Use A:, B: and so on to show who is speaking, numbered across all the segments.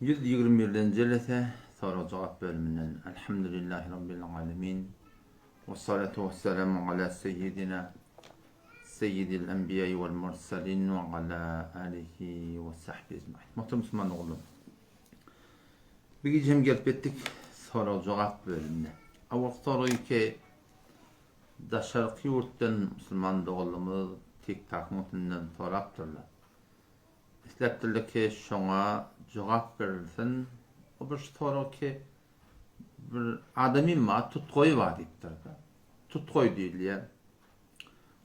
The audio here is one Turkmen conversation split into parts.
A: 121-nji jelese sorag-jogap bölüminden Elhamdülillahi Rabbil alemin we salatu we selamu ala seyyidina seyyidil enbiýai wal mursalin we ala alihi we sahbihi ecmaîn. Muhterem Müslüman doganlar. Bir gije hem gelip ýetdik sorag-jogap bölümine. Awalky soragy ki daşarky ýurtdan musulman doganlarymyz TikTokyň üstünden sorapdyrlar. Isläpdirler ki şoňa jogap berilsin. O bir sorag ki bir adamym bar tutgoýy bar diýipdir-de. Tutgoý diýilýär.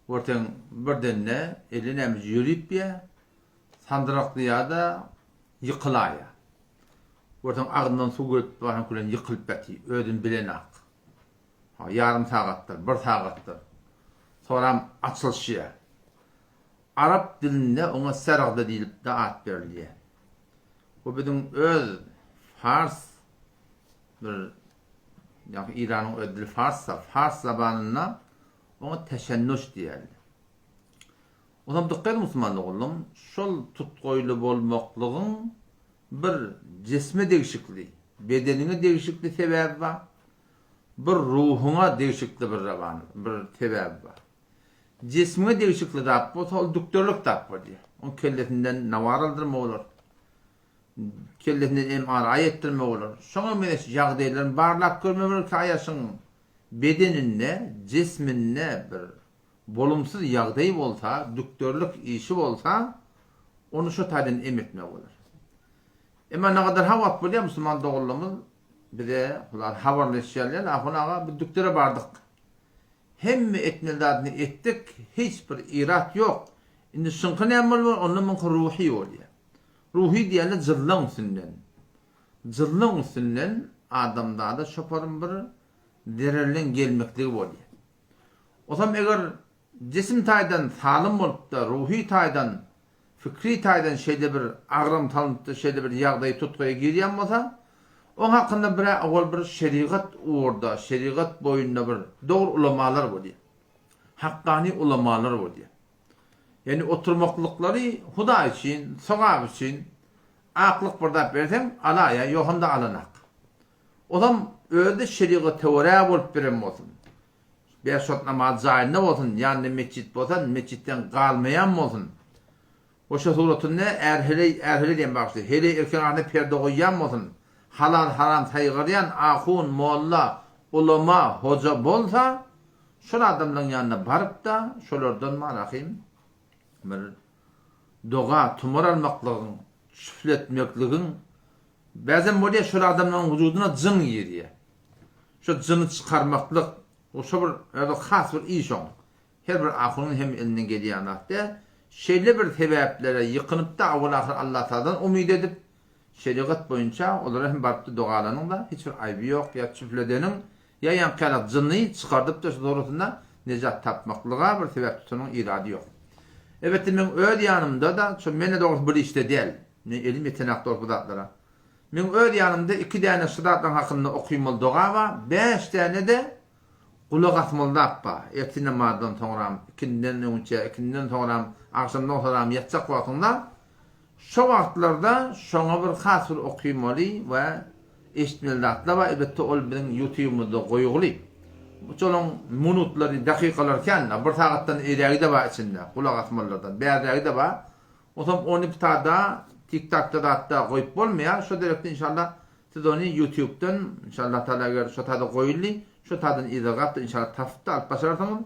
A: Görseň birdende eli näme ýörüp ýa sandyraklaýar-da ýykylaýar. Görseň agzyndan suw gelip baran külen ýykylyp ýatyr, özüni bilenak. Ha, ýarym sagatdyr, bir sagatdyr. Soram açylyşýar. Arap dilinde oňa sergda diýlip-de at berilýär. Bu biziň öz fars bir ýagny Eýranyň öz dili farsda, fars zabanynda oňa teşennuş diýýärler. Onam dykgat musulman doganlarym, şol tutgaýly bolmaklygyň bir jisme degişikli, bedeniňe degişikli sebäbi bar, bir ruhuňa degişikli bir raban, bir sebäbi bar. Jismiňe degişikli zat bolsa ol dükderlik zat bolýar. Oň kellesinden nawar aldyrma bolar. Kellesinden MRI etdirme bolar. Şoňa meňzeş ýagdaýlaryny barlap görme bolar ki aýaşyň bedeninde, jisminde bir bolumsyz ýagdaý bolsa, dükderlik işi bolsa, ony şo taýdan em etme bolar. Emma nagadar ha wagt bolýar musulman doganlarymyz bize hular habarlaşýarlar, Ahun aga biz dükdere bardyk. Hemme etmeli zadyny etdik, hiç bir irat ýok. Indi şyňky näme bolmaly, onda muňky ruhy bolýar. Ruhy diýende jyllaň üstünden. Jyllaň üstünden adamzada şoparyň bir zererleň gelmekligi bolýar. Osam eger jisim taýdan salym bolupda, ruhy taýdan, fikri taýdan şeýle bir agram salynypda şeýle bir ýagdaý tutgaýa girýän bolsa, oň hakynda bir-ä owal bir şerigat ugurda, şerigat boýunda bir dogry ulamalar bolýar. Hakkany ulamalar bolýar. Ýagny oturmaklyklary Hudaý üçin, sogap üçin, aklyk bir zat berseň alaýa, ýogsam-da alanak. Ozam özi şerigata görä bolup beren bolsun. Bäş wagt namaz jaýynda bolsun, ýanynda metjit bolsa, metjitden galmaýan bolsun. We şo suratynda är-heleý, är-heleý diýen bagyşly, heleý erkegiň arasynda perde goýýan bolsun, halal-haram saýgarýan ahun, molla, ulama, hoja bolsa, şol adamlaryň ýanyna baryp-da, şolardan marahym bir doga, tumar almaklygyň, şüfletmekligiň, bäzem bolýar şol adamlaryň wujudyna jyn girýär. Şo jyny çykarmaklyk, o şo bir özi has bir iş oň. Her bir ahunyň hem elinden gelýän zat däl. Şeýle bir sebäplere ýykynyp-da awal-ahyr Allatagaladan umyt edip, şerigat boýunça olara hem barypda dogalanyň-da hiç bir aýby ýok, ýa çüfledeniň, ýa ýaňky ýaly jyny çykardyp-da şu dogrusynda nejat tapmaklyga bir sebäp tutanyň irady ýok. Elbetde meň öz ýanymda-da, şo men-de dogrusy bir işde däl. Men elim ýetenak dogrusy bu zatlara. Meň öz ýanymda iki däne şu zatlaryň hakynda okymaly doga bar, bäş däne-de gulak asmaly zat bar. Ertir namazdan soňram, ikinden öňçä, ikinden soňram, agşamdan soňram ýatjak wagtyňda şo wagtlarda şoňa bir has bir okymaly we eşitmeli zatlar bar. Elbetde ol biziň ýutubymyzda goýuly. Şolaň minutlary, dakykalary kän-de, bir sagatdan eýrägi-de bar içinde, gulak asmalylardan, bärrägi-de bar. Onsoň ony ptada tiktakda zatda goýup bolmaýar şo derekde inşallah siz ony ýutubdan inşallah taala eger şo tada goýuldy şo tadan yzarlapda inşallah tapypda alyp başararsyňyz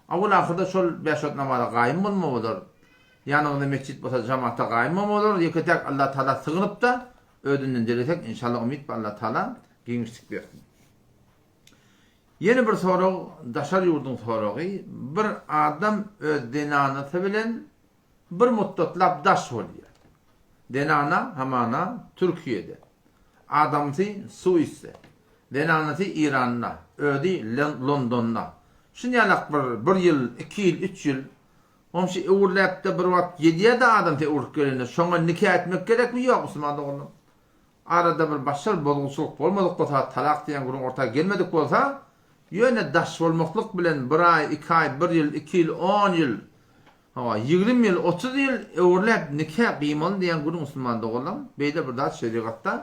A: awal ahyrda şol bäş wagt namaza gaýym bolma bolar ýanyňyzda mesjit bolsa jamata gaýym bolma bolar ýeke täk Allah taala sygynypda özünden dilesek inşallah umyt bar Allah taala giňişlik bersin. Ýene bir sorag daşary ýurduň soragy bir adam öz zenanasy bilen Bir mutdatlap daş bolýar. Zenana hamana Türkiýede. Adamsy Suisde. Zenanasy Iranda. Özi Londonda. Şunýalak bir bir ýyl, iki ýyl, üç ýyl. Goňşy öwürläpde bir wagt gelýär-de adamsy öwrüp gelende şoňa nika etmek gerekmi ýok musulman doganlar? Arada bir başga bir bozgulçylyk bolmadyk bolsa, talak diýen gürrüň orta gelmedik bolsa, ýöne daş bolmaklyk bilen bir aý, iki aý, bir ýyl, iki ýyl, on ýyl. Hawa, 20 ýyl, 30 ýyl öwürläp nika gyýmaly diýen gürrüň musulman doganlaň, beýle bir zat şerigatda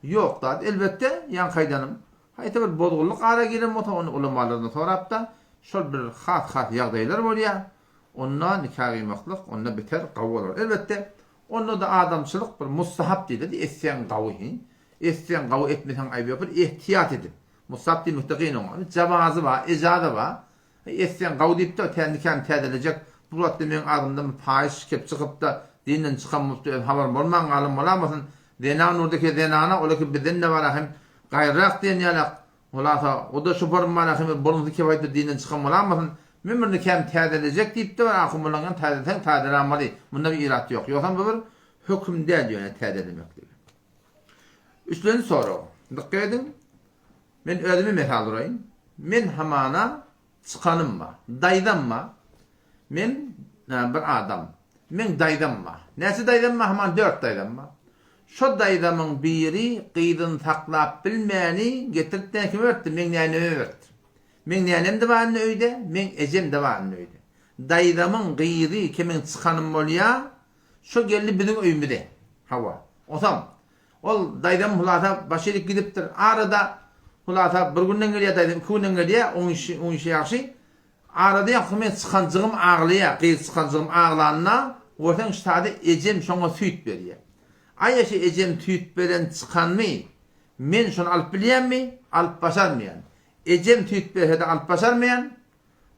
A: ýok zat. Elbetde, ýaňky aýdanym, haýsy bir bozgunlyk ara giren bolsa, ony ulamalardan sorap-da, şol bir has-has ýagdaýlar bolýar. Onda nika gyýmaklyk onda beter gawy bolar. Elbetde, onda-da adamçylyk bir mustahap diýiledi, etseň gawy, etseň gawy, etmeseň aýby ýok, bir ehtiýat edip. Mustahap diýmekde kyn oňa. Jawazy bar, ejazy bar. Etseň gawy diýipdir, tä nikany täzelejek. Bu wagtda meň agzymdan bir paýyş gep çykypda, dinden çykan bolupdyr, öz habarym bolman galan bolamasyn. Zenan nurdaki zenana, olaki bizden-de bara hem gaýryrak diýen ýalak. Hulasa, o-da şoparym bara hem bir bolumsyz kep aýtdy, dinden çykan bolamasyn. Men bir nikamy täzelejek diýipdir, ahun-mullaňam täzeleseň täzelämaly, munda bir irat ýok. Ýogsam bu bir höküm däl ýöne täzelemekligi. Üçlenji sorag. Dykgat ediň. Men özümi mysal uraýyn. Men hamana çykanym bar. Daýzam bar. Men bir adam. Meň daýzam bar. Näçe daýzam bar? Hamana dört daýzam bar. Şo daýzamyň biri gyzyny saklap bilmäni getirip näme kime beripdir? Meň näneme beripdir. Meň nänem-de bar indi öýde, meň ejem-de bar indi öýde. Daýzamyň gyzy kimiň çykanym bolýar, şo geldi biziň öýümize. Hawa. Onsoň Ol daýzam hulasa baş edip gidipdir. Arada hulasa bir günden gelýär daýzam, iki günden gelýär, oň işi, oň işi ýagşy. Arada ýaňky men çykanjygym aglaýar, gyz çykanjygym aglanda, görseň ştada ejem şoňa süýt berýär. Aý şe ejem süýt beren çykanmy, men şony alyp bilýänmi? Alyp başarmaýan. Ejem süýt berse-de alyp başarmaýan.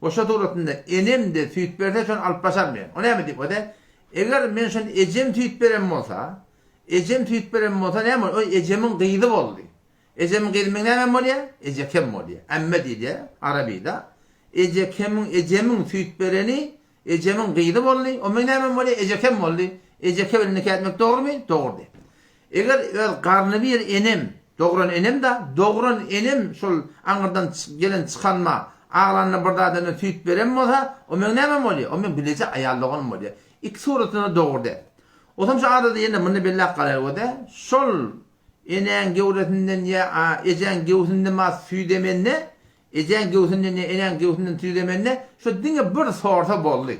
A: We şo suratynda enem-de süýt berse şony alyp başarmaýan. O näme diýip, o-da eger men şony ejem süýt beren bolsa, Ejem süýt beren bolsa näme bolýar? O ejemiň gyzy boldy. Ejemiň gyzy meň nämem bolýar? Ejekem bolýar. Ämme diýilýär arabyda. Ejekemiň, ejemiň süýt bereni ejemiň gyzy boldy. O meň nämem bolýar? Ejekem boldy. Ejeke bilen nika etmek dogrumy? Dogry. Eger öz garny bir enem, dogran enem-da, dogran enem şol aňyrdan gelen çykanma, aglanda bir zadana süýt beren bolsa, o meň nämem bolýar? O meň bileje aýal doganym bolýar. Iki suratynda dogry däl. Otam şu arada ýene muny belläp galaýgode, şol enäň göwresinden ýa ejäň göwsünden ma süýt emende, ejäň göwsünden ýa enäň göwsünden süýt emende, şo diňe bir sorsa boldy.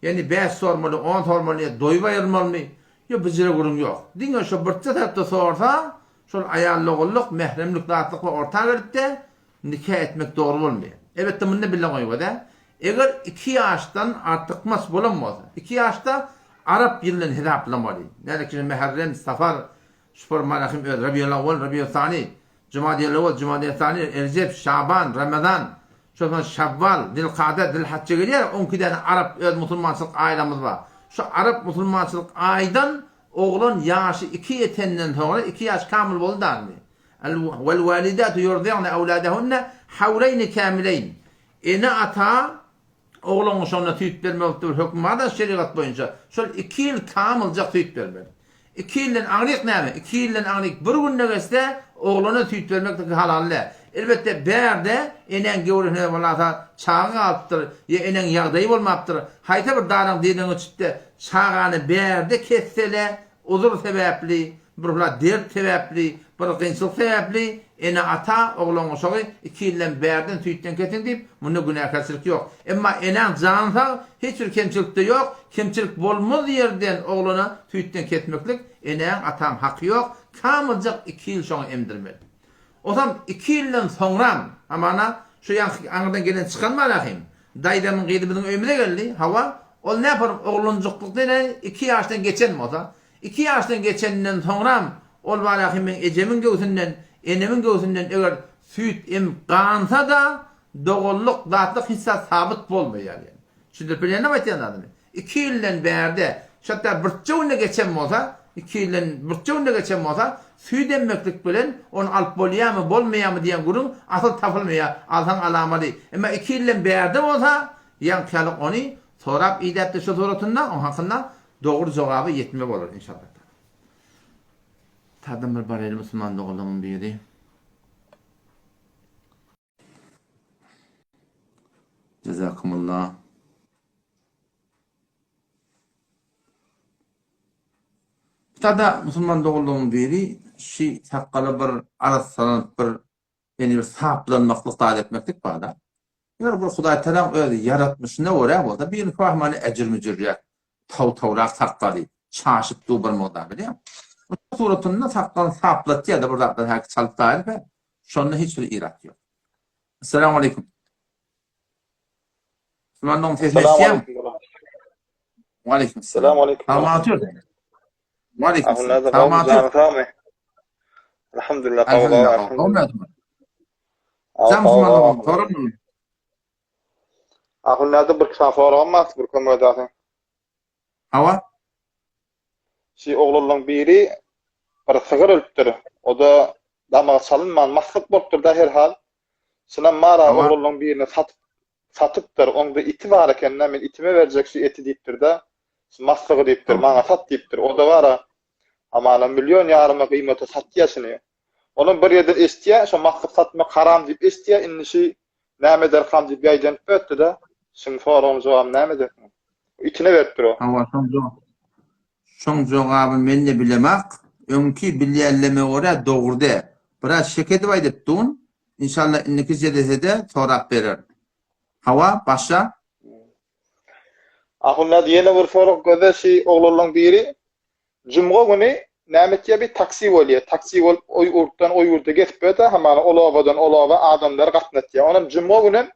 A: Ýagny bäş sormaly, on sormaly ýa doýup aýrylmalymy, ýok bijire gürrüň ýok. Diňe şo birje tarapda sorsa, şol aýal-ogullyk, mähremlik zatlyk we orta gelipde, Nika etmek dogry bolmaýar. Elbetde munda bile goýgada, eger iki ýaşdan artykmaç bolan bolsa, iki ýaşda arap ýylyndan hesaplamaly. Näme üçin Muharrem, Safar, Şupar Malahym öz Rabiul Awwal, Rabiul Sani, Jumadil Awwal, Jumadil Sani, Erjep, Şaban, Ramazan, şol soň Şawwal, Zilkada, Zilhajja gelýär, on iki däne arap öz musulmançylyk aýlamyz bar. Şu arap musulmançylyk aýdan oglan ýaşy iki ýetenden soňra iki ýaş kamyl boldy da indi. Wel-walidatu ýurdi'ne awladahunne hawleýni kämileýn. Ene-ata oglan guşagyna süýt bermekde bir höküm bar-da şerigat boýunça. Şol iki ýyl kamyljak süýt bermeli. Iki ýyldan aňryk näme? Iki ýyldan aňryk bir günde geçse, oglana süýt bermek halal däl. Elbetde, bärde enäň göwresine bolasa çaga galypdyr, ýa enäň ýagdaýy bolmapdyr. Haýsy bir daraň diliňi uçup-da, çagany bärde kessele, Uzur sebäpli, bir hula dert sebäpli, bir kynçylyk sebäpli ene-ata oglan-uşagy iki ýyldan bärden süýtden kesiň diýip, munda günäkärçilik ýok. Emma enäň jany sag, hiç bir kemçilik-de ýok, kemçilik bolmaz ýerden oglana süýtden kesmeklik enäň, ataň haky ýok, kamyljak iki ýyl şoňa emdirmeli. Osam iki ýyldan soňram, hamana, şu ýaňky aňyrdan gelen çykan malahym, daýzamyň gyzy biziň öýümize geldi, hawa, ol näparyň oglanjyklykda ine iki ýaşdan geçen bolsa, iki ýaşdan geçeninden soňram ol malahym meň ejemiň göwsünden, enemiň göwsünden eger süýt emip gansa-da, doganlyk, zatlyk hiç zat sabyt bolmaýar ýaly. Düşündirip bilýänmi aýtýan zadymy? Iki ýyldan bärde, hatda birje günde geçen bolsa, iki ýyldan birje günde geçen bolsa, süýt emmeklik bilen ony alyp bolýarmy, bolmaýarmy diýen gürrüň asyl tapylmaýar, alsaň alamaly. Emma iki ýyldan bärde bolsa, ýaňky ýaly ony sorap idäpdir şu suratynda, oň hakynda dogry jogaba ýetme bolar, inşallah. Tadan bir bareli musulman doganlaryň biri. Jazakumullah. Tada musulman doganlaryň biri şi sakgala bir arassalanyp bir ýani bir saplanmaklyk zat etmeklik barda. Eger bir Hudaýtagalaň öz ýaratmyşyna görä bolsa, biriniň wahmany äjir-müjürräk, taw-tawrak sakgaly, çaşyp dur bir mugdar bilýäňmi? Bu suratynda sakgalyny saplatýar-da bir zatlar häki çalyp daýyp, şonda hiç bir irat ýok. Assalamu aleýkum. Musulman dogan sesini eşidýäňmi? Waleýkim
B: salam. Aleýkum.
A: Salamatyr. Waleýkim
B: salam. Salamatyr. Sagmy? Alhamdulillah.
A: Alhamdulillah. Sen musulman dogan sorun.
B: Ahunlarda bir kişi soragym bar, bir kömek edersiň.
A: Hawa.
B: Şi oglanlaryň biri bir sygyr ölüpdir. O-da damagy çalynman maslyk bolupdyr da herhal. Şunam mara oglanlaryň birine satyp satypdyr. Oňda iti bar eken-de, men itime berjek şu eti diýipdir-de. Şu maslygy diýipdir, maňa sat diýipdir. O-da bara hamana million ýaryma gyýmata satýar şuny. Onam bir ýerden eşitýär, şo maslyk satmak haram diýip eşitýär, indi şi näme ederkam diýip ýaýdanyp ötdi-de. Şuň soragyň jogabyny näme edersiň? Itine beripdir o.
A: Hawa, şoň şoň jogabyny men-de bilemak. Öňki bilýänleme görä dogry däl. Biraz şek edip aýdypdyn. Inşallah indiki jelesede sorap bererin. Hawa, başla.
B: Ahunat ýene bir sorag göze şi oglanlaň biri Jumga güni näme etýär bir taksi bolýar. Taksi bolup o ýurtdan o ýurda gezip ýörde hamana ol obadan ol oba adamlary gatnatýar. Onam jumga günem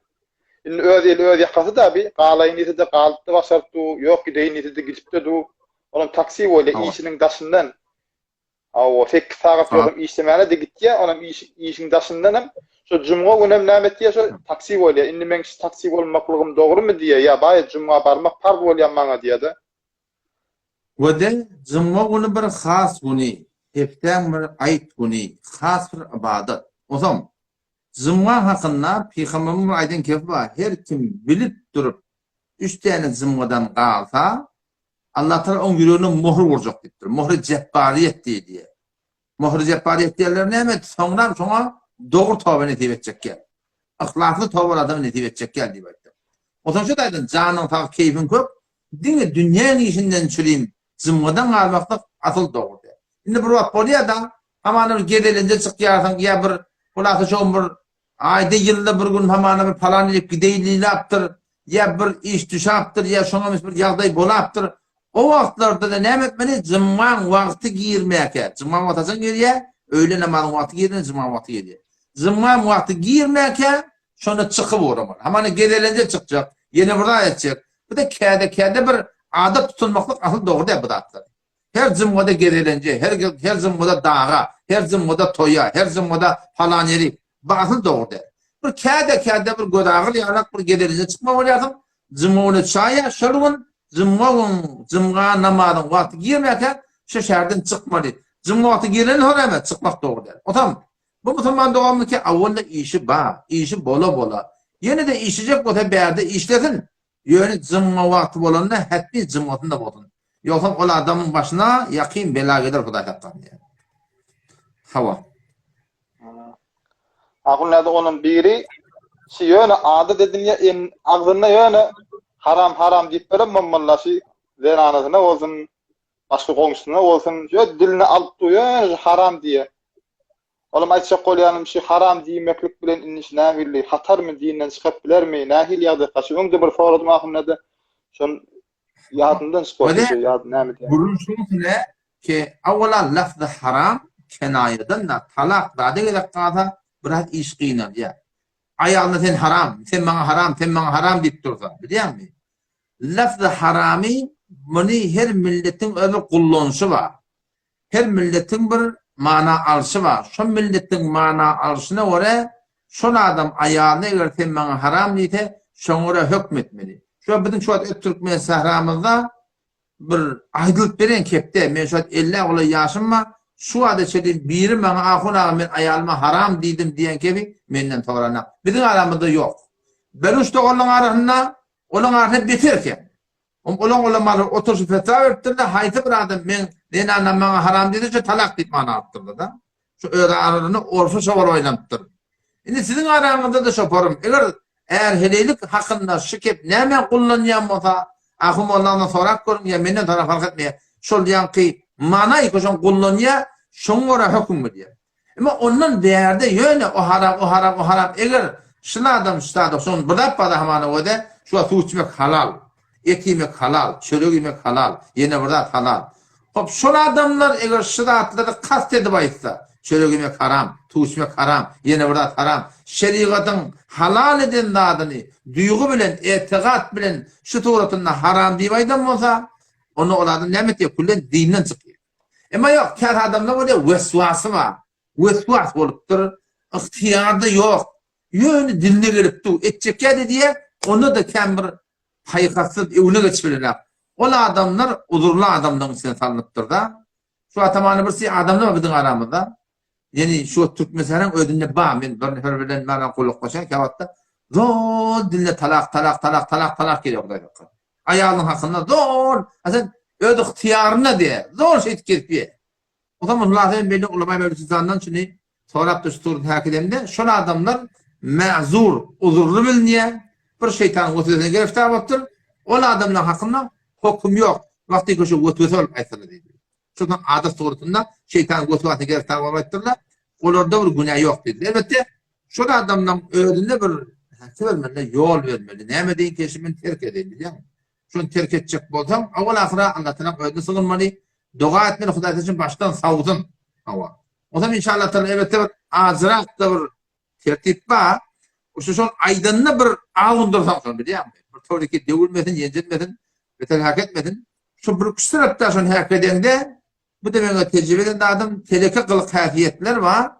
B: indi öz eli öz ýakasy da bir galaýyn diýse-de galyp-da başaryp dur, ýok gideýin diýse-de gidip-de dur. Onam taksi bolýar işiniň daşyndan. Hawa, sekiz sagat ýogsam işlemäne-de gitýär, onam iş işiň daşyndanam şo jumga günem näme etýär şo taksi bolýar. Indi meň şu taksi bolmaklygym dogrumy diýýär, ýa baý jumga barmak parz bolýar maňa diýýär-de.
A: Wede, jumga güni bir has güni, hepdäň bir aýt güni, has bir ybadat. Onsoň, jumga hakynda Pygamberimiziň bir aýdan kepi bar, her kim bilip durup üç däne jumgadan galsa, Allatagala oň ýüregine möhür urjak diýipdir. Möhri jepbaryýet diýilýär. Möhri jepbaryýet diýenleri näme? Soňram şoňa dogry toba nesip etjek ýer. Yhlasly tobaly adama nesip etjek ýer diýip aýtdy. Onsoň şu taýdan janyň sag, keýpiň kök, diňe dünýäň işinden çürim, jymgydan galmaklyk asyl dogry däl. Indi bir wagt bolýar-da, hamana bir gezelenje çykýarsyň ýa bir hulasa şoň bir Aýda ýylda bir gün hamana bir palan edip gideýlilapdyr, ýa bir iş düşapdyr, ýa şoňa meňzeş bir ýagdaý bolapdyr. O wagtlarda-da näme etmeli? Jymmaň wagty girmäkä. Jymmaň wagty haçan girýär? Öýle namazyň wagty girende jymmaň wagty girýär. Jymmaň wagty girmäkä şonda çykyp ugramaly. Hamana gezelenje çykjak, ýene bir zat etjek. Bu-da käde-käde bir adat tutunmaklyk asyl dogry däl bu zatlar. Her jumgada gezelenje, her her jumgada daga, her jumgada toýa, her jumgada palan ýeri bu asyl dogry däl. Bir käde-käde bir gözagyr ýalak bir gezelenje çykma bolýarsyň, jumga güni çaýa, şol gün jumga gün jumga namazyň wagty girmäkä şu şäherden çykmaly. Jumga wagty girenden soň näme çykmak dogry däl. Otam bu musulman doganymyzky awwalda işi bar, işi bola-bola. Ýene-de işlejek bolsa bärde işlesin. Ýöne jymma wagty bolanda hetdi jymmasynda bolsun. Ýogsam ol adamyň başyna ýakyn bela geler Hudaý saklasyn diýýär. Hawa.
B: Ahunlarda onuň biri şi ýöne adat edinýä en agzynda ýöne haram haram diýip beren mommalla şi zenanasyna bolsun başga goňşusyna bolsun ýö diline alyp dur ýöne şi haram diýýä. Olam aýtjak bolýanym şi haram diýmeklik bilen indi şi nähili hatarmy dinden çykyp bilermi nähili ýagdaýka şi öňde bir soradym ahunada şon ýadymdan çykyp otyr şo ýadym näme diýýän.
A: Gürrüň şuň üstüne ki awwala lafzy haram kenaýadan da talak zada gerek galsa biraz iş gynalýar. Aýalyna sen haram, sen maňa haram, sen maňa haram diýip dursa bilýäňmi? Lafzy haramy muny her milletiň öz bir gullanyşy bar. Her milletiň bir mana alşy bar. Şo milletiň mana alşyna görä, şol adam aýalyna eger sen maňa haram diýse, şoňa görä hökm etmeli. Şo biziň şu wagt türkmen sähramyzda bir aýdylyp beren kepde, men şu wagt ellä golaý ýaşym bar, şu wagta çenli biri maňa ahun aga men aýalyma haram diýdim diýen kebi menden soranak. Biziň aramyzda ýok. Beluş doganlaryň arasynda olaň arasynda beter eken. Olaň ulamalar oturyşyp fetwa beripdirler, haýsy bir adam meň zenanam maňa haram diýse şo talak diýip mana alypdyrlar-da. Şu öz aralarynda orsa şo bolup aýlanypdyr. Indi siziň araňyzda-da şoparym, eger är-heleýlik hakynda şu kep nämä gullanýan bolsa, Ahun molladan sorap görüň ýa menden sorap fark etmeýär. Şol ýaňky manaý şoň gullanýar, şoňa görä höküm bilýär. Emma ondan bärde ýöne o haram, o haram, o haram eger. Şul adam şu zada şon bir zat barda hamana göde şu wagt suw içmek halal. Et iýmek halal, çörek iýmek halal, ýene bir zat halal. Hop şol adamlar eger şu zatlary kast edip aýtsa, çörek iýmek haram, suw içmek haram, ýene bir zat haram, şerigatyň halal eden zadyny duýgy bilen, etigat bilen şu suratynda haram diýip aýdan bolsa, onda ol adam näme etýär? Küllen dinden çykýar. Emma ýok, käbir adamlar bolýar, weswasy bar. Weswas bolupdyr, ygtyýarda ýok. Ýöne diline gelip dur, etjekýä-de diýýär, onda-da kän bir paýhassyz öwne geçip bilenok. Ol adamlar uzurly adamlaryň içine salnypdyr-da. Şu atamany bir si adamlar bar biziň aramyzda. Ýeni şu wagt Türkmenistanyň özünde bar, men bir nefer bilen mana gulaklaşýan käwagtda zol diline talak, talak, talak, talak, talak gelýär Hudaý hakka. Aýalynyň hakynda zol, a sen öz ygtyýaryna diýýär, zol şeýdip gezip ýör. O zaman hulasa men belli ulama Beluçistandan şuny sorap şu surat häkidemde şol adamlar ma'zur, uzurly bilinýär. Bir şeýtanyň weswesesine giriftar bolupdyr. Ol adamlar hakynda hokum ýok. Wagty köşe weswese bolup aýtsalar diýdi. Şondan adat suratynda şeýtanyň weswesesine giriftar bolup aýtdyrlar. Olarda bir günä ýok diýdi. Elbetde şol adamlaryň özünde bir häki bermeli, ýol bermeli. Näme deýin keşimin terk edeýin bilýäňmi? Şony terk etjek bolsaň, awal-ahyra Allatalaň özüne sygynmaly, doga etmeli, Hudaý sen üçin başdan sawsyn. Hawa. Onsoň inşallah taala elbetde bir azrak-da bir tertip bar. Şu şol aýdanyna bir awundyrsaň şony bilýäňmi? Bir towriki döwülmesin, ýenjilmesin, beter häk etmesin. Şu bir üç tarapda şony häk edeňde, Bu-da meň tejribe eden zadym, teleke gylyk-häsiýetler bar.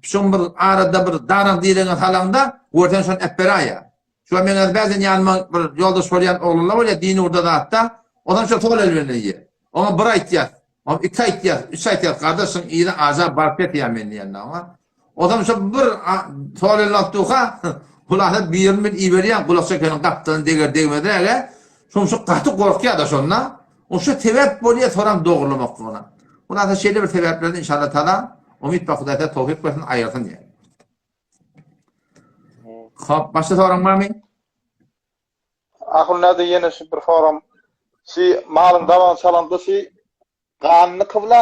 A: Şoň bir arada bir daraň diregiňe salaňda, görseň şony äpberaýýar. Şu wagt meň bäzen ýanyma bir ýoldaş bolýan oglanlar bolýar, dini ugurda zatda, onam şo sol el bilen iýýär. Oňa bir aýtýas, oňa iki aýtýas, üç aýtýas, gardaş şuň yzy aja baryp ýetýär men diýende oňa. Onam şo bir sol elini alyp durka, hulasa birini men iberýän, gulak çekeniň gapdalyny deger degmezräge, şoň şu gaty gorkýar-da şonda. O şu sebäp bolýar soram dogrulamoklygyna. Hulasa şeýle bir sebäplerden inşallah taala umyt bar Hudaý size towfyk bersin aýyrsyn diýýär. Hop, başga soraň barmy?
B: Ahun näde ýene şu bir soram. Şi malyň dabagyny çalanda şi Ganyny kybla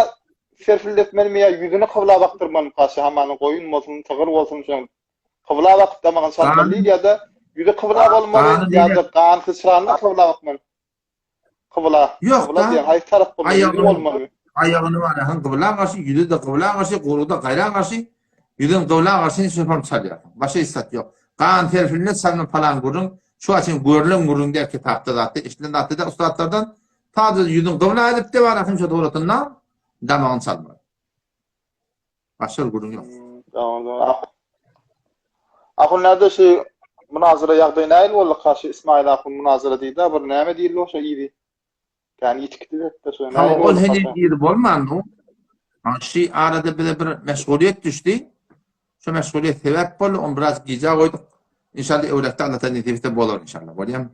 B: serpildetmelimi ýa ýüzüni kybla bakdyrmalymy paşa hamana goýun bolsun sygyr bolsun şoň kybla bakyp damagyny çalmaly diýdi ýa-da ýüzi kybla bolmaly ýa-da gan syçranda kybla bakmaly kybla kybla diýen haýsy tarap bolmaly ýüzi bolmaly
A: aýagyny bar ýa kybla garşy ýüzi-de kybla garşy gurugy-da gaýra garşy ýüzüň kybla garşy şofam çalýarsyň başga hiç zat ýok gan serpilmez çalma palan gürrüň şu açyn görlen gürrüň däl kitapda zatda eşidilen zatda däl ussatlardan Sadece ýüzüň gybla edip de bar şunça suratynda damagyny çalmaly. Başga bir gürrüň ýok.
B: Tamam tamam. Ahun näde şu munazara ýagdaýy nähili boldy kaşy İsmail ahun munazara diýdi bir näme diýildi şo yzy. Kän ýitip gitdi şo.
A: Hawa ol heniz yzy bolmandy. Şu arada bize bir meşgulyýet düşdi. Şu meşgulyýet sebäp boldy, ony biraz gijä goýduk. İnşallah öwlekde Allah nesip etse bolar inşallah. Bolýamy?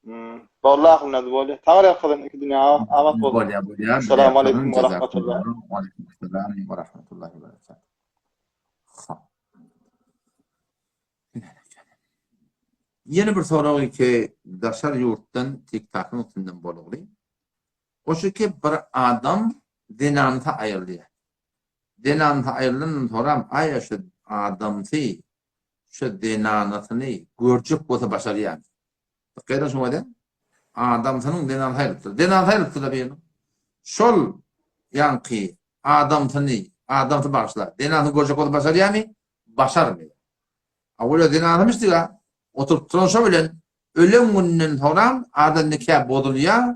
B: Hmm. Boldy ahun näde bolýar. Taňry ýalkasyn iki dünýä abat bolsun.
A: Bolýar, bolýar.
B: Assalamu alaykum we rahmetullah.
A: Wa alaykum assalam we rahmetullahi we berekatuh. Ýene bir sorag ki daşary ýurtdan TikTokyň üstünden bolugly. O şu ki bir adam zenanysy aýrylýar. Zenanysy aýrylandan soram aýa şu adamsy şu zenanasyny görjek bolsa başarýar. Dykgat ediň şuňa de. Adamsynyň zenany aýrylypdyr. Zenany aýrylypdyr da biriniň. Şol ýaňky adamsyny, adamsy bagyşla. Zenanyny görjek bolsa başarýarmy? Başarmaýar. A ol zenanymyş diýä. Oturyp duran şo bilen ölen günden soňram adam nika bozulýar.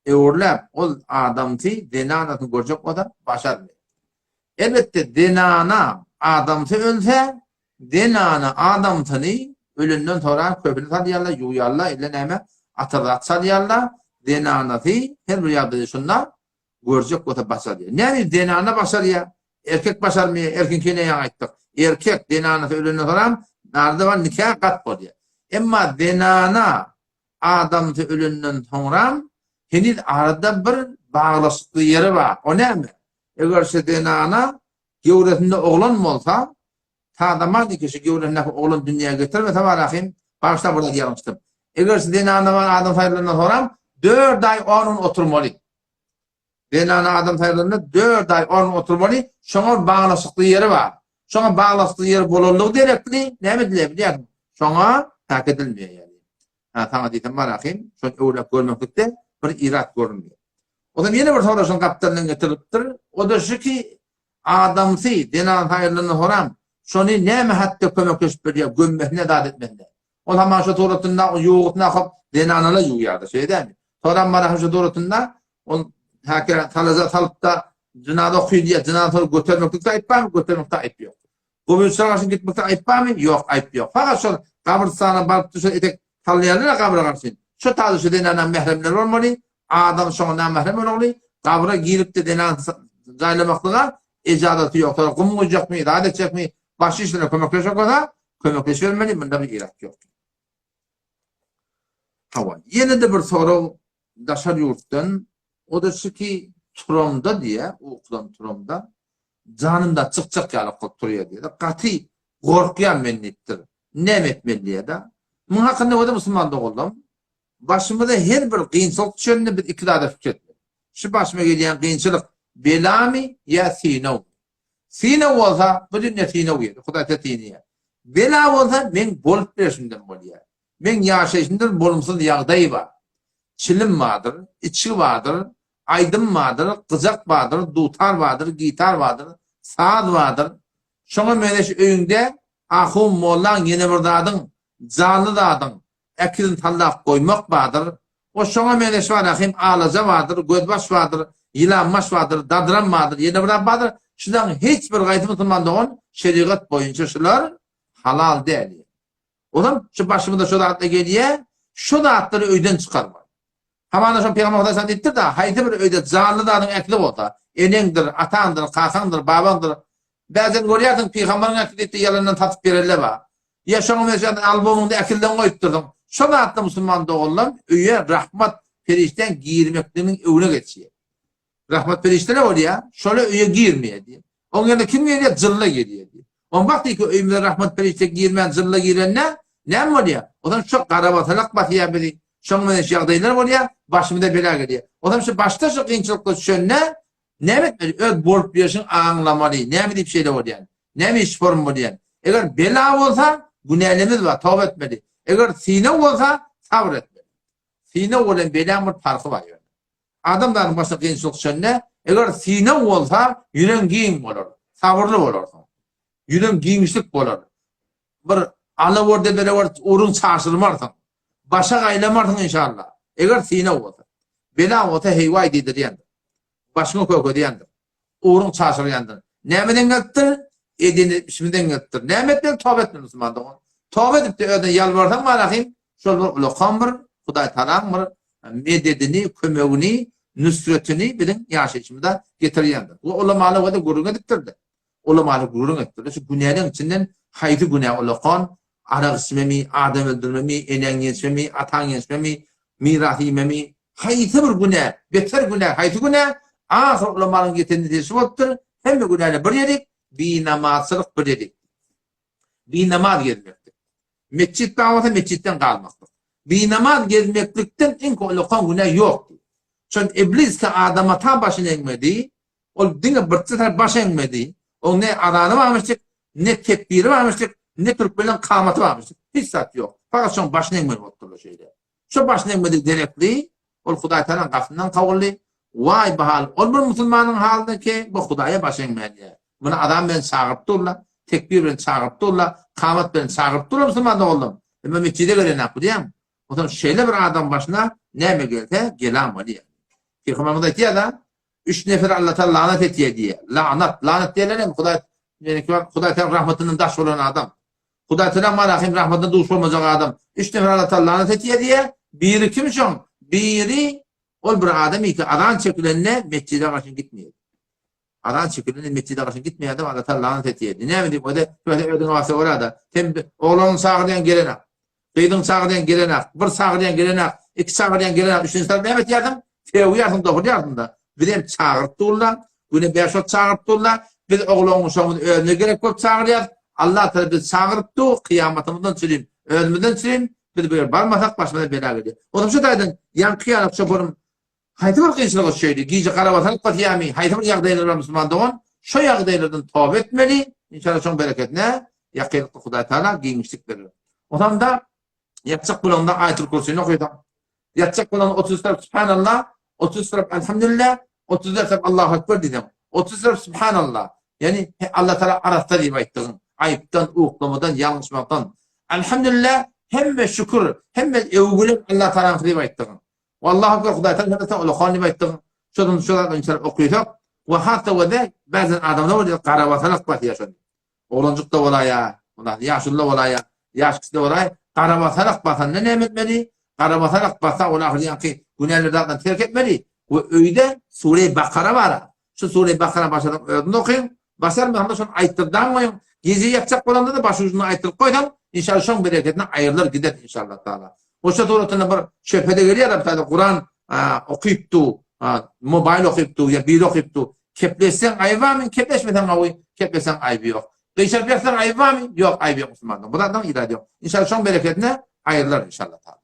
A: Öwürläp, ol adamsy zenanasyny görjek bolsa, başarmaýar. Elbetde, zenana adamsy ölse, zenana adamsyny ölenden soňra köpüni salýarlar, ýuwýarlar, ille näme, atyr zat salýarlar, zenanasy her bir ýagdaýda şunda görjek bolsa başarýar. Näme zenana başarýar, erkek başarmaýar, erkiňkine ýaňy aýtdyk. Erkek zenanasy ölenden soňra narda bar nika gat bolýar. Emma zenana Adamsy ölenden soňram heniz arada bir baglaşykly ýeri bar. O näme? Eger şu zenana göwresinde oglan bolsa, ta zaman ki şu göwresindäki oglan dünýä getirmese bar ahym, bagyşla burada ýalňyşdym. Eger şu zenana bar adam saýylandan soňram dört aý on gün oturmaly. Zenana adam saýylanda dört aý on gün oturmaly, şoňa baglaşykly ýeri bar. Şoňa baglaşykly ýeri bolanlygy derekli näme edilýär bilýärsiň? Şoňa hak edilmeýär ýaly. Ha, saňa diýsem bar ahym, şony öwräp görmeklikde bir irat görünmeýär. Ondan ýene bir sorag şoň gapdalyndan getirilipdir. O-da şu ki, adamsy zenan aýrylanda soram, şony näme hatda kömekleşip berýär, gömmesine zat etmesine. Ol haman şu suratynda ýuwgusyny akyp zenanalar ýuwýardy, şeýle dälmi? Soram bar ahym şu suratynda ol häke talaja salyp-da jynaza okyň diýýär, jynaza soň götermeklikde aýyp barmy? Götermekde aýyp ýok. Gubinçiler garşy gitmekde aýyp barmy? Ýok, aýyp ýok. Fakat şol gabrystana baryp şol etek salýarlar-a gabra garşy. Şo taýda şu zenana mähremleri bolmaly, adam şoňa namährem bolmaly, gabra girip-de zenan jaýlamaklyga ejazaty ýok. Soň gum guýjakmy, zat etjekmi, başga işlere kömekleşjek bolsa, kömekleşibermeli, munda bir irat ýok. Hawa, ýene-de bir sorag daşary ýurtdan, o-da şu ki, turamda diýýär, ukudan turamda, janymda çykjak ýaly bolup turýar diýýär. Gaty gorkýan men diýipdir. Näme etmeli diýýär-de. Muň hakynda bolsa musulman doganlarym, başymyza her bir kynçylyk düşende biz iki zada pikir etmeli. Şu başyma gelýän kynçylyk belamy ýa synagmy? Synag bolsa, bu dünýe synag ýeri, Hudaý size synaýar. Bela bolsa, meň bolup berşimden bolýar. Meň ýaşaýşymda bolumsyz ýagdaý bar. Çilim bardyr, içgi bardyr, aýdym bardyr, gyjak bardyr, dutar bardyr, gitar bardyr, saz bardyr. Şoňa meňzeş öýüňde ahun mollaň ýene bir zadyň, janly zadyň äkizini sallap goýmak bardyr. O şoňa meňzeş bar ahim alaja bardyr, gözbaş bardyr, ýylanbaş bardyr, dadram bardyr, ýene bir zat bardyr. Şularyň hiç bir gaýsy musulman dogan şerigat boýunça şular halal däl. Onam şu başymyza şu zatlar gelýär, şu zatlary öýden çykarmaly. Hamana şo Pygamber Hudaý sana diýipdir-de, haýsy bir öýde janly zadyň ähli bolsa, eneňdir, ataňdyr, kakaňdyr, babaňdyr, bäzden görýärsiň pygamberiň ähli diýipdir ýalandan satyp berelle bar. Ýa şoňa meňzeş albomyňda ählinden goýupdyrsyň. Şo zatda musulman doganlar öýe rahmat perişdäň girmekliginiň öňüne geçýär. Rahmat perişdeler bolýar, şolar öýe girmeýär diýýär. Oň ýerine kim gelýär? Jynlar gelýär diýýär. Oň bak diýki öýümize rahmat perişde girmän jynlar girende näme bolýar? Ozan şo garabasalak basýar bizi. Şoň bilen ýagdaýlar bolýar, başymyza bela gelýär. Ozan şu başda şu kynçylyklar düşende näme etmeli? Öz bolup ýörşüň aňlamaly. Näme diýip şeýle bolýan? Näme iş form bolýan? Eger bela bolsa, günälemiz bar, toba etmeli. Eger synag bolsa, sabyr etmeli. Synag bilen belaň bir parhy bar ýöne. Adamzadyň başyna kynçylyk düşende, eger synag bolsa, ýüregiň giň bolar, sabyrly bolarsyň. Ýüregiň giňişlik bolar. Bir alawerde berewer uruň çaşyrmarsyň. Başa gaýlamarsyň inşallah. Eger synag bolsa. Bela bolsa heýwaý diýdirýändir. Başyňy kökedýändir. Ugruň çaşyrýandyr. Nämeden gelipdir? Eden etmişimizden gelipdir. Näme etmeli? Toba etmeli musulman dogan. Toba edip-de özüne ýalbarsaň barahym, şol bir ulakan bir Hudaý Tagalaň bir mededini, kömegini, nüsretini biziň ýaşaýşymyza getirýändir. Bu ulamalar bolsa gürrüň edipdir-de. Ulamalar gürrüň edipdir. Şu günäleň içinden haýsy günä ulakan? Arak içmemi, adam öldürmemi, eneň ýençmemi, ataň ýençmemi, miras iýmemi, haýsy bir günä, beter günä haýsy günä? Ahyr ulamalaryň ýeten netijesi bolupdyr, hemme günäler bir ýerik, binamazçylyk bir ýerik. Binamaz gezmeklik. Metjit bar bolsa metjitden galmaklyk. Binamaz gezmeklikden iň ulakan günä ýok diýip. Şon iblis ki adama ta başyny egmedi, Ol diňe bir tarap baş egmedi. Oň ne azany barmyşdyk, ne tekbiri barmyşdyk, ne türkmeniň kamaty barmyşdyk. Hiç zat ýok. Fakat şoň başyny egmeli bolupdyrlar şeýle. Şo başyny egmedigi derekli, ol Hudaý Tagalaň gapysyndan kowuldy. Waý bu hal, ol bir musulmanyň halyna ki, bu Hudaýa baş egmän diýýär. Muny azan bilen çagyryp durlar, tekbir bilen çagyryp durlar, kamat bilen çagyryp durlar musulman doganlarym. Emma metjide gelenok bilýäňmi? Onsoň şeýle bir adam başyna näme gelse, gelan bolýar. Pygamberimiz aýtýar-da, Üç neferi Alla Taala lanat etýär diýýär. Lanat, lanat diýerler hem Hudaý meniki bar, Hudaý Taala rahmatyndan daş bolan adam. Hudaý Taala marahim rahmatyna duş bolmajak adam. Üç nefer Alla Taala lanat etýär diýýär. Biri kim şoň? Biri ol bir adam iki azan çekilende metjide garşy gitmeýär. Azan çekilende metjide garşy gitmeýär adam Alla Taala lanat etýär. Näme diýip, o da özüňe barsa görä-de. Sen oglanyň çagyrýan gelenak. Gyzyň çagyrýan gelenak, bir çagyrýan gelenak, iki çagyrýan gelenak, üçünji tarap näme etýärsiň? Sögýärsiň, dogurýarsyň-da. Biz hem çagyryp durla, güne bäş wagt çagyryp durla. Biz oglan uşagymyzy özüne gerek bolup çagyrýarys. Allah Taala bizi çagyryp dur, kyýamatymyzdan çürim, özümizden çürim. Biz bu ýere barmasak başymyza bela gelýär. Onsoň şu taýdan ýaňky ýaly çopanym haýsy bir kynçylyga düşeýdi, gije garabasalyk basýarmy, haýsy bir ýagdaýlar bar musulman dogan, şo ýagdaýlardan toba etmeli. Inşallah şoň bereketine ýakynlykda Hudaý Taala giňişlik berer. Ondan da ýatjak bolanda Aýatul Kürsini okaýsaň, ýatjak bolanda 30 tarap Subhanallah, 30 tarap Elhamdülillah, 30 tarap Allahu Ekber diýseň, 30 tarap Subhanallah. Ýani Allah Taala arassa diýip aýtdygyň, aýypdan, uklamadan, ýalňyşmakdan. Elhamdülillah, hemme şükür, hemme öwgüler Allah Taalanyňky diýip aýtdygyň. Wallahu Ekber Hudaý Taala hemme sen ulakan diýip aýtdygyň. Şodan şu zatlar inşallah okysak we hat-da we bäzen adamlar bolýar garabasalyk basýar şony. Oglanjyk-da bolaýar, ondan ýaşuly-da bolaýar, ýaş kişi-de bolaýar, garabasalyk basanda näme etmeli? Garabasalyk bassa ol ahyry ýaňky günäleri zatdan terk etmeli we öýde Sure-i Bakara bar. Şu Sure-i Bakara başarsaň özüňiz okyň, başarmasaňda şony aýtdyrdaň goýuň. Gije ýatjak bolanda-da başujunda aýtdyryp goýsaň, inşallah şoň bereketine aýrylar gider inşallah taala. Goşa suratynda bir şöhede gelýär bir tane Kuran okyp du, mobil okyp du, ýa biri okyp du. Kepleşseň aýby barmy? Kepleşmeseň gawy, kepleşseň aýby ýok. Gyşaryp ýatsaň aýby barmy? Ýok, aýby ýok musulmanyň. Bu zatlaryň irady ýok. Inşallah şoň bereketine aýrylar inşallah taala.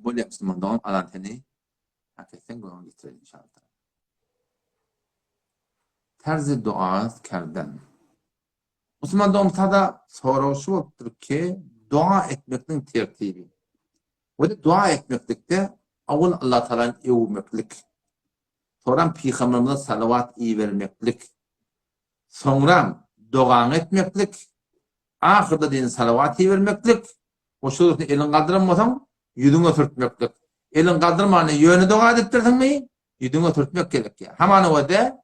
A: Bolýar musulman dogan alan seni hak etseň göwün getirer inşallah. Terzi dua kerden. Musulman dogan sada sorag şu bolupdyr ki, dua etmekligiň tertibi. We dua etmeklikde awal Allah Taalany öwmeklik. Soňram pygamberimize salawat ibermeklik. Soňram dogaňy etmeklik. Ahyrda din salawat ibermeklik. We şu eliň galdyran bolsaň, ýüzüňe sürtmeklik. Eliň galdyrmany ýöne doga edipdirsiňmi? Ýüzüňe sürtmek gerekýär. Hamana öde,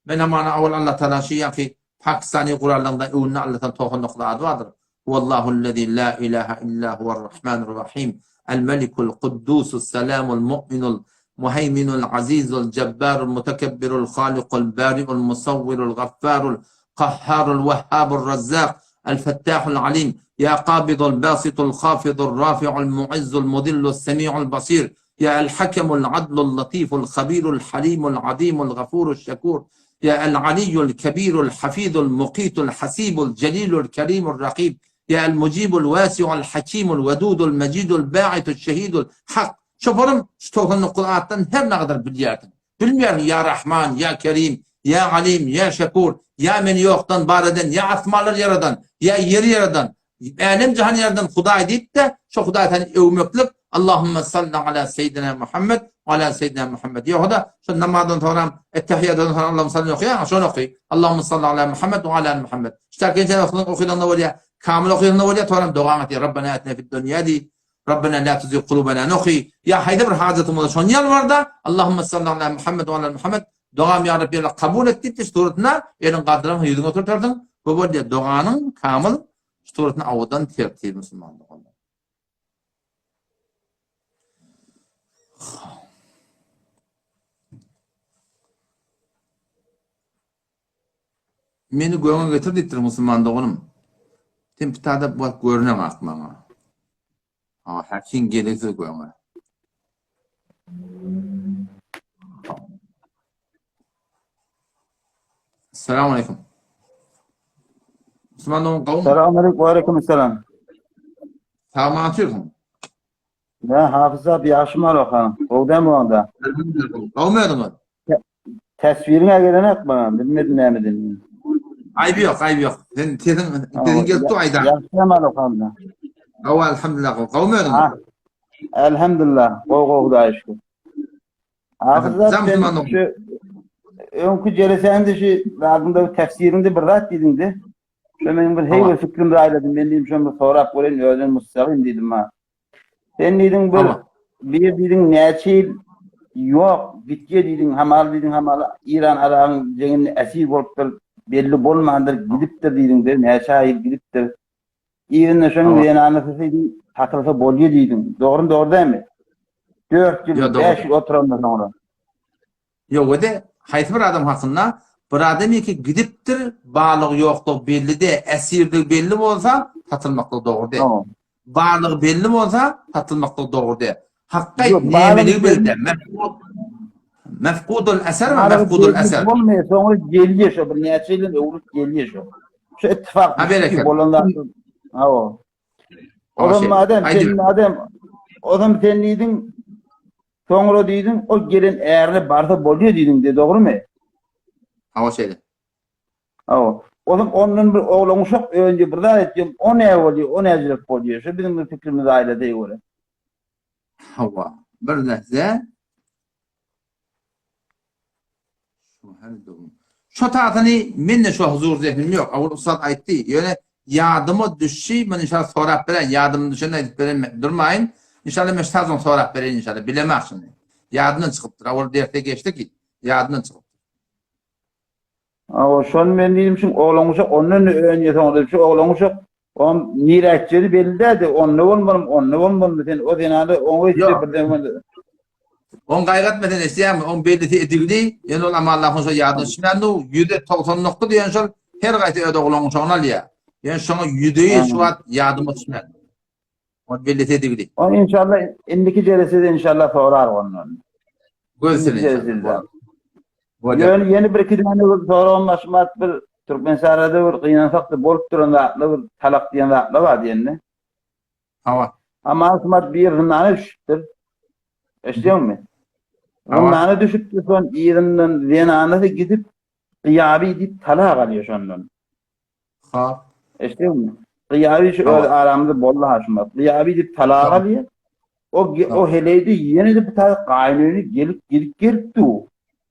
A: men hamana awal Allah Taala şu ýaňky Pakistany guralynda öwünde Allahdan 99 ady bardyr. Huwallahullezî lâ ilâhe illâ huwerrahmânurrahîm. El-Melikul Kuddusus Selamul Mu'minul Muheýminul Azizul Jebbarul Mutekebbirul Halikul Bariul Musawwirul Gaffarul Kahharul Wehhabur Razzak El-Fettahul Alim Ýa Kabidul Basitul Hafidul Rafiul Muizzul Muzillus Semiul Basir Ýa El-Hakemul Adlul Latiful Habirul Halimul Azimul Gafurul Şekur Ýa El-Aliyyul Kebirul Hafizul Mukitul Hasibul Jelilul Kerimur Rakib Ýa El-Mujibul Wasiul Hakimul Wedudul Mejidul Ba'itul Şehidul Hak Şoparym şu 99 atdan her nagadar bilýärsiň. Bilmeýärsiň ýa Rahman, ýa Kerim, ýa Alim, ýa Şekur, ýa meni ýokdan bar eden, ýa asmanlary ýaradan, ýa ýeri ýaradan, älem-jahany ýaradan Hudaý diýip-de, şo Hudaý seni öwmeklik, Allahümme salli ala seýidina Muhammed we ala seýidina Muhammed. Ýogsa-da, şo namazdan soňram, ettehiýatdan soňra Allahümme salli okaýaň, şony oky. Allahümme salli ala Muhammed we ala Muhammed. Ştäkin sen okylanda bolýar, kamyl okylanda bolýar, soňram dogaňy et, Rabbena atina fid dunýa diý. Rabbena la tuzig kulubena noky ýa haýsy bir hajatyň bolsa şony ýalbarda Allahumma salli ala Muhammed we ala Muhammed dogam ýa Rabbi Allah kabul et diýip suratyna eliň galdyran ýüzüňe sürtersiň bu bolýar doganyň kamyl suratyny owadan tertip musulman doganlar. Meni göňe getir diýipdir musulman doganym. Sen pitada bu wagt görüneňak maňa. Ha, häkin geleksiz göňe. Assalamu alaykum. Musulman dogan gowmy?
C: Salam aleyküm, we aleyküm selam.
A: Sag atyrsyň.
C: Ne Hafız abi ýagşy bar okan. Gowy dämi onda?
A: Gowmy özüňiz?
C: Teswiriňe gelenek maňa, bilmedim nämedenini.
A: Aýby ýok, aýby ýok. Sen sesiň sesiň gelip dur aýda.
C: Ýagşy bar okan.
A: Gowy elhamdülillah gowy. Gowmy özüňiz?
C: Ha. Elhamdülillah. Gowy gowy Hudaýa şükür. Hafız abi sen şu öňki jelesäňde şu zadyňda tefsiriňde bir zat diýdiňde. Şo meniň bir heý bir fikrim raýladym. Men diýdim şony bir sorap göreýin, özüm mustagyn diýdim ma. Sen diýdiň bir bir diýdiň näçe ýyl ýok, gitýe diýdiň, hamal diýdiň, hamal İran Aragyň jeňinde esir bolupdyr, belli bolmandyr, gidipdir diýdiň, bir näçe aý gidipdir. Yzynda şonuň zenanasy diýdiň, satylsa bolýa diýdiň. Dogrymy, dogry dälmi? 4 ýyl, 5 ýyl oturandan soňra.
A: Ýok ede, haýsy bir adam hakynda bir adam ýeke gidipdir, barlygy ýokdugy belli de, äsirdigi belli bolsa, satylmaklygy dogry de. Barlygy belli bolsa, satylmaklygy dogry de. Hakka aýt, nämeligi belli de. Mefkudul eser we mefkudul eser.
C: Bolmaýar, soňra gelýär şo bir näçe ýyldan öwrülip gelýär şo. Şu ittifak bolan zat. Hawa. Ozan madem, sen madem, ozan sen diýdiň. Soňra diýdiň, o gelen ärine barsa bolýa diýdiň de, dogrumy?
A: Hawa şeýle.
C: Hawa. Onuň ondan bir oglan uşak önje bir zat etýän, o nä bolýa, o näjirek bolýa? Şu biziň bir pikrimizi aýla deý göre.
A: Hawa. Bir nähze. Şo tatyny mende şo huzur zehnim ýok. Awul ussat aýtdy. Ýöne ýadyma düşşi, men inşallah sorap bereýin. Ýadyma düşende aýdyp beren durmaýyn. Inşallah men şo sorap bereýin inşallah. Bilemok şuny. Ýadymdan çykypdyr. Awul derse geçdik. Ýadymdan çykypdyr.
C: Awa, şony men diýdim, şuň oglan uşak ondan-da önýe soň diýdim, şu oglan uşak om nirä gitjegi belli däldi, onda bolmalym, onda bolmalymy, sen o zenany oňa gitse birden
A: men Oň gaýgy etme sen eşidýäňmi, oň bellisi edildi, ýöne ol Amanlahyň şo ýadyna düşmändu, 199 diýen şol her gaýsy öz oglan uşagyny alýar. Ýöne şoňa 100 şu wagt ýadyma düşmän. Ol bellisi edildi.
C: Ony inşallah indiki jelesede inşallah sorar ondan.
A: Gözsün inşallah.
C: Ýöne ýene bir iki däne bir soragym bar, şumat bir Türkmenistanda bir gynansak-da bolup duran zatlar bir talak diýen zatlar bar diýende.
A: Hawa.
C: Amma şumat bir zyndana düşüpdir. Eşidýäňmi? Zyndana düşüpdir, soň yzyndan zenanasy gidip gyýaby diýip talak alýar şondan.
A: Ha.
C: Eşitdiňmi? Gyýaby şu öz aramyzda boldy ha şumat. Gyýaby diýip talak alýar. O o heleýdi ýene-de bu taýda gaýynöýüne gelip gidip gelip dur.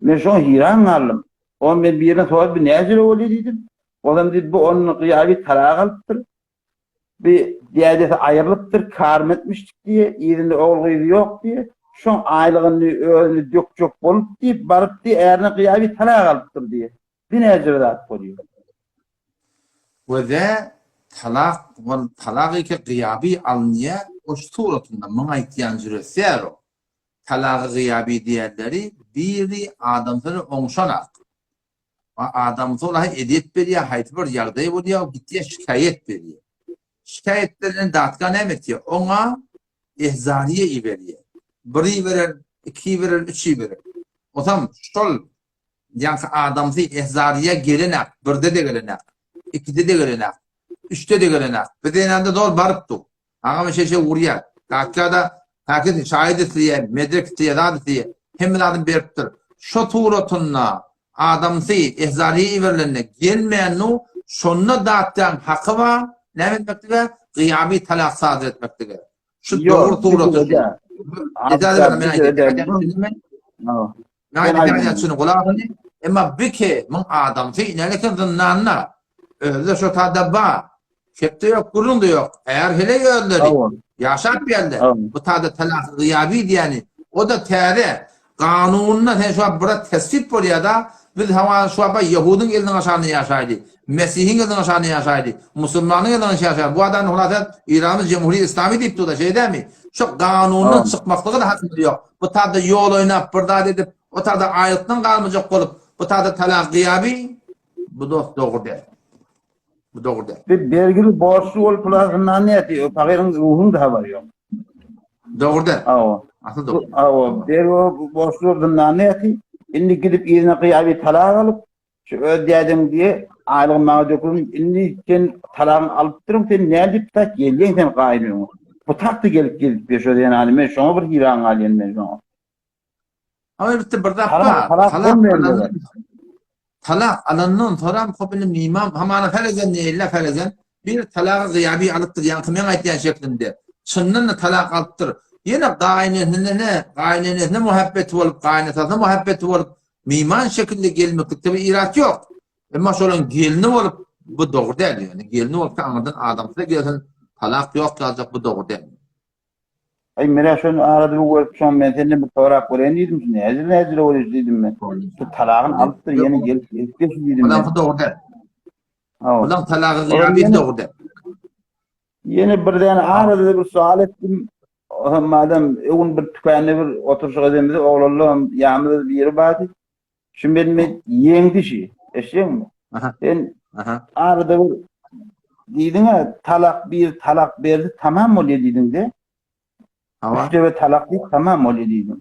C: Men şoňa hiran galdym. O men birine sorap bu näjele bolýar diýdim. Olam diýdi bu onun gyýaby talak alypdyr. Bir dädesi aýrylypdyr, karm etmişdik diýe, yzynda ogul gyzy ýok diýe. Şoň aýlygyny özüni dökjek bolup diýip baryp diýe ärine gyýaby talak alypdyr diýe. Bir näce zat bolýar.
A: Weze talak ol talak eke gyýaby alynýa oş suratynda muň aýtýan jüresýär o. Talagy gyýaby diýenleri biri adamsyny oňşanak. A adamsy ola ezýet berýä haýsy bir ýagdaý bolýa gitýä şikaýat berýä. Şikaýat berlen datga näme etýä oňa ehzariýe iberýä. Bir iberer, iki iberer, üç iberer. Osam şol Ýaňky adamsy Ehzariýa gelenak, birde-de gelenak, ikide-de gelenak, üçde-de gelenak. Bir zenanda zor baryp dur. Agam şeýle urýar. Datça-da häkis şaýat isleýär, medrek isleýär, zat isleýär. Hemme zadyny beripdir. Şo suratynda adamsy Ehzariýa iberilende gelmändu, şonda datjaň haky bar, näme etmeklige? Gyýaby talak sadyr etmeklige. Şu dogry suraty. Näme gulagyny? Emma bike müň adamsy ineleken zyndanda. Özde şo tada ba. Kepde ýok, gürrüň-de ýok. Är heleý özleri. Ýaşap geldi. Bu tada talak gyýaby diýeni. O-da täze. Kanunynda sen şu wagt biraz teswip bolýar-da. Biz hawa şu wagt ýehudyň eliniň aşagynda ýaşaýdy. Mesihiň eliniň aşagynda ýaşaýdy. Musulmanyň eliniň aşagynda ýaşaýdy. Bu adam hulasa Iranymyz Jemhuriýet Islamy diýip dur-da, şeýle dälmi? Şu kanundan çykmaklyga-da hakymyz ýok. Bu tada ýol oýnap, bir zat edip, o tada aýlykdan galmajak bolup, bu tada talak gyýaby, bu dost dogry däl. Bu dogry däl.
C: Bir bergili borçly bolup pul alsyndan näti, o pahyryň ruhuň da habary ýok.
A: Dogry däl.
C: Awa.
A: Asyl dogry.
C: Awa, bergi borçly bolsundan näti, indi gidip yzyna gyýaby talak alyp, Şu öz dädeň diýe, aýlygyny maňa döküň, indi sen talagyňy alypdyryn, sen nädip tak gelýäň sen gaýyn öňe. Bu takdy gelip gezip ýör şo zenany, men şoňa bir hiran galýan men şoňa.
A: Elbetde bir zat bar.
C: Talak bolmaýan
A: Talak alandan soram hop indi mimam hamana ferezen diýilýär ferezen. Bir talagy gyýaby alypdyr, ýaňky meň aýtýan şeklimde. Çyndan-da talak alypdyr. Ýene gaýynenesine, gaýynenesine muhabbeti bolup, gaýynatasyna muhabbeti bolup, Myman şekilde gelmeklikde bir irat ýok. Emma şolaň gelni bolup bu dogry däl ýöne. Gelni bolup aňyrdan adamsy gelsin talak ýok ýaljak bu dogry däl.
C: Aý menä şony arada bir görüp şoň men senden bir sorap göreýin diýdim şu näjele näjele bolýar diýdim men. Şu talagyny alypdyr ýene gelip gelip gelsin diýdim men.
A: Bulaňky dogry däl. Bulaň talagy gyýaby dogry däl.
C: Ýene bir däne arada bir sual etdim. Otam madam öň bir tükände bir oturyşyk edemizde oglanlar ýanymyzda biri bardy. Şu meni ýeňdi şi. Eşitdiňmi? Sen arada bir diýdiň-ä talak bir talak berdi tamam bolýar diýdiň-de.
A: Hawa.
C: Üç debe talak diýip tamam bolýar diýdiň.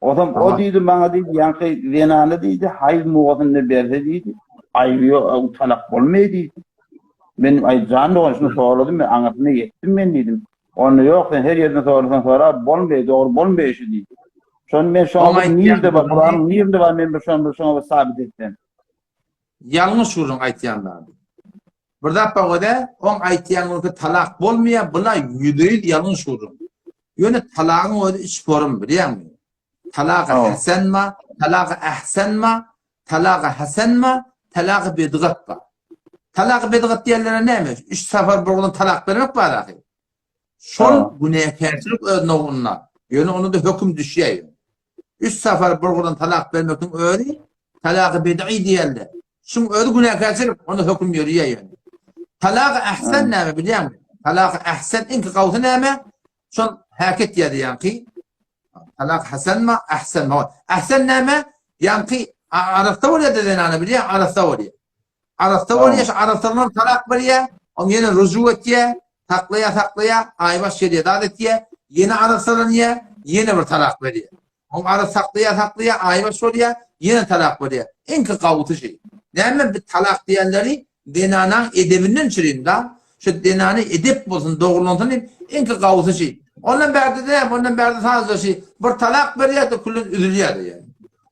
C: Ozam o diýdi maňa diýdi ýaňky zenany diýdi haýz mugasynda berse diýdi aýby ýok o talak bolmaýar diýdi. Men aý jan dogan şuny soradym men aňyrsyna ýetdim men diýdim. Onda ýok sen her ýerden sorasaň sora bolmaýar dogry bolmaýar şu diýdi. Şony men şoňa
A: Oňa
C: bir nirde bar,
A: aýtýan
C: Kuranyň nirde bar men bir şony bir şoňa bir sabit etsem.
A: Ýalňyş gürrüň aýtýan zady. Bir zat bar göde, oň aýtýan gürrüňi talak bolmaýar, bula 100% ýalňyş gürrüň. Ýöne talagyň özi üç forum bilýäňmi? Talagy hasen ma, talagy ahsen ma, talagy hasen ma, talagy bidgat bar. Talagy bidgat diýenlere näme? Üç sapar bir günden talak bermek bar ahy. Şol günäkärçilik öz nowunda. Ýöne onda-da höküm düşýär. Üç sapar bir gurdan talak bermekiň özi talagy bid'i diýelde. Şuň özi günäkärçilik, onda höküm ýörýär ýöne. Talagy ahsen näme bilýäňmi? Talagy ahsen iňki gawsy näme? Şol häket diýýär ýaňky. Talak hasen ma, ahsen ma. Ahsen näme? Ýaňky arassa bolýar zenana bilýär, arassa bolýar. Arassa bolýar, şu arassalygyndan talak berýär, oň ýene ruju etýär, saklaýar, saklaýar, aýbaş gelýär, zat etýär, ýene arassalanýar, ýene bir talak berýär. Oň ara saklaýar, saklaýar, aýbaş bolýar, ýene talak berýär. Iňki gawusy şi. Näme bir talak diýenleri zenanaň edebinden çürin da. Şu zenany edep bolsun, dogrulansyn diýip, iňki gawusy şi. Ondan bärde näme, ondan bärde sadece şi bir talak berýär-de küllen üzülýär ýa.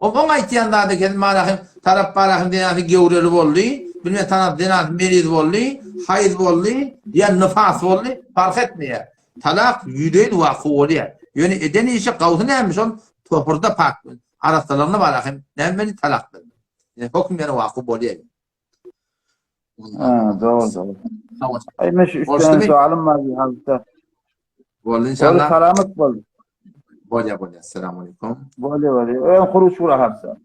A: O oň aýtýan zady eken, manahym tarap barahym zenasy gewreli boldy, bilmem tanap zenasy meriz boldy, haýz boldy, ýa nifas boldy, parh etmeýär. Talak ýüzeýin waky bolýar. Ýöne eden işi gawsy näme şol tohurda pak arassalygyny barahym näme meni talak bermek. Ýa höküm ýene waky bolýar.
C: Ha, dogry, dogry. Ay men şu üç tane sualym bar hazırda.
A: Boldy inşallah.
C: Boldy, salamat bol.
A: Bolýar, bolýar. Assalamu alaykum.
C: Bolýar, bolýar. Öň huruç gura hapsa.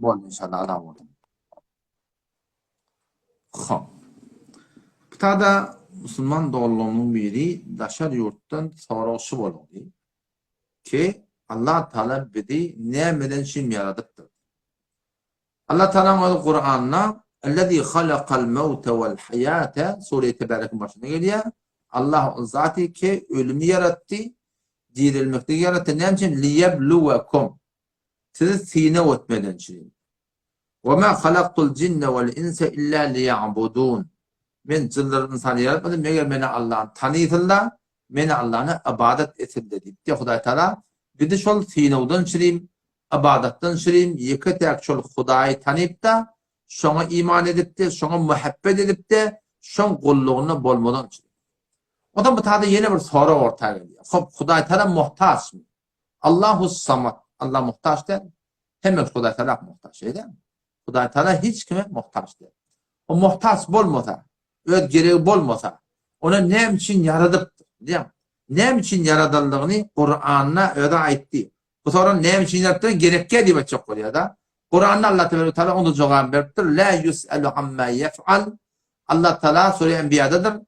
A: Boldy inşallah. Allah boldy. Hop. Butada musulman doganlarynyň biri daşary ýurtdan sorag şu boldy. Ki Allah Taala bizi nämeden üçin ýaradypdyr? Allah Tagalaň özi Kuranda Ellezî halakal mewte vel haýate Sure-i Tebärekiň başynda gelýär. Allah ol zaty ki ölümi ýaratdy, direlmekligi ýaratdy. Näme üçin? Liýebluwekum. Sizi synag etmeden üçin. Ve ma halaktul jinne vel insa illa liýa'budun. Men jynlary ynsany ýaratmadym, meger meni Allahny tanysynlar, meni Allahna ybadat etsinler diýipdir. Hudaý Tagala bizi şol synagdan çürim Ybadatdan şirin ýeke-täk şol Hudaýy tanyp-da, şoňa iman edip-de, şoňa muhabbet edip-de, şoň gullugynda bolmadan şirin. Onsoň bu taýda ýene bir sorag orta gelýär. Hop, Hudaýtagala muhtaçmy? Allahus Samad. Allah muhtaç däl. Hemme Hudaýtagala muhtaç, şeýle dälmi? Hudaýtagala hiç kime muhtaç däl. O muhtaç bolmasa, öz geregi bolmasa, ony näme üçin ýaradypdyr? Diýýän. Näme üçin ýaradanlygyny Kuranda özi aýtdy. Bu soran näme üçin ýazypdyr? Gerekkä diýip aýtjak bolýar-da. Kuranda Allah tebaraka taala onda jogap beripdir. La ýus'alu amma ýef'al. Allah taala sure Enbiýadadyr.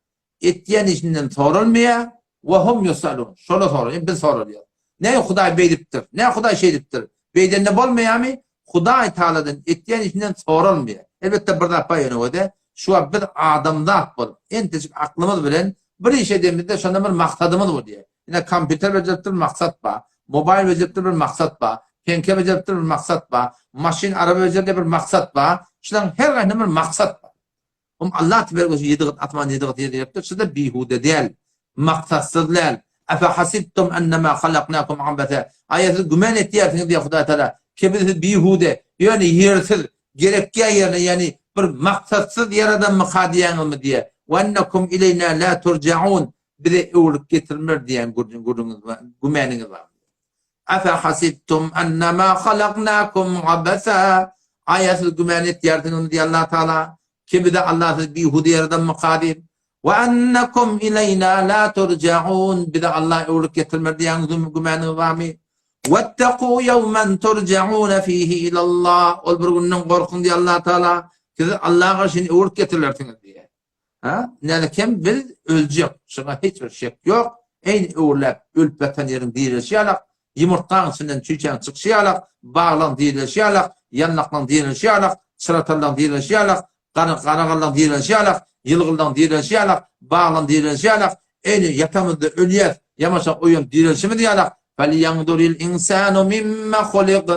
A: Etýän işinden soralmaýar. We hum ýus'alun. Şola soralýar, biz soralýar. Näme Hudaý beýdipdir? Näme Hudaý şeýdipdir? Beýdende bolmaýarmy? Hudaý taaladan etýän işinden soralmaýar. Elbetde bir zat bar ýöne o-da, şu wagt biz adamzat bolup, entejik aklymyz bilen bir iş edemizde şonda bir maksadymyz bolýar. Ine kompýuter bejeripdir maksat bar. Mobaýl bejeripdir bir maksat bar. Peňke bejeripdir bir maksat bar. Maşyn araba bejerdi bir maksat bar. Şularyň her gaýsynyň bir maksat bar. Hum Allah tebarek we ýedi gat asman ýedi gat ýer ýaratdy. Şuda bihude däl. Maksatsyz däl. Efe hasibtum ennema halaknakum abasa. Aýa siz güman etýärsiňiz diýýär Hudaý Taala. Ki biz sizi bihude, ýöne ýersiz, gerekýä ýerine, ýagny bir maksatsyz ýaradanmyka diýýäňizmi diýýär. We ennekum ileýna la turjaun. Bize öwrülip getirilmer diýen gürrüňiz bar, gümeniňiz bar. Afa hasibtum annama halaknakum abasa. Aýa siz güman etýärsiňizmi diýýär Allah Taala, ki bize Allah sizi bihuda ýaradanmyka diýip. Wa annakum ileýna la turjaun. Bize Allah öwrülip getirmer diýen gümeniňiz barmy? Wattaqu ýawman turjauna fihi ilallah. Ol bir günden gorkuň diýýär Allah Taala, sizi Allaha garşy öwrülip getirilersiňiz diýýär. Ha, nälekem biz öljek, şuňa hiç bir şek ýok. Eýni öwürläp ölüp ýatan ýeriň direlişi ýalak, ýumurtgaň içinden çüýçäň çykyşy ýalak, baglaň direlişi ýalak, ýanlaklaň direlişi ýalak, çyratallaň direlişi ýalak, gara garagallaň direlişi ýalak, ýylgynlaň direlişi ýalak, baglaň direlişi ýalak, eýni ýatamyzda ölýäs, ýamaşa oýanyp direlişimiz ýalak. Felýanzuril insanu mimma huliq,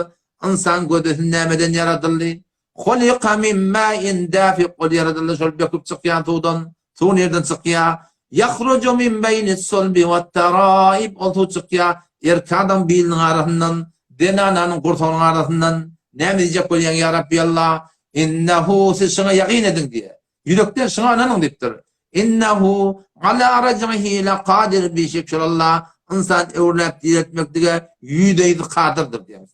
A: Ynsan gözesi nämeden ýaradyldy? Hulika min ma'in dafiq ol ýaradyldy şol böküp çykýan suwdan. Suw nirden çykýar? Ýahruju min beýnis sulbi wat taraib ol suw çykýar erkek adam biliniň arasyndan. Zenananyň gursagynyň arasyndan näme diýjek bolýaň ýa Rabbi Allah? Innehu siz şuňa ýagyn ediň diýýär. Ýürekden şuňa ynanyň diýipdir. Innehu ala raj'ihi lakadir bişek şol Allah ynsan öwrüläp direltmeklige ýüzde-ýüz kadyrdyr diýýär.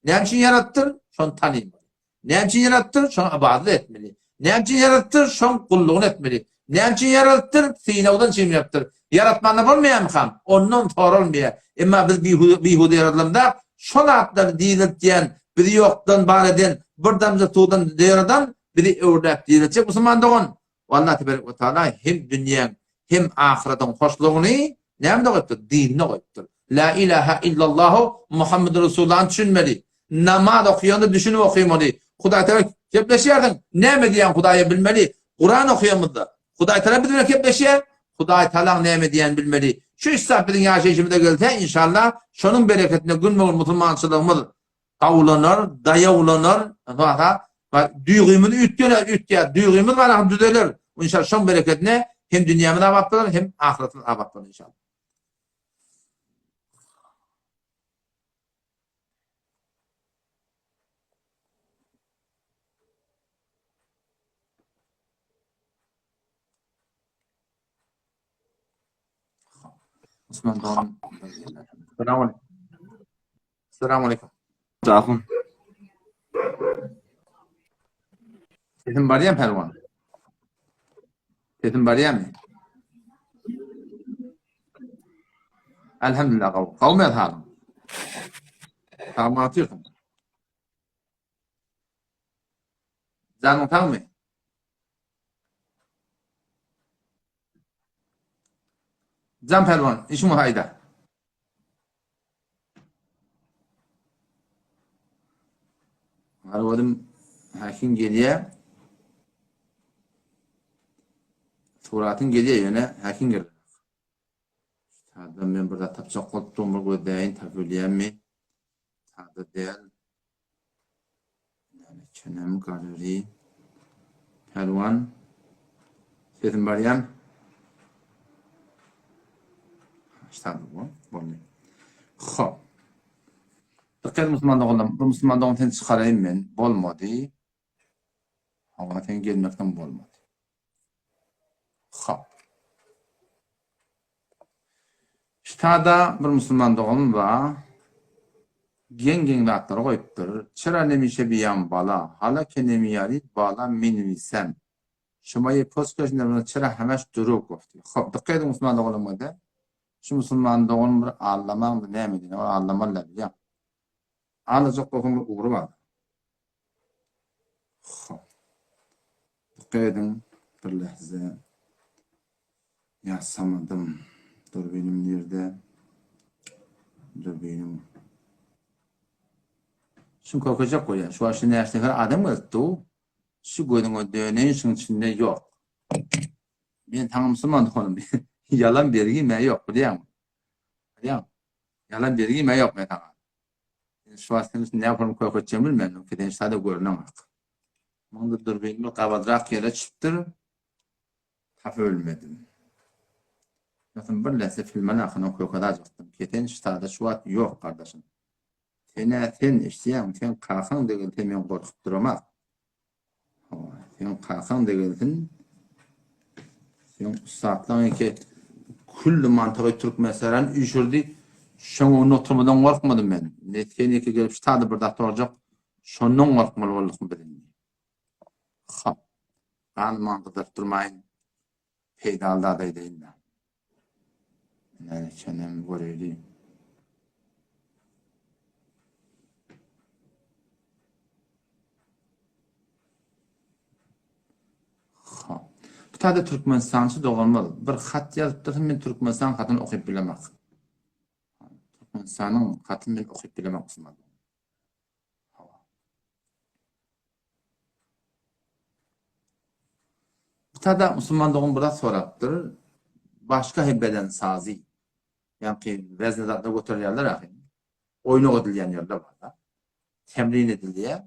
A: Näme üçin ýaratdyr? Şony tanymaly. Näme üçin ýaratdyr? Şoňa ybadat etmeli. Näme üçin ýaratdyr? Şoň gullugyny etmeli. Näme üçin ýaratdyr? Synagdan üçin ýaratdyr. Ýaratmanda bolmaýarmykam? Ondan soralmaýar. Emma biz bihuda ýaradylamda, şol zatlary direltýän, bizi ýokdan bar eden, bir damja suwdan ýaradan bizi öwrüläp direltjek musulman dogan. Allah tebarek we taala hem dünýäň, hem ahyratyň hoşlugyny nämede goýupdyr? Dinde goýupdyr. La ilaha illallahu Muhammedur Resulullahny düşünmeli. Namaz okaýanda düşünip okamaly. Hudaý Tagala gepleşýärsiň, näme diýýän Hudaýa bilmeli. Kuran okaýamyzda Hudaý Tagala biz bilen gepleşýär, Hudaý Tagalaň näme diýýänini bilmeli. Şu iş zat biziň ýaşaýşymyza gelse, inşallah, şonuň bereketine günbe-gün musulmançylygymyz gawlanar, daýawlanar, duýgymyz üýtgener, üýtgär, duýgymyz garaňky düzeler. Inşallah şoň bereketine hem dünýämiz abat bolar, hem ahyretimiz abat bolar inşallah. Osman dogan. Salam aleyküm. Salam aleyküm.
D: Ahun.
A: Sesim barýar Pälwan? Sesim barýarmy? Elhamdülillah gawy. Gawmy halyň? Sagmy otyrsyň? Janyň sagmy? Jan Pälwan, işiň bolsa aýda. Garabadym häkim gelýär. Suratyň gelýär ýöne häkim gelýär. Sada men bir zat tapjak bolup durun bir gözläýin tapyp bilýänmi? Sada däl. Çenem galeri. Pälwan. Sesim barýan. Ştada bu. Boldy. Hop. Dikkat musulman doganlarym. Bu musulman dogan seni çykaraýyn men. Bolmady. Hawa sen gelmekden bolmady. Hop. Ştada bir musulman dogan bar. Geň-geň zatlary goýupdyr. Çyra nemişe biýam bala, hala ke nemiýarid bala minwisem. Şuma ye post köşünde çyra hemeş durug gofty. Hop, dikkat ediň musulman doganlarym Şu musulman dogan bir aldamaňda näme diýen, ol aldamaly däl bilýäň. Aldajak bolsaň bir ugry bar. Hop. Dikkat ediň bir lähze. Ýasamadym. Durbinim nirde? Durbinim. Şuny kökejek bolýan. Şu wagt şu näçe nefer adam gelipdi. Şu gözüňe döneýin şuň içinde ýok. Men saňa musulman doganym. Ýalan bergim-ä ýok, bilýäňmi? Bilýäňmi? Ýalan bergim-ä ýok men saňa. Şu wagt sen üçin näme forma köke etjegimi bilmen. Sen sada görüneňok. Muňda dürbin bir gabadrak ýere çypdyr. Tapyp bilmedim. Ýogsam bir lähze filmen akyna köke dajakdym. Kesen ştada şu wagt ýok gardaşym. Sen-ä sen eşidýäňmi? Seň kakaň degilse men gorkup duramak. Hawa, seň kakaň degelsin. Seň ussatlaň eke külli mantygy Türkmenistana üýşürdi. Şoň öňünde oturmadan gorkmadym men. Ne sen eke gelip ştada bir zat sorajak. Şondan gorkmaly boldukmy biz indi? Hop. Ganyman gyzdyryp durmaýyn. Peýdaly zat aýdaýyn-da. Näme çenem göreýli. Ha. Bu taýda Türkmenistançy doganymyz bir hat ýazypdyr, men Türkmenistan hatyny okyp bilemok. Türkmenistanyň hatyny men okyp bilemok musulman. Bu tada musulman dogan biraz sorapdyr. Başga hem beden sazy. Ýagny wezne zatlar göterýärler ahy. Oýnak edilýän ýerler bar da. Temrin edilýär.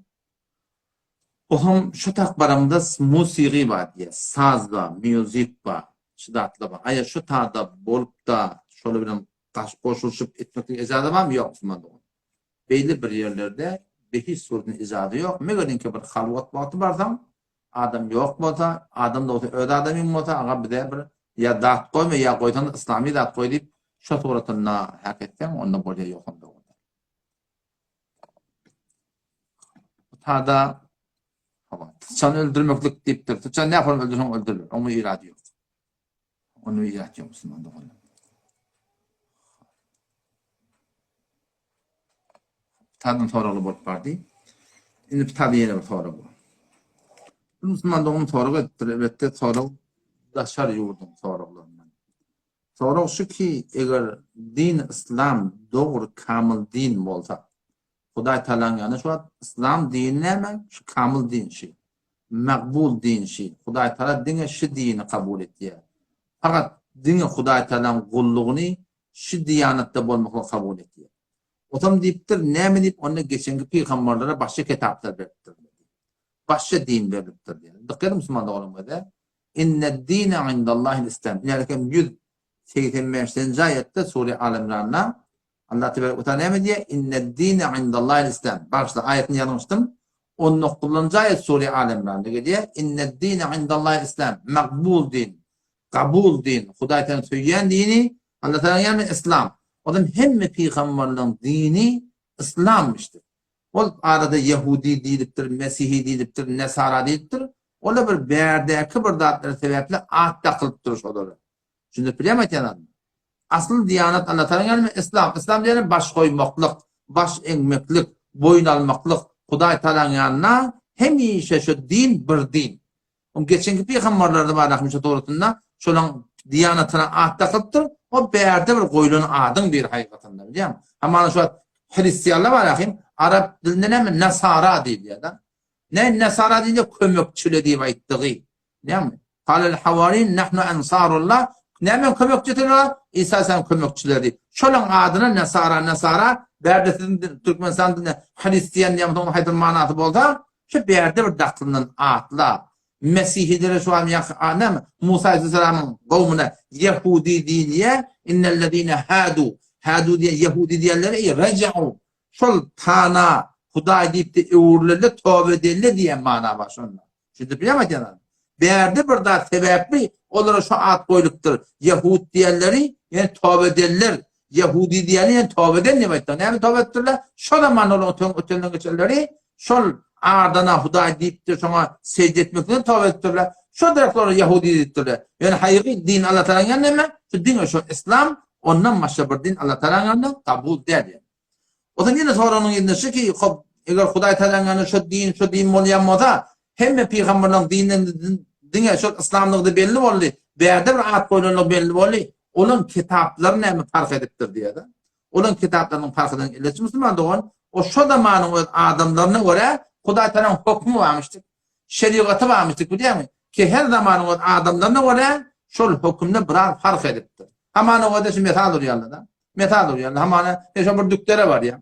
A: Oham şu tak baramda musigy bar diýýär. Saz bar, music bar. Şu zatlar bar. Aýa şu tada bolup da şolar bilen goşulyşyp etmeklik ejaza barmy? Ýok musulman dogan. Beýle bir ýerlerde behiş suratynda ijazy ýok. Megerinki bir halwat wagty barsaň, adam ýok bolsa, adam da bolsa öz adamyň bolsa, aga bize bir ýa zat goýma, ýa goýsaň yslamy zat goý diýip, şo suratynda häk etseň, onda bolýar, ýogsam dogry däl. Tada hawa, syçan öldürmeklik diýipdir. Syçan nähili öldürseň öldüriler. Oňa irady ýok. Onu irady ýok musulman doganlar. Pitadan soragly bolup bardy. Indi pitada ýene bir sorag bar. Bir musulman dogan sorag edipdir. Elbetde sorag daşary ýurduň soraglaryndan. Sorag şu ki, eger din yslam dogry kamyl din bolsa, Hudaý Tagalaň ýanynda şu wagt yslam dini näme? Şu kamyl din şi. Makbul din şi. Hudaý Tagala diňe şi dini kabul etýär. Fakat diňe Hudaý Tagalaň gullugyny şi diýanatda bolmaklygy kabul etýär. Otam diýipdir, näme diýip onda geçenki pygamberlere başga kitaplar beripdir. Başga din berlipdir diýýär. Dykgat ediň musulman doganlarymyza. Inne-d-dine indallahil islam. Ine 185-nji aýatda sure Al Imranda Allah tebarek we taala näme diýýär? Inne-d-dine indallahil islam. Bagyşla, aýatyny ýalňyşdym. 19-njy aýat sure Al Imranda gelýär. Inne-d-dine indallahil islam. Makbul din. Kabul din. Hudaý Tagala söýýän dini Allah Tagala ýagny islam. Olam hemme pygamberleriň dini islamyşdyr. Ol arada ýehudi diýlipdir, mesihi diýlipdir, nesara diýlipdir. Olar bir bärdäki bir zatlar sebäpli at dakylypdyr şolara. Düşündirip bilýärmi aýtýan zadymy? Asyl diýanat Allah Tagala ýagny islam. Islam diýeni baş goýmaklyk, baş eňmeklik, boýun almaklyk. Hudaý Tagalaň ýanynda hemişe şu din bir din. Oň geçenki pygamberlerde bar ahim şu dogrusynda şolaň diýanatyna at dakylypdyr. O bärde bir goýlan adyň bir hakykatynda bilýäňmi? Hamana şu wagt hristianlar bar ahim arap dilinde näme nasara diýilýär da. Ne nasara diýilýär kömekçile diýip aýtdygy. Bilýäňmi? Kalel hawarin nahnu ansarullah. Näme kömekçisiler? İsa aleyhisselam kömekçileri diýip. Şolaň adyna nasara nasara bärde siziň Türkmenistan dilinde hristian diýen soň haýsy manasy bolsa Şu bärde bir dakylynan atla. Mesihilere şu an ýa näme Musa aleyhisselamyň gowmuna Ýehudi diýilýär. Innellezine hadu. Hadu diýen Ýehudi diýenleri eý reja'u. Şol tana Hudaý diýip-de öwrülende toba edende diýen mana bar şonda. Düşündip bilýärmi aýdýan zadym? Bärde bir zat sebäpli olara şu at goýlupdyr. Ýehud diýenleri ýöne toba edenler. Ýehudi diýeni ýöne toba eden diýip aýtdy. Näme toba etdirler? Şo zaman olaryň öten ötenden geçenleri şol adana Hudaý diýipdir, şoňa sežde etmekden toba etdirler. Şo derek olara Ýehudi diýipdirler. Ýöne haýygy din Allah Tagalaň ýanynda näme? Şu diňe şo islam, ondan başga bir din Allah Tagalaň ýanynda kabul däl ýa. O zaman ýene soranyň ýerinde şu ki, hop, eger Hudaý Tagalaň ýanynda şo din, şo din bolýan bolsa, hemme pygamberleriň dininden diňe şol islamlygy belli boldy. Bärde bir at goýlanlygy belli boldy. Olaň kitaplary näme parh edipdir diýýär-de. Olaň kitaplarynyň parh eden elçi musulman dogan, o şo zamanyň öz adamlaryna görä Hudaý Tagalaň hökmi barmyşdyk, şerigaty barmyşdyk bilýäňmi? Ki her zamanyň öz adamlaryna görä şol hökümde biraz parh edipdir. Hamana o-da şu mesal urýarlar-da. Mesal urýarlar. Hamana sen şo bir dükdere barýaň.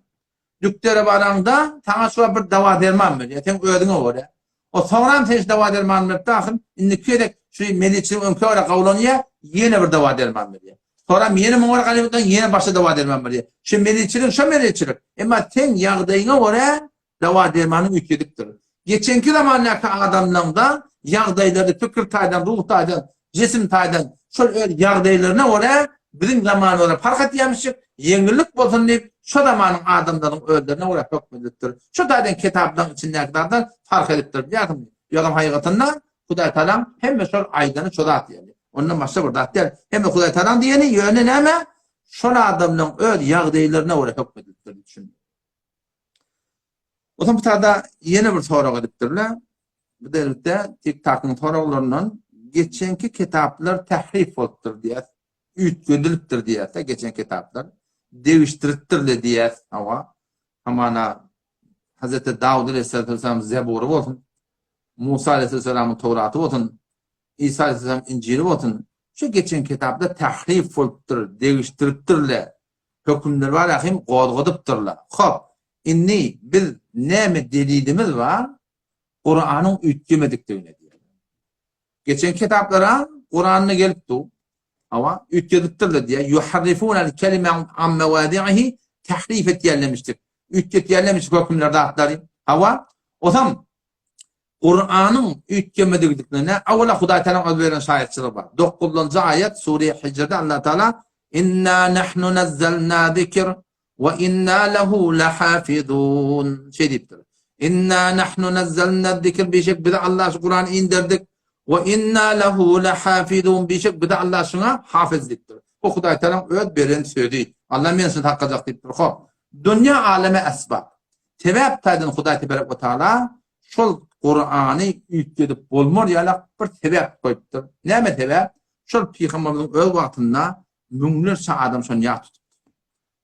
A: Dükdere baraňda saňa şo bir dawa-derman berýär, seň özüňe görä. O soňram sen şu dawa-dermany berip ahyryn indiki gezek şu meliçiniň öňki görä gawlanýar, ýene bir dawa-derman berýär. Soňram ýene muňa görä galyp ýene başga dawa-derman berýär. Şu meliçiliň şo meliçilik. Emma seň ýagdaýyňa görä dawa-dermanyň üýtgedipdir. Geçenki zamandaky adamlaňda ýagdaýlary pikir taýdan, ruh taýdan, jisim taýdan şol öz ýagdaýlaryna görä biziň zamanymyza parh etýämişik, ýeňillik bolsun diýip şo zamanyň adamlarynyň özlerine görä hökm edilipdir. Şo taýdan kitaplaryň içindäki zatlar parh edipdir bilýärsiňmi? Ýogsam hakykatynda Hudaý Tagalaň hemme şol aýdany şo zat ýaly. Ondan başga bir zat däl. Hemme Hudaý Tagalaň diýeni ýöne näme? Şol adamlaryň öz ýagdaýlaryna görä hökm edilipdir diýip düşündim. Onsoň bu taýda ýene bir sorag edipdirler. Bu derwde TikTok-yň soraglaryndan geçenki kitaplar tährif bolupdyr diýýär. Üýtgedilipdir diýýär, geçen kitaplar. Degişdiripdirler diýýär. Hawa. Hamana Hazreti Dawud aleyhisselam Zebury bolsun, Musa aleyhisselamyň Towraty bolsun, Isa aleyhisselam Injili bolsun. Şu geçen kitaplar tährif bolupdyr, degişdiripdirler. Hökümler bar ahim gozgadypdyrlar. Hop, indi biz näme delilimiz bar Kuranyň üýtgemedikdigine diýýär. Geçen kitaplara Kuranda gelip dur. Hawa, üýtgedipdirler diýýär. Yuharrifunal kelime an mewadihi tahrif etýärlemişdik. Üýtgetýärlermi şu hökümler zatlary? Hawa. Osam Kuranyň üýtgemedigidigine awala Hudaý Tagalaň öz beren şaýatçylygy bar. Dokuzynjy aýat Sure Hijrde Allah Tagala Inna nahnu nazzalna zikr we inna lehu lahafizun şeý diýipdir. Inna nahnu nazzalna zikr bişek biz Allah şu Kurany inderdik we inna lehu lahafizun bişek biz Allah şuňa hafiz diýipdir. Bu Hudaý Tagalaň öz beren sözi. Allah men şuny saklajak diýipdir. Hop. Dünýä aleme esbap. Sebäp taýdan Hudaý teberek we taala şol Kurany üýtgedip bolmar ýalak bir sebäp goýupdyr. Näme sebäp? Şol pygamberimiziň öz wagtynda müňlerçe adam şony ýat tutupdyr.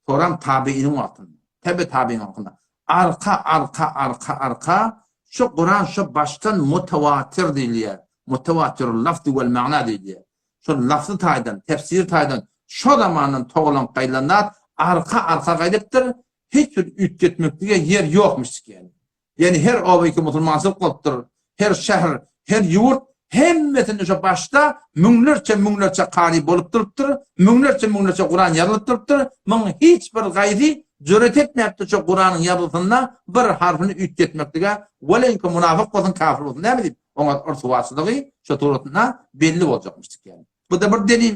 A: Soram tabiiniň wagtynda, tebe tabiiniň wagtynda arka arka arka arka şu Kuran şu başdan mutawatir diýilýär. Mutawatirul lafzi wal ma'na diýilýär. Şol lafzy taýdan, tefsir taýdan şo zamandan togalanyp gaýdylan zat arka arka gaýdypdyr. Hiç bir üýtgetmeklige ýer ýokmuş ýaly. Ýani her oba iki musulmançylyk bolupdyr. Her şäher, her ýurt hemmesinde şo başda müňlerçe müňlerçe kary bolup durupdyr, müňlerçe müňlerçe Kuran ýazylyp durupdyr. Muň hiç bir gaýsy jüret etmäpdir şo Kuranyň ýazgysynda bir harpyny üýtgetmeklige, weleýnki munafyk bolsun, kafir bolsun näme diýip, oňa ryswaçylygy şo suratynda belli boljakmyş ýaly. Bu-da bir delil.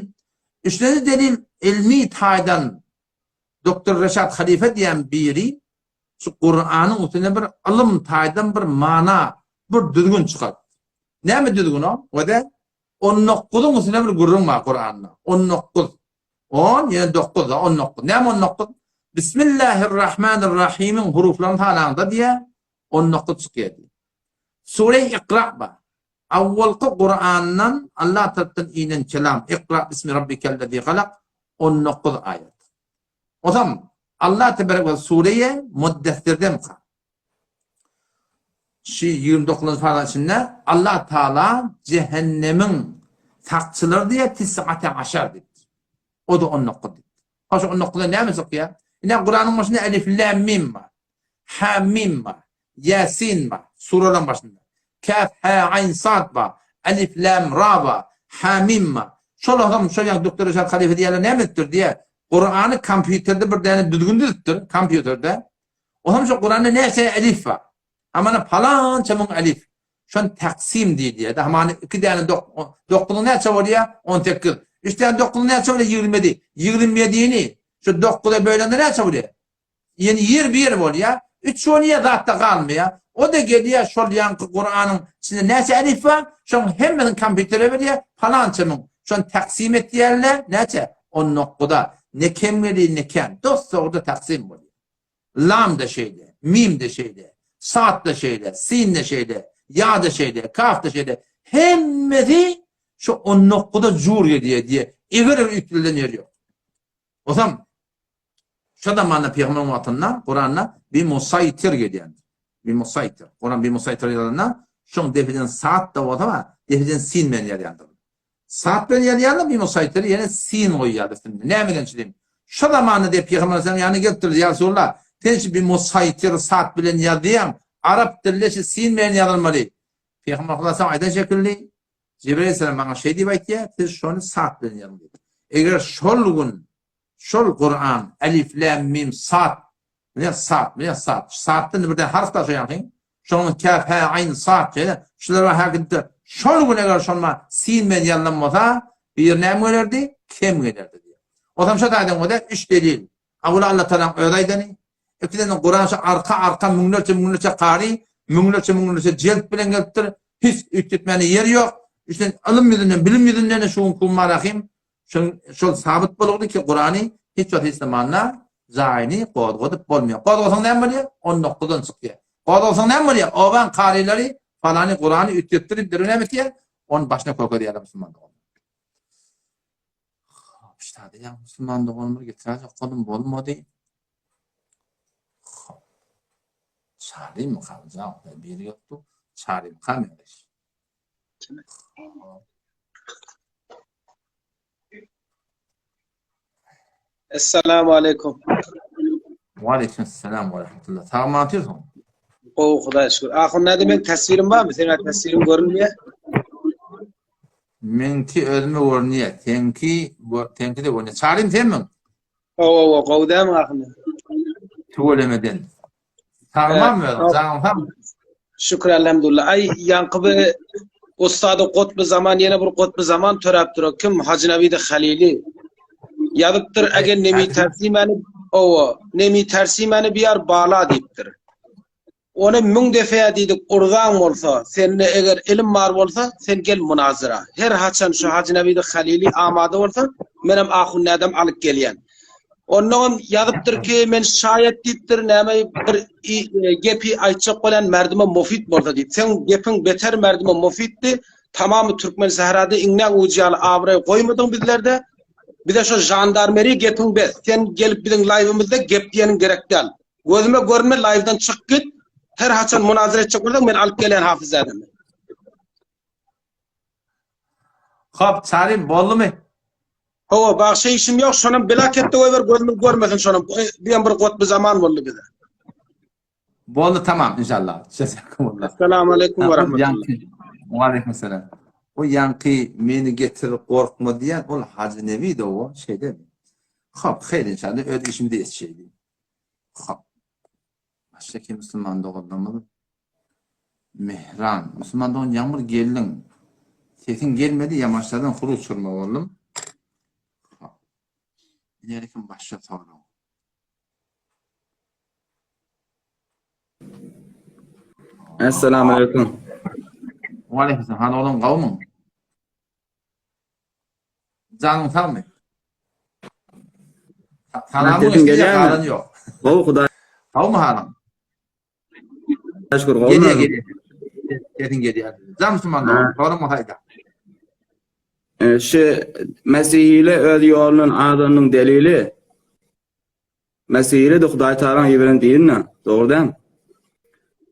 A: Üçlenji delil ilmi taýdan Doktor Reşat Halife diýen biri şu Kuranyň üstüne bir ylym taýdan bir mana, bir düzgün çykarypdyr. Näme düzgün o? Wede 19-yň üstüne bir gürrüň bar Kuranda. 19. 10 ýene 9 da 19. Näme 19? Bismillahirrahmanirrahimiň huruflaryny sanaňda diýä 19 çykýar diýär. Sure Ikra bar. Awwalky Kurandan Allah tarapdan inen kelam Ikra bismi rabbikellezi halak 19 aýat. Ozam Allah tebarek we sureýe Muddessirden ka. Şu 29-njy paraň içinde Allah Taala cehennemiň sakçylary diýe tis'ate aşar diýipdir. O da 19 diýipdir. Hoş 19-da näme çykýar? Ine Kuranyň başynda elif lam mim bar. Ha mim bar. Ýasin bar. Suralaryň başynda. Kaf ha aýn sad bar. Elif lam ra bar. Ha mim bar. Şol adam şol ýa doktor Reşat Halife diýýärler näme edipdir diýýär. Kurany kompýuterde bir däne düzgün düzüpdir kompýuterde. Olam şo Kuranda näçe elif bar. Hamana palança müň elif. Şon taksim diýilýär. Hamana iki däne dokuzyň näçe bolýar? 18. Üç däne dokuzyň näçe bolýar? 27. 27-ni şu dokuza bölende näçe bolýar? Ýene ýer bir ýer bolýar. Üç bolýar, zat-da galmaýar. O-da gelýär, şol ýaňky Kuranyň içinde näçe elif bar, şoň hemmesini kompýutere berýär, palança müň. Şony taksim etýärler, näçe? On dokuza. Ne kem gelýär, ne kän. Dos-dogry taksim bolýar. Lam-da şeýle, mim-de şeýle, sad-da şeýle, sin-de şeýle, ýa-da şeýle, kaf-da şeýle. Hemmesi şu on dokuza jur gelýär diýýär. Eger-eger üýtgedilen ýeri ýok. Ozam şo zamanda pygamber wagtynda Kuranda bi musaýtir gelýändir. Bi musaýtir. Kuran bi musaýtir ýazanda şoň defiden saat da bolsa bar, defiden sin bilen ýazýandyr. Saat bilen ýazýanda bi musaýtir ýene sin goýýar üstünde. Nämeden çyzym? Şo zamanda diýip pygamber aleyhisselam ýanyna gelipdir, ýa Resulullah, sen şu bi musaýtir saat bilen ýazýaň, arap dilinde şu sin bilen ýazylmaly. Pygamber aleyhisselam aýdan şekilli Jibril aleyhisselam maňa şeý diýip aýtýar, siz şony sat bilen ýazyň diýip. Eger şol gün şol Kuran elif lam mim sat bilen sat bilen sat satdan birden harf da şoýanky şonuň kaf ha aýn sat şeýle şular bar hakynda şol gün eger şonma sin bilen ýazylan bolsa bir näme gelerdi kem gelerdi diýär. O zaman şo taýdan bolsa üç delil Awala Allah Tagalaň özi aýdany, ikiden Kuran şu arka arka müňlerçe müňlerçe kary, müňlerçe müňlerçe jelt bilen gelipdir. Hiç üýtgetmäne ýer ýok. Üçden ylym ýüzünden, bilim ýüzünden şu gün Kumarahim şol şol sabyt boldy ki Kurany hiç wagt hiç zamanda jaýyny gozgadyp bolmaýar. Gozgasaň näme bolýar? 19-dan çykýar. Gozgasaň näme bolýar? Obaň karylary falany Kurany üýtgetdir diýip näme etýär? Onun başyna kökezýärler musulman doganlar. Hop, ştada ýa musulman doganymyz getiräýjek goldum bolmady. Hop. Çarymy kalja, biri ýokdy. Çarymy kalmemiş.
D: Essalamu aleýkum.
A: Wa aleýkum assalam we rahmetullah. Sagmy otyrsyň?
D: Gowy, Hudaýa şükür. Ahun näde meň taswirim barmy? Seň taswiriň görünmeýär.
A: Meňki özüme görünýär. Seňki, seňki de görünýär. Çarym senmiň?
D: Hawa, hawa, gowy dälmi ahun?
A: Tüwelemeden. Sagmam özüň, janyň sagmy?
D: Şükür elhamdülillah. Aý ýaňky bir ussady gutby zaman ýene bir gutby zaman töräp dur. Kim Hajy Nabidi Halili. Ýazypdyr eger nemi tersimeni owa nemi tersimeni biýar bala diýipdir. Ony müň defe diýdik urzaň bolsa, sende eger ilim bar bolsa, sen gel munazyra. Her haçan şu Hajy Nabidi Halili amada bolsa, menem ahun nädem alyp gelýän. Onnoňam ýazypdyr ki, men şaýat diýipdir, näme bir e, gepi aýtjak bolýan merdime mufid bolsa diýip. Seň gepiň beter merdime mufiddi. Tamamy türkmen sährada iňňäň ujy ýaly abraý goýmadyň bizlerde. Bize şo žandarmeriýa gepiň bes. Sen gelip biziň laýwymyzda gep diýeniň gerek däl. Gözüme görünme laýwdan çyk git. Her haçan munazara etjek bolsaň men alyp gelýän Hafyzzadamy.
A: Hop, Çarym boldumy?
D: Hawa, bagşa işim ýok, şonam bila ketde goýber, gözümiz görmesin şonam. Bu hem bir gotby zaman boldy bize.
A: Boldy tamam inşallah. Jezakumullah.
D: Esselamu aleýkum we rahmetullah.
A: Wa aleýkum selam. O ýaňky meni getir gorkma diýen ol Hajy Nebi de o şeýdemi? Hop, haýyr inşallah öz işimizi etşeýli. Hop. Başga kim musulman doganlarymyz? Mehran. Musulman dogan ýagmyr geldiň. Sesiň gelmedi ýamaçlardan huruç çurma boldum. Ine kim başga sorag.
E: Esselamu aleýkum.
A: Wa aleýkum salam. Hany oglan gawmyň? Janyň sagmy? Salamyň
E: Sesim gelýärmi?
A: Ýok.
E: Gowy Hudaý.
A: Gawmy halyň?
E: Şükür gowmy?
A: Gelýär, gelýär. Sesiň gelýär. Jan musulman dogan, soraň bolsa aýda.
E: E, şu Mesihile öz ýolundan azanyň delili. Mesihile de Hudaý Tagalaň iberen dinine, dogry däl.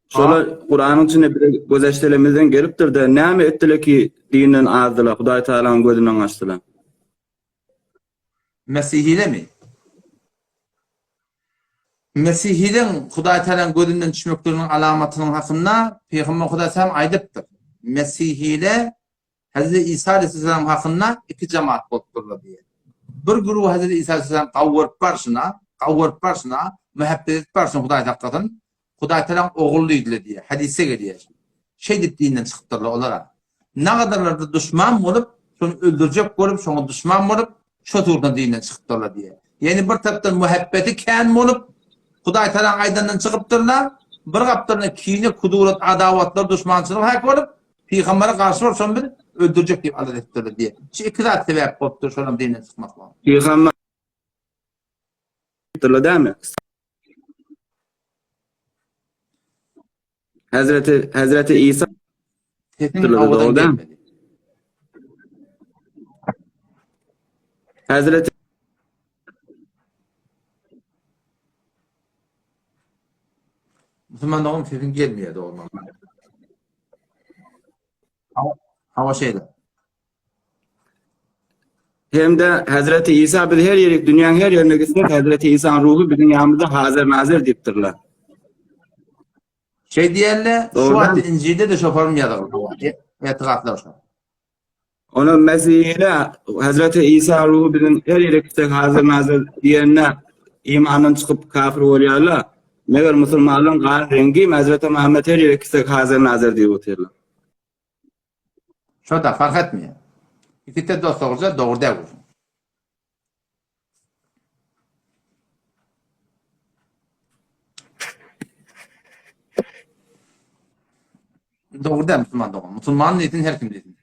E: Şolar Kuranyň içinde bize gözeşdelemizden gelipdir de, näme etdiler ki dinden azdylar, Hudaý Tagalaň gözünden gaçdylar.
A: Mesihilemi? Mesihiliň Hudaý Tagalaň gözünden düşmekliginiň alamatynyň hakynda Pygamber Hudaý Tagalam aýdypdyr. Mesihile Hezreti Isa aleyhisselam hakynda iki jemaat bolupdyrlar diýýär. Bir güruh Hezreti Isa aleyhisselam gawuryp barşyna, gawuryp barşyna, muhabbet edip barşyna Hudaý saklasyn, Hudaý Tagalaň ogly diýdiler diýýär. Hadysda gelýär. Şeýdip dinden çykypdyrlar olara. Nagadarlarda duşman bolup, şony öldürjek bolup, şoňa duşman bolup, şo turdan dinden çykypdyrlar diýýär. Ýagny bir tarapdan muhabbeti kän bolup, Hudaý Tagalaň aýdanyndan çykypdyrlar, bir gapdalynda kine, kudurat, adawatlar, duşmançylyk häk bolup, Pygambere garşy bolup şony biz öldürjek diýip alada etipdirler diýýär. Şu iki zat sebäp bolupdyr şolaryň dinden çykmaklygyna.
E: Pygamber diýipdirler dämi? Hazreti Hazreti Isa
A: Sesiň owadan gelmedi.
E: Hazreti
A: Musulman dogan sesiň gelmeýär dogry. Hawa şeýle.
E: Hem-de Hazreti Isa biz her ýerik dünýäň her ýerine gitsek Hazreti Isanyň ruhy biziň ýanymyzda hazir nazir diýipdirler.
A: Şeý diýende şu wagt Injilde-de şo form ýazylgy. Etigatlar şo.
E: Ona Mesihine Hazreti Isa ruhy biziň her ýere gitsek hazir nazir diýende imandan çykyp kafir bolýarlar. Meger musulmanlaryň gan reňgi Hazreti Muhammed her ýere gitsek hazir nazir diýip otyrlar.
A: Şo da fark etmeýär. Ikisi dost dogruja dogry däl bolsun. Dogry däl musulman dogan. Musulman diýsin her kim diýsin.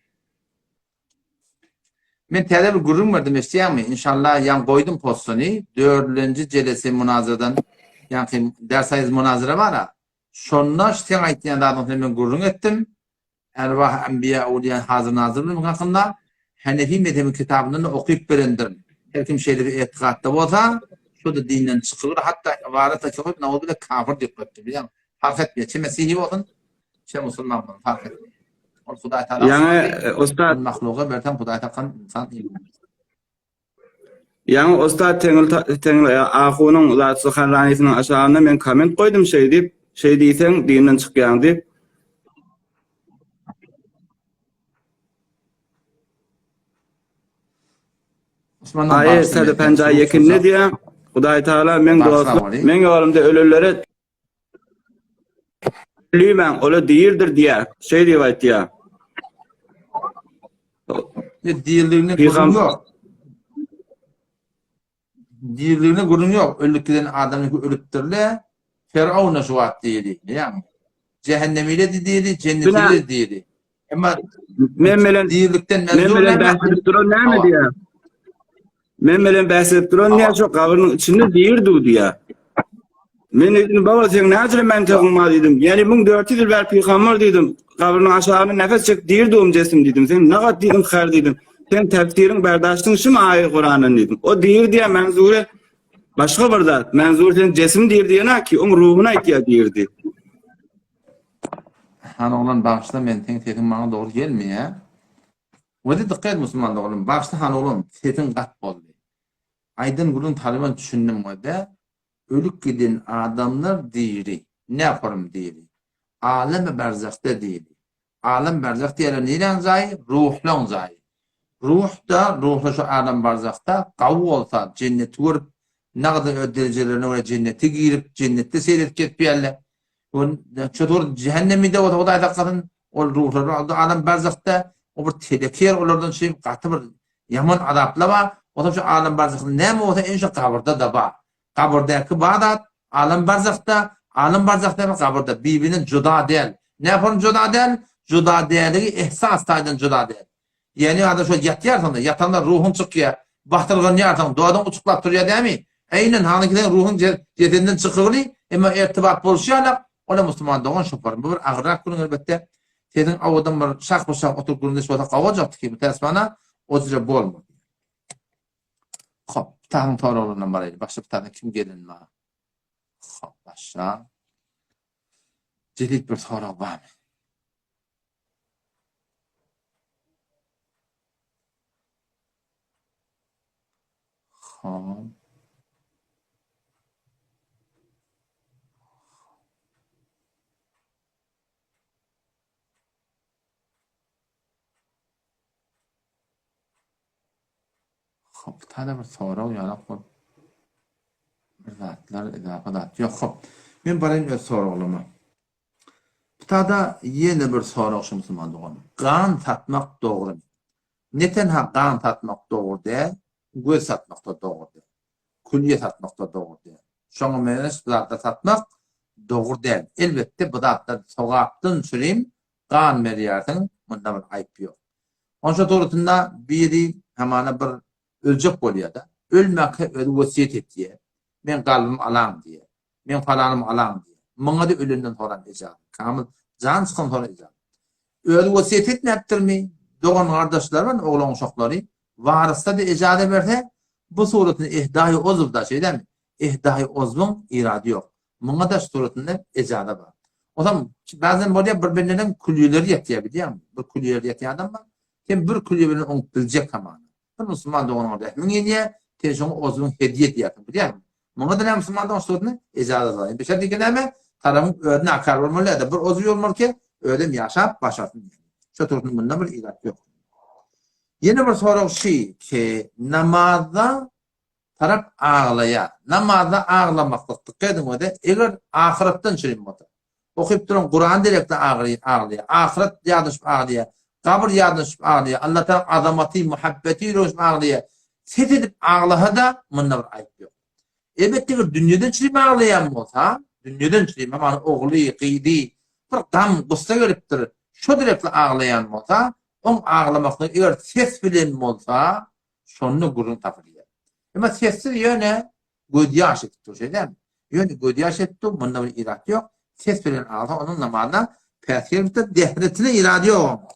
A: Men täze bir gürrüň berdim eşitýäňmi? Inşallah ýaň goýdum postuny. Dördülenji jelese munazaradan ýaňky ders aýyz munazara bar-a. Şonda seň aýtýan zadyň üstünde men gürrüň etdim. Erwah Enbiýa Owliýa Hazir Nazir bilen hakynda Hanefi mezhebiň kitabyndan-da okyp berendirin. Her kim şeýle bir etigatda bolsa, şo-da dinden çykylyr, hatda ybadat etse goýup, nauzubilla kafir diýip goýupdyr. Bilýäňmi? Parh etmeýär. Çe mesihi bolsun, çe musulman bolsun, parh etmeýär. Ol Hudaý Tagala
E: Ýaňy ussat
A: mahluga berseň Hudaý takan insan iman.
E: Ýaňy ussat Teňil Teňil ahunyň zat suhanranysynyň aşagynda men komment goýdum şeý diýip, şeý diýseň dinden çykýaň diýip. Aýy sady penja ýekinde diýä. Hudaý Taala meň dostum, meň ýolumda ölenlere. Diýmäň, ola dirdir diýýär. Şeý diýip aýtýar.
A: Ne dirligine gürrüň ýok. Dirligine gürrüň ýok. Ölüp giden adamyňky ölüpdir-le. Firauna şu wagt diri, bilýäňmi? Jähennemile-de diri, jennetile-de diri. Emma
E: men bilen
A: dirlikden
E: men bilen bäs edip duran näme diýýär? Men bilen bäs edip duran näme şu gabrynyň içinde dirdi diýýär. Men dedim baba sen näcele mentegiň bar diýdim. Ýani 1400 ýyl bäri pygamber diýdim. Gabrynyň aşagyna nefes çekip dirdi um jesim diýdim. Sen nagat diýdim her diýdim. Sen tefsiriň berdaşdyň şum aýy Kurandan diýdim. O dir diýýär menzure başga bir zat. Menzur sen jesim dir diýena ki, oň ruhuny aýtýar dirdi.
A: Han oglan bagyşla men seň sesiň maňa dogry gelmeýä. Weli dykgat et musulman doganlarym bagyşla han oglan sesiň gat boldy. Aýdan gürrüň talyban düşündim wede ölüp giden adamlar diri näporym diri alemi berzahda diri alem berzah diýerler niräň jaýy ruhlaň jaýy ruhda ruhlar şu alem barzahda gawy bolsa jenneti görüp nagda öz derejelerine görä jennete girip jennetde seýr edip gezipýärler Şu cehennemide bolsa Hudaý saklasyn, ol ruhlar alem barzahda o bir teleke ýer olardan şeý gaty bir ýaman azaplar bar. Onsoň şu alem barzahda näme bolsa en şu gabyrda da bar. Gabyrdaky bar zat alem barzahda, alem barzahda we gabyrda bir-birinden juda däl. Näme juda däl? Juda däligi ehsas taýdan juda däl. Ýagny adam şol ýatýarsyň-da, ýatanda ruhuň çykýar, batyrganýarsyň, dodagyň uçuklap turýar dämi? Eýnen hanyňky seň ruhuň jesedinden çykygly, emma ertibat bolşy ýalak, ol-a musulman dogan şoparym. Bu bir agyrrak gürrüň elbetde. Sesiň owadan bir şah-bu-şah oturyp gürrüňdeş bolsak gowy boljakdy ki, mütäsipana o jüre bolmady. Hop, kitabyň soraglaryndan baraýly. Başga kitabyň kim gelen bar? Hop, başga. Jedid bir sorag barmy? Hop. Hop, tada bir sorag ýalak bolup bir zatlar, izafa zat ýok. Hop. Men baraýyn öz soraglama. Butada ýene bir sorag şu musulman dogan. Gan satmak dogrymy? Ne tenha gan satmak dogry däl, göz satmak-da dogry däl. Külýe satmak-da dogry däl. Şoňa meňzeş zatlar satmak dogry däl. Elbetde bu zatlar sogapdan çürim gan berýärsiň, munda bir aýp ýok. Onça dogrusynda biri hamana bir öljek bolýar-da. Ölmäkä özi wesýet etýär. Men galbym alaň diýýär. Meň palanym alaň diýýär. Muňa-da ölenden soran ejaza. Kamyl jan çykan soran ejaza. Özi wesýet etmäpdirmi? Dogan-gardaşlary bar, oglan-uşaklary. Warysda-da ejaza berse, bu suratynda ehdaýy ozw-da, şeýdemi? Ehdaýy ozwyň irady ýok. Muňa-da şu suratynda ejaza bar. Onsoň bäzden bolýar, bir bendeniň külýeleri ýatýar, bilýäňmi? Bir külýeleri ýatýan adam bar. Sen bir külýe bilen oňup biljek hamana. Bir musulman doganyňa rehmiň inýär, sen şoňa ozüň hediýe edýärsiň, bilýärmi? Muňa-da näme musulman dogan şuny ejaza alýar. Beşer diýken näme? Tarapyň özi nakar bolmaly ýa-da bir ozi bolmaly ki, özem ýaşap başarsyn diýen. Şo tursun munda bir ilat ýok. Ýene bir sorag şi ki, namazda tarap aglaýar. Namazda aglamaklyk dykgat ediň öde, eger ahyretden çürim bolsa. Okyp duran Kuran derekli aglaýar. Ahyret ýadyna düşüp aglaýar. Gabyr ýadyna düşüp aglaýar. Allatagalaň azamaty, muhabbeti ýüregine düşüp aglaýar. Ses edip aglasa-da, munda bir aýyp ýok. Elbetde eger dünýeden çürim aglaýan bolsa, dünýeden çürim, hamana ogly, gyzy bir gam, gussa gelipdir, şo derekli aglaýan bolsa, oň aglamaklygy eger ses bilen bolsa, şonda gürrüň tapylýar. Emma sessiz ýöne gözýaş edip dur, şeýdämi? Ýöne gözýaş edip dur, munda bir irad ýok. Ses bilen agsa onuň namazyna päsgel bitir, dehretine irad ýok onuň.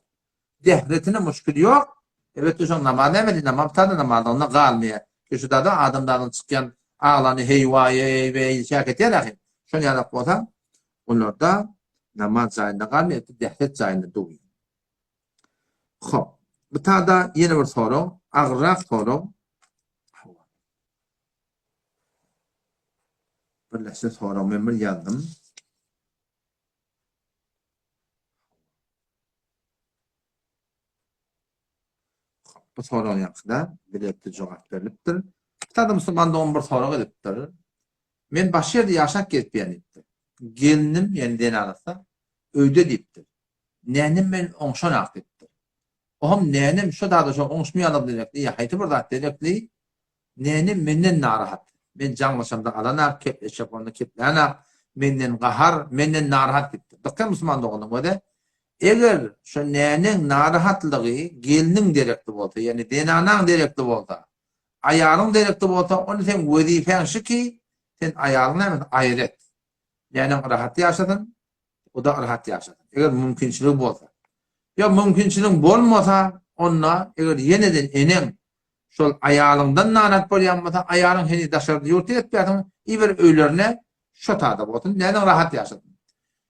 A: Dehretine muşkil ýok. Elbetde şoň namaz näme diýdi, namaz bitar-da namazlygynda galmaýar. Ki şu dada adamzadyň çykýan aglany heý waý eý weý şäk etýär ahy. Şon ýalak bolsa olarda namaz jaýynda galmaýar, dehret jaýynda dur. Hop. Bu tada ýene bir sorag, agyrrak sorag. Birleşen sorag men bir ýazdym. Bu sorag ýaňkyda biletde jogap berlipdir. Bir tada musulman dogan bir sorag edipdir. Men başga ýerde ýaşap gezipýän diýipdir. Gelnim, ýagny zenanasy. Öýde diýipdir. Nänem men oňşanak diýipdir. Oham nänem şo zada şo oňşmaýanlygy derekli ýa haýsy bir zat derekli nänem menden narahat. Men jaňlaşamda alanak, kepleşjek bolanda keplänak, menden gahar, menden narahat diýipdir. Dykgat musulman doganlar göze. Eger şo näneň narahatlygy gelniň derekli bolsa, ýagny zenanaň derekli bolsa, aýalyň derekli bolsa, onda seň wezipäň şu ki, sen aýalyňy näme aýry et. Näneň rahat ýaşasyn, o-da rahat ýaşasyn. Eger mümkinçiligi bolsa. Ýok, mümkinçiligiň bolmasa, onda eger ýene-de eneň şol aýalyňdan narahat bolýan bolsa, aýalyň heniz daşarda ýurtda ýatýarsyň, iber öýlerine, şo tada bolsun, näneň rahat ýaşasyn.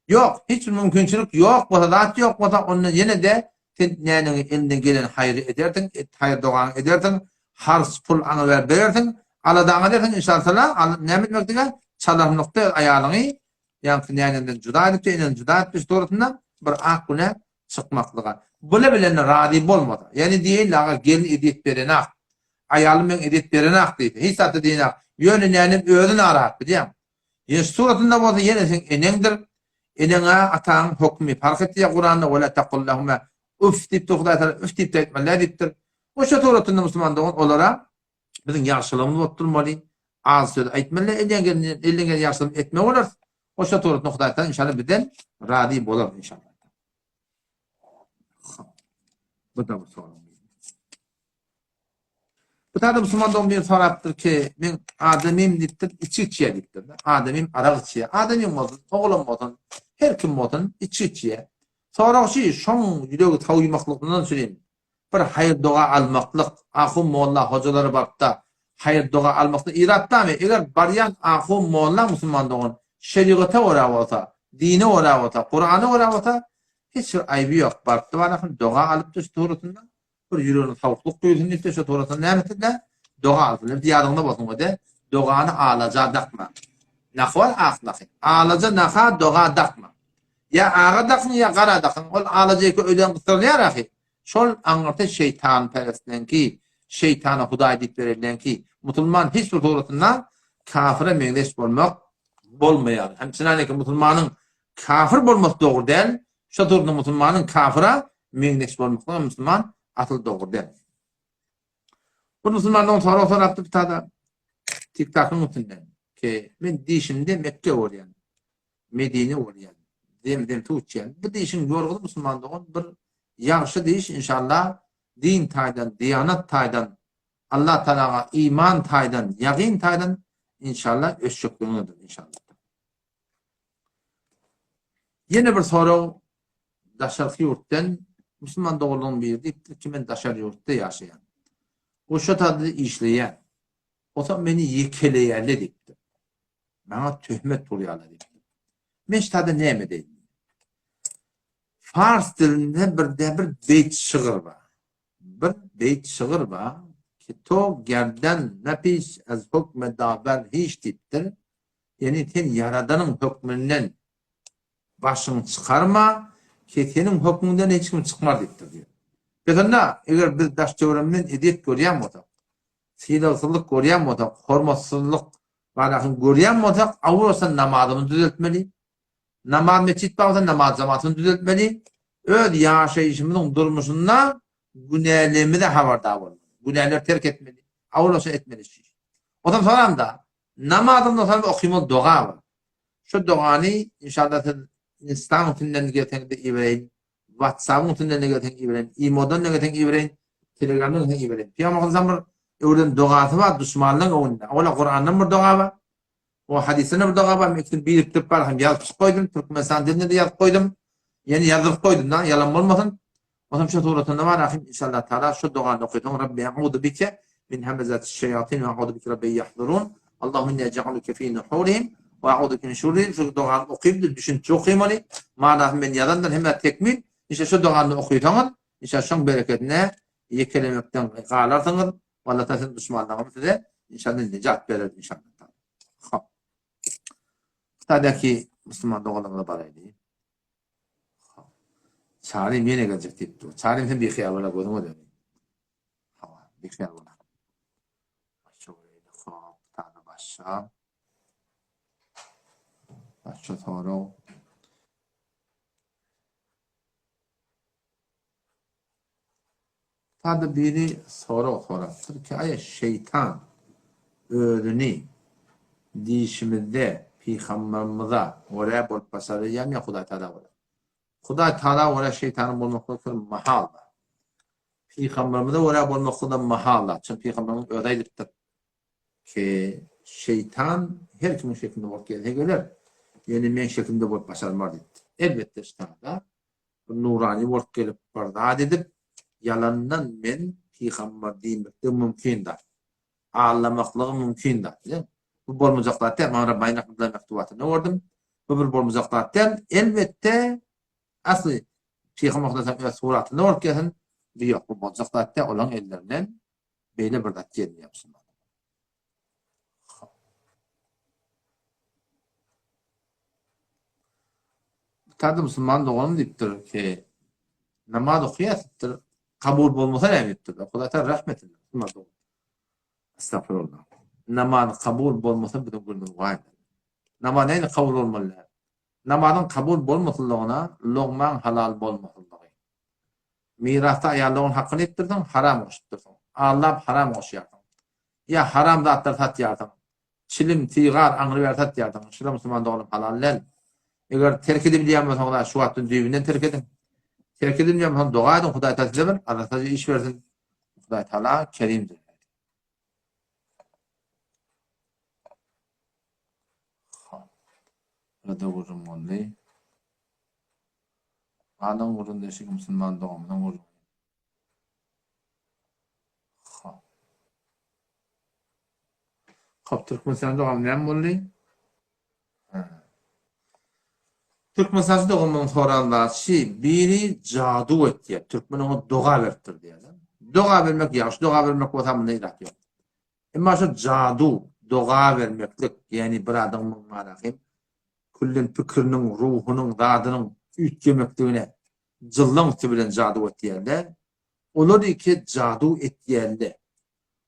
A: Ýok, hiç bir mümkinçilik ýok bolsa, zat ýok bolsa, onda ýene-de sen näneňe elinden gelen haýry edersiň, haýyr-dogaňy edersiň, harç pul aňyber berersiň, aladaňy edersiň, inşallah, näme etmekdige, çalasynlykda aýalyňy ýaňky nänemden juda edipdi, enem juda etmiş dogrusynda bir ak güne çykmaklyga. Bula bilen razy bolmasa, ýagny diýeýin aga gelin ezýet berenak, aýalym meň ezýet berenak diýse, hiç zatda diýenak, ýöne nänem özi narahat bilýäň. Ýene şu suratynda bolsa ýene seň eneňdir, eneňe ataň hökmi parh etýär Kuranda wela taqul lehuma üf diýipdir Hudaý tagala üf diýip-de aýtmaly däl diýipdir. Oşa suratynda musulman dogan olara Biziň ýagşylygymyz bolup durmaly. Az söz aýtmaly, elden gelen elden gelen ýagşylygy etmeli bolarys. Oşa suratynda Hudaý Taala inşallah bizden razy bolar inşallah. Bu da bir sorag. Bu da musulman dogan bir sorapdyr ki, men adamym diýipdir, içgi içýär diýipdir. Adamym arak içýär. Adamym bolsun, oglan bolsun, her kim bolsun, içgi içýär. Sorag şu, şoň ýüregi sowuýmaklygyndan sürin. Bir haýyr-doga almaklyk, ahun molla hojalara barypda haýyr-doga almakda yrat barmy? Eger barýan ahun molla musulman dogan şerigata görä bolsa, dine görä bolsa, Kurana görä bolsa hiç bir aýby ýok. Barypda barasyn doga alypdyr şu tugrasynda bir ýüregine sowuklyk duýulsyn diýipdir şu tugrasynda näme etsin-dä doga alsyn. Indi ýadyňda bolsun we de dogany alaja dakma. Nah bar ak nahy. Alaja naha doga dakma. Ýa aga dakyň ýa gara dakyň ol alaja eke öýden gysdyrylýar ahy. Şol aňyrsy şeýtanperesleňki, şeýtana hudaý diýip berenleňki. Musulman hiç bir suratynda kafyra meňzeş bolmak bolmaýar. Hem çynaneke musulmanyň kafyr bolmasy dogry däl, şo suratynda musulmanyň kafyra meňzeş bolmaklygy musulman asyl dogry däl. Bir musulmandan sorag sorapdy bir tada TikTokyň üstünden ki men dişimde Mekke bolýan. Medine bolýan. Zemzem suw içýän. Bu dişiň ýorgudy musulman dogan bir ýagşy diş inşallah din taýdan, diýanat taýdan, Allah Tagalaga iman taýdan, ýagyn taýdan inşallah ösjekligiňedir inşallah. Ýene bir sorag daşarky ýurtdan musulman doganlaryň biri diýipdir ki men daşary ýurtda ýaşaýan. O şo taýda işleýän. Otam meni ýekeleýärler diýipdir. Maňa töhmet urýarlar diýipdir. Men şu taýda näme edeýin? Fars dilinde bir de bir beýt şygyr bar. Bir beýt şygyr bar ki to gerden nefis ez hukme daber hiç diýipdir. Ýagny sen Ýaradanyň hökmünden başyňy çykarma, ki seniň hökmüňden hiç kim çykmaz diýipdir diýýär. Biz onda eger biz daş-töweregimizden ezýet görýän bolsak, sylagsyzlyk görýän bolsak, hormatsyzlyk balasyny görýän bolsak, awwalsa namazymyzy düzeltmeli. Namaz metjit bar bolsa namaz jematyny düzeltmeli. Öz ýaşaýşymyzyň durmuşynda günälerimize habardar bolmaly. Günäleri terk etmeli. Awwalsa etmeli şu. Ondan soňam-da Namazymdan soň okymaly doga bar. Şu dogany inşallah siz Instaň üstünden gelseňiz-de ibereýin, WhatsApp-yň üstünden-de gelseň ibereýin, Imo-dan-da gelseň ibereýin, Telegram-dan gelseň ibereýin. Pygamber Aleyhisselam bir öwreden dogasy bar duşmanlaryň öňünde. Owala Kurandan bir doga bar. O hadysdan bir doga bar. Men ikisini birikdirip bar hem ýazyp çykyp goýdum. Türkmenistan dilinde de ýazyp goýdum. Ýene ýazdyryp goýdum da, ýalan bolmasyn. Onam şu suratynda bar ahim inşallah taala şu dogany okysaň Rabbi a'udu bike min hemezatiş şeýatin we a'udu bike rabbi ýahdurun Allahümme inni ej'aluke fi nuhurihim we a'udu bike min şururihim şu dogany okyp düşünje okymaly manasyny men ýazandyr hemme tekmil işte şu dogany okysaňyz inşallah şoň bereketine ýekelemekden galarsyňyz Allah taala siziň duşmanlaryňyzy size inşallah nejat berer inşallah Hop. Hytaýdaky musulman doganlarymyza baraýly. Çarym ýene geljek diýip dur. Çarym sen bihyýal bola gözüňe döneýin. Hawa, bihyýal bola. Başga göreýli. Hop, tane başga. Başga sorag. Sada biri sorag sorapdyr ki, aýa şeýtan özüni diýşimizde pygamberimize görä bolup başarýarmy ýa Hudaý Tagala görä? Hudaý Tagala görä şeýtanyň bolmaklygy bir mahaldyr. Pygamberimize görä bolmaklygy-da mahaldyr. Çünki pygamberimiz özi aýdypdyr ki, şeýtan her kimiň şeklinde bolup gelse geler, ýöne meň şeklimde bolup başarmaz diýipdir. Elbetde şeýtanda bir nurany bolup gelip bir zat edip, ýalandan men pygamber diýmekde mümkin zat. Aldamaklygy mümkin zat. Bu bolmajak zat däl. Maňa Rabbani rahmetullahi mektubatynda gördüm. Bu bir bolmajak zat däl. Elbetde asly Pygamber sallallahu öz suratynda bolup gelsin. Bu ýok, bu boljak zat däl. Olaryň ellerinden beýle bir zat gelmeýär musulman. Tadı musulman doganym diýipdir ki, namaz okaýar diýipdir, kabul bolmasa näme diýipdir. Hudaý taala rahmet etsin musulman dogan. Estagfirullah. Namaz kabul bolmasa biziň günümiz waý. Namaz näme kabul bolmaly? Namazyň kabul bolmaslygyna logmaň halal bolmaslygy. Mirasda aýallaryň hakyny etdirdiň, haram goşupdyrsyň. Aldap haram goşýarsyň. Ýa haram zatlar satýarsyň. Çilim, sigar aňry bäri satýarsyň. Şular musulman doganym halal däl. Eger terk edebilýän bolsaňyz şu wagtdan düýbünden terk ediň. Terk edilmeýän bolsa doga ediň Hudaý Taala size bir arassaja iş bersin. Hudaý Taala kerimdir. Burada gürrüň boldy. Galan gürrüň deşik musulman doganymyzyň gürrüňi. Hop. Hop, Türkmenistan dogan näme boldy? Türkmenistan doganymyzyň soran zat şi, biri jadu etýär. Türkmen oňa doga beripdir diýýär. Doga bermek ýagşy doga bermek bolsa munda ilat ýok. Emma şu jadu, doga bermeklik, ýagny bir adamyň manasy küllen pikiriniň, ruhunyň, zadynyň üýtgemekligine jyllaň üsti bilen jadu etýärler. Olar iki jadu etýärler.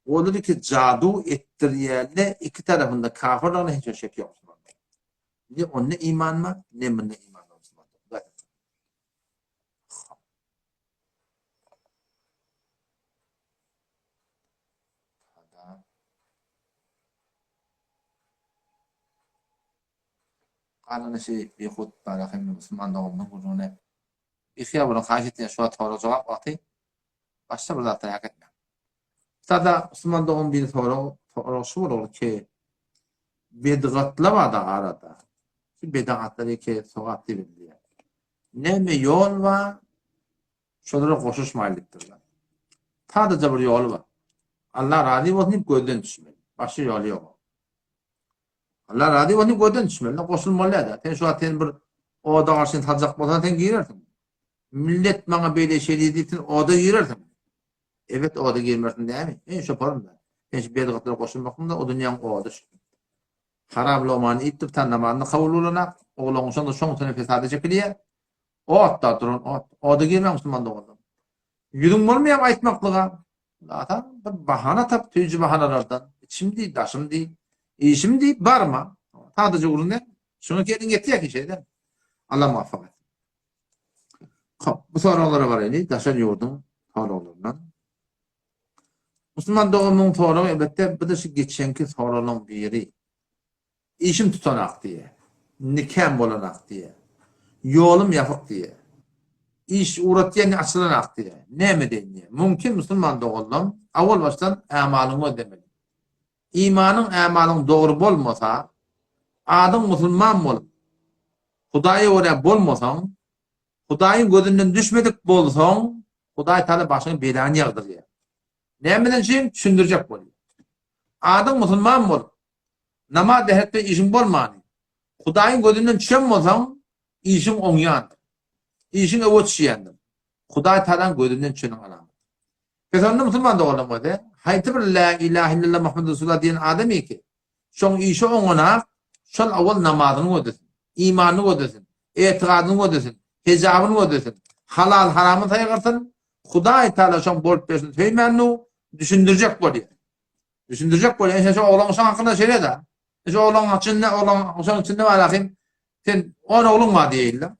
A: Olar iki jadu etdirýärler, iki tarapynda kafirligine hiç bir şek ýok. Ne onda iman bar, ne munda iman bar. Galany şeý behut bara hem musulman doganymyzyň gürrüňine bihyýal boluň haýyş etýän şu wagt sorag jogap wagty başga bir zatlar hak etmäň. Sada musulman dogan bir sorag sorag şu bolar ki bedgatlar barda arada şu bedagatlar eke sogap diýip bilýär. Näme ýol bar şolara goşuşmaýly diýipdirler. Sadaja bir ýoly bar. Allah razy bolsun diýip gözden düşmeli. Başga ýoly ýok. Allah razy bolsun gözden düşmeli, goşulmaly däl. Sen şu wagt sen bir oda garşyny saljak bolsaň sen girersiň. Millet maňa beýle şey diýdi sen oda girersiň. Evet oda girmersiň dämi? Men şoparym da. Sen şu bedgatlara goşulmaksyň da o dünýäň ody şu. Haram logmany iýip durup sen namazyny kabul bolanak, ogluň şonda şoň üstüne fesada çekilýär. Ot da duran ot. Oda girmäň musulman doganlar. Ýüzüň bolmaýar aýtmaklyga. Zaten bir bahana tap tüýji bahanalardan. İçim diý, daşym diý, işim diý, barma. Sadaja gürrüň däl. Şuňa gelin ýetýär ki şeýle. Allah muvaffak etsin. Hop, bu soraglara baraýly, daşary ýurduň soraglaryndan. Musulman doganymyň soragy elbetde bu da şu geçenki soraglaryň biri. Işim tutanak diýýär. Nikäm bolanak diýýär. Ýolum ýapyk diýýär. Iş ugratýan açylanak diýýär. Näme edeýin diýýär. Mümkin musulman doganlam, awal başdan ämalyňy gözlemeli. Imanyň ämalyň dogry bolmasa, adyň musulman bolup, Hudaýa görä bolmasaň, Hudaýyň gözünden düşmedik bolsaň, Hudaý Taala başyňa belany ýagdyrýar. Nämeden üçin? Düşündirjek bolýar. Adyň musulman bolup, Namaz ähetde işiň bolmany. Hudaýyň gözünden düşen bolsaň, işiň oňýandyr. Işiň öwe düşýändir. Hudaý Tagalaň gözünden düşeniň alamaty. Pes onda musulman doganlaryň özi, haýsy bir Lä ilahe illallah Muhammed Resulullah diýen adam ki, şoň işi oňanak, şol owal namazyny gözlesin, imanyny gözlesin, etigadyny gözlesin, hejabyny gözlesin, halal haramyny saýgarsyn, Hudaý Tagala şoň bolup berşini söýmännu, düşündirjek bolýar. Düşündirjek bolýan, sen şu oglan şoň hakynda şeýle-de. Şu oglan içinde, oglan şoň içinde bar ahim. Sen on ogluň bar diýeýin-de.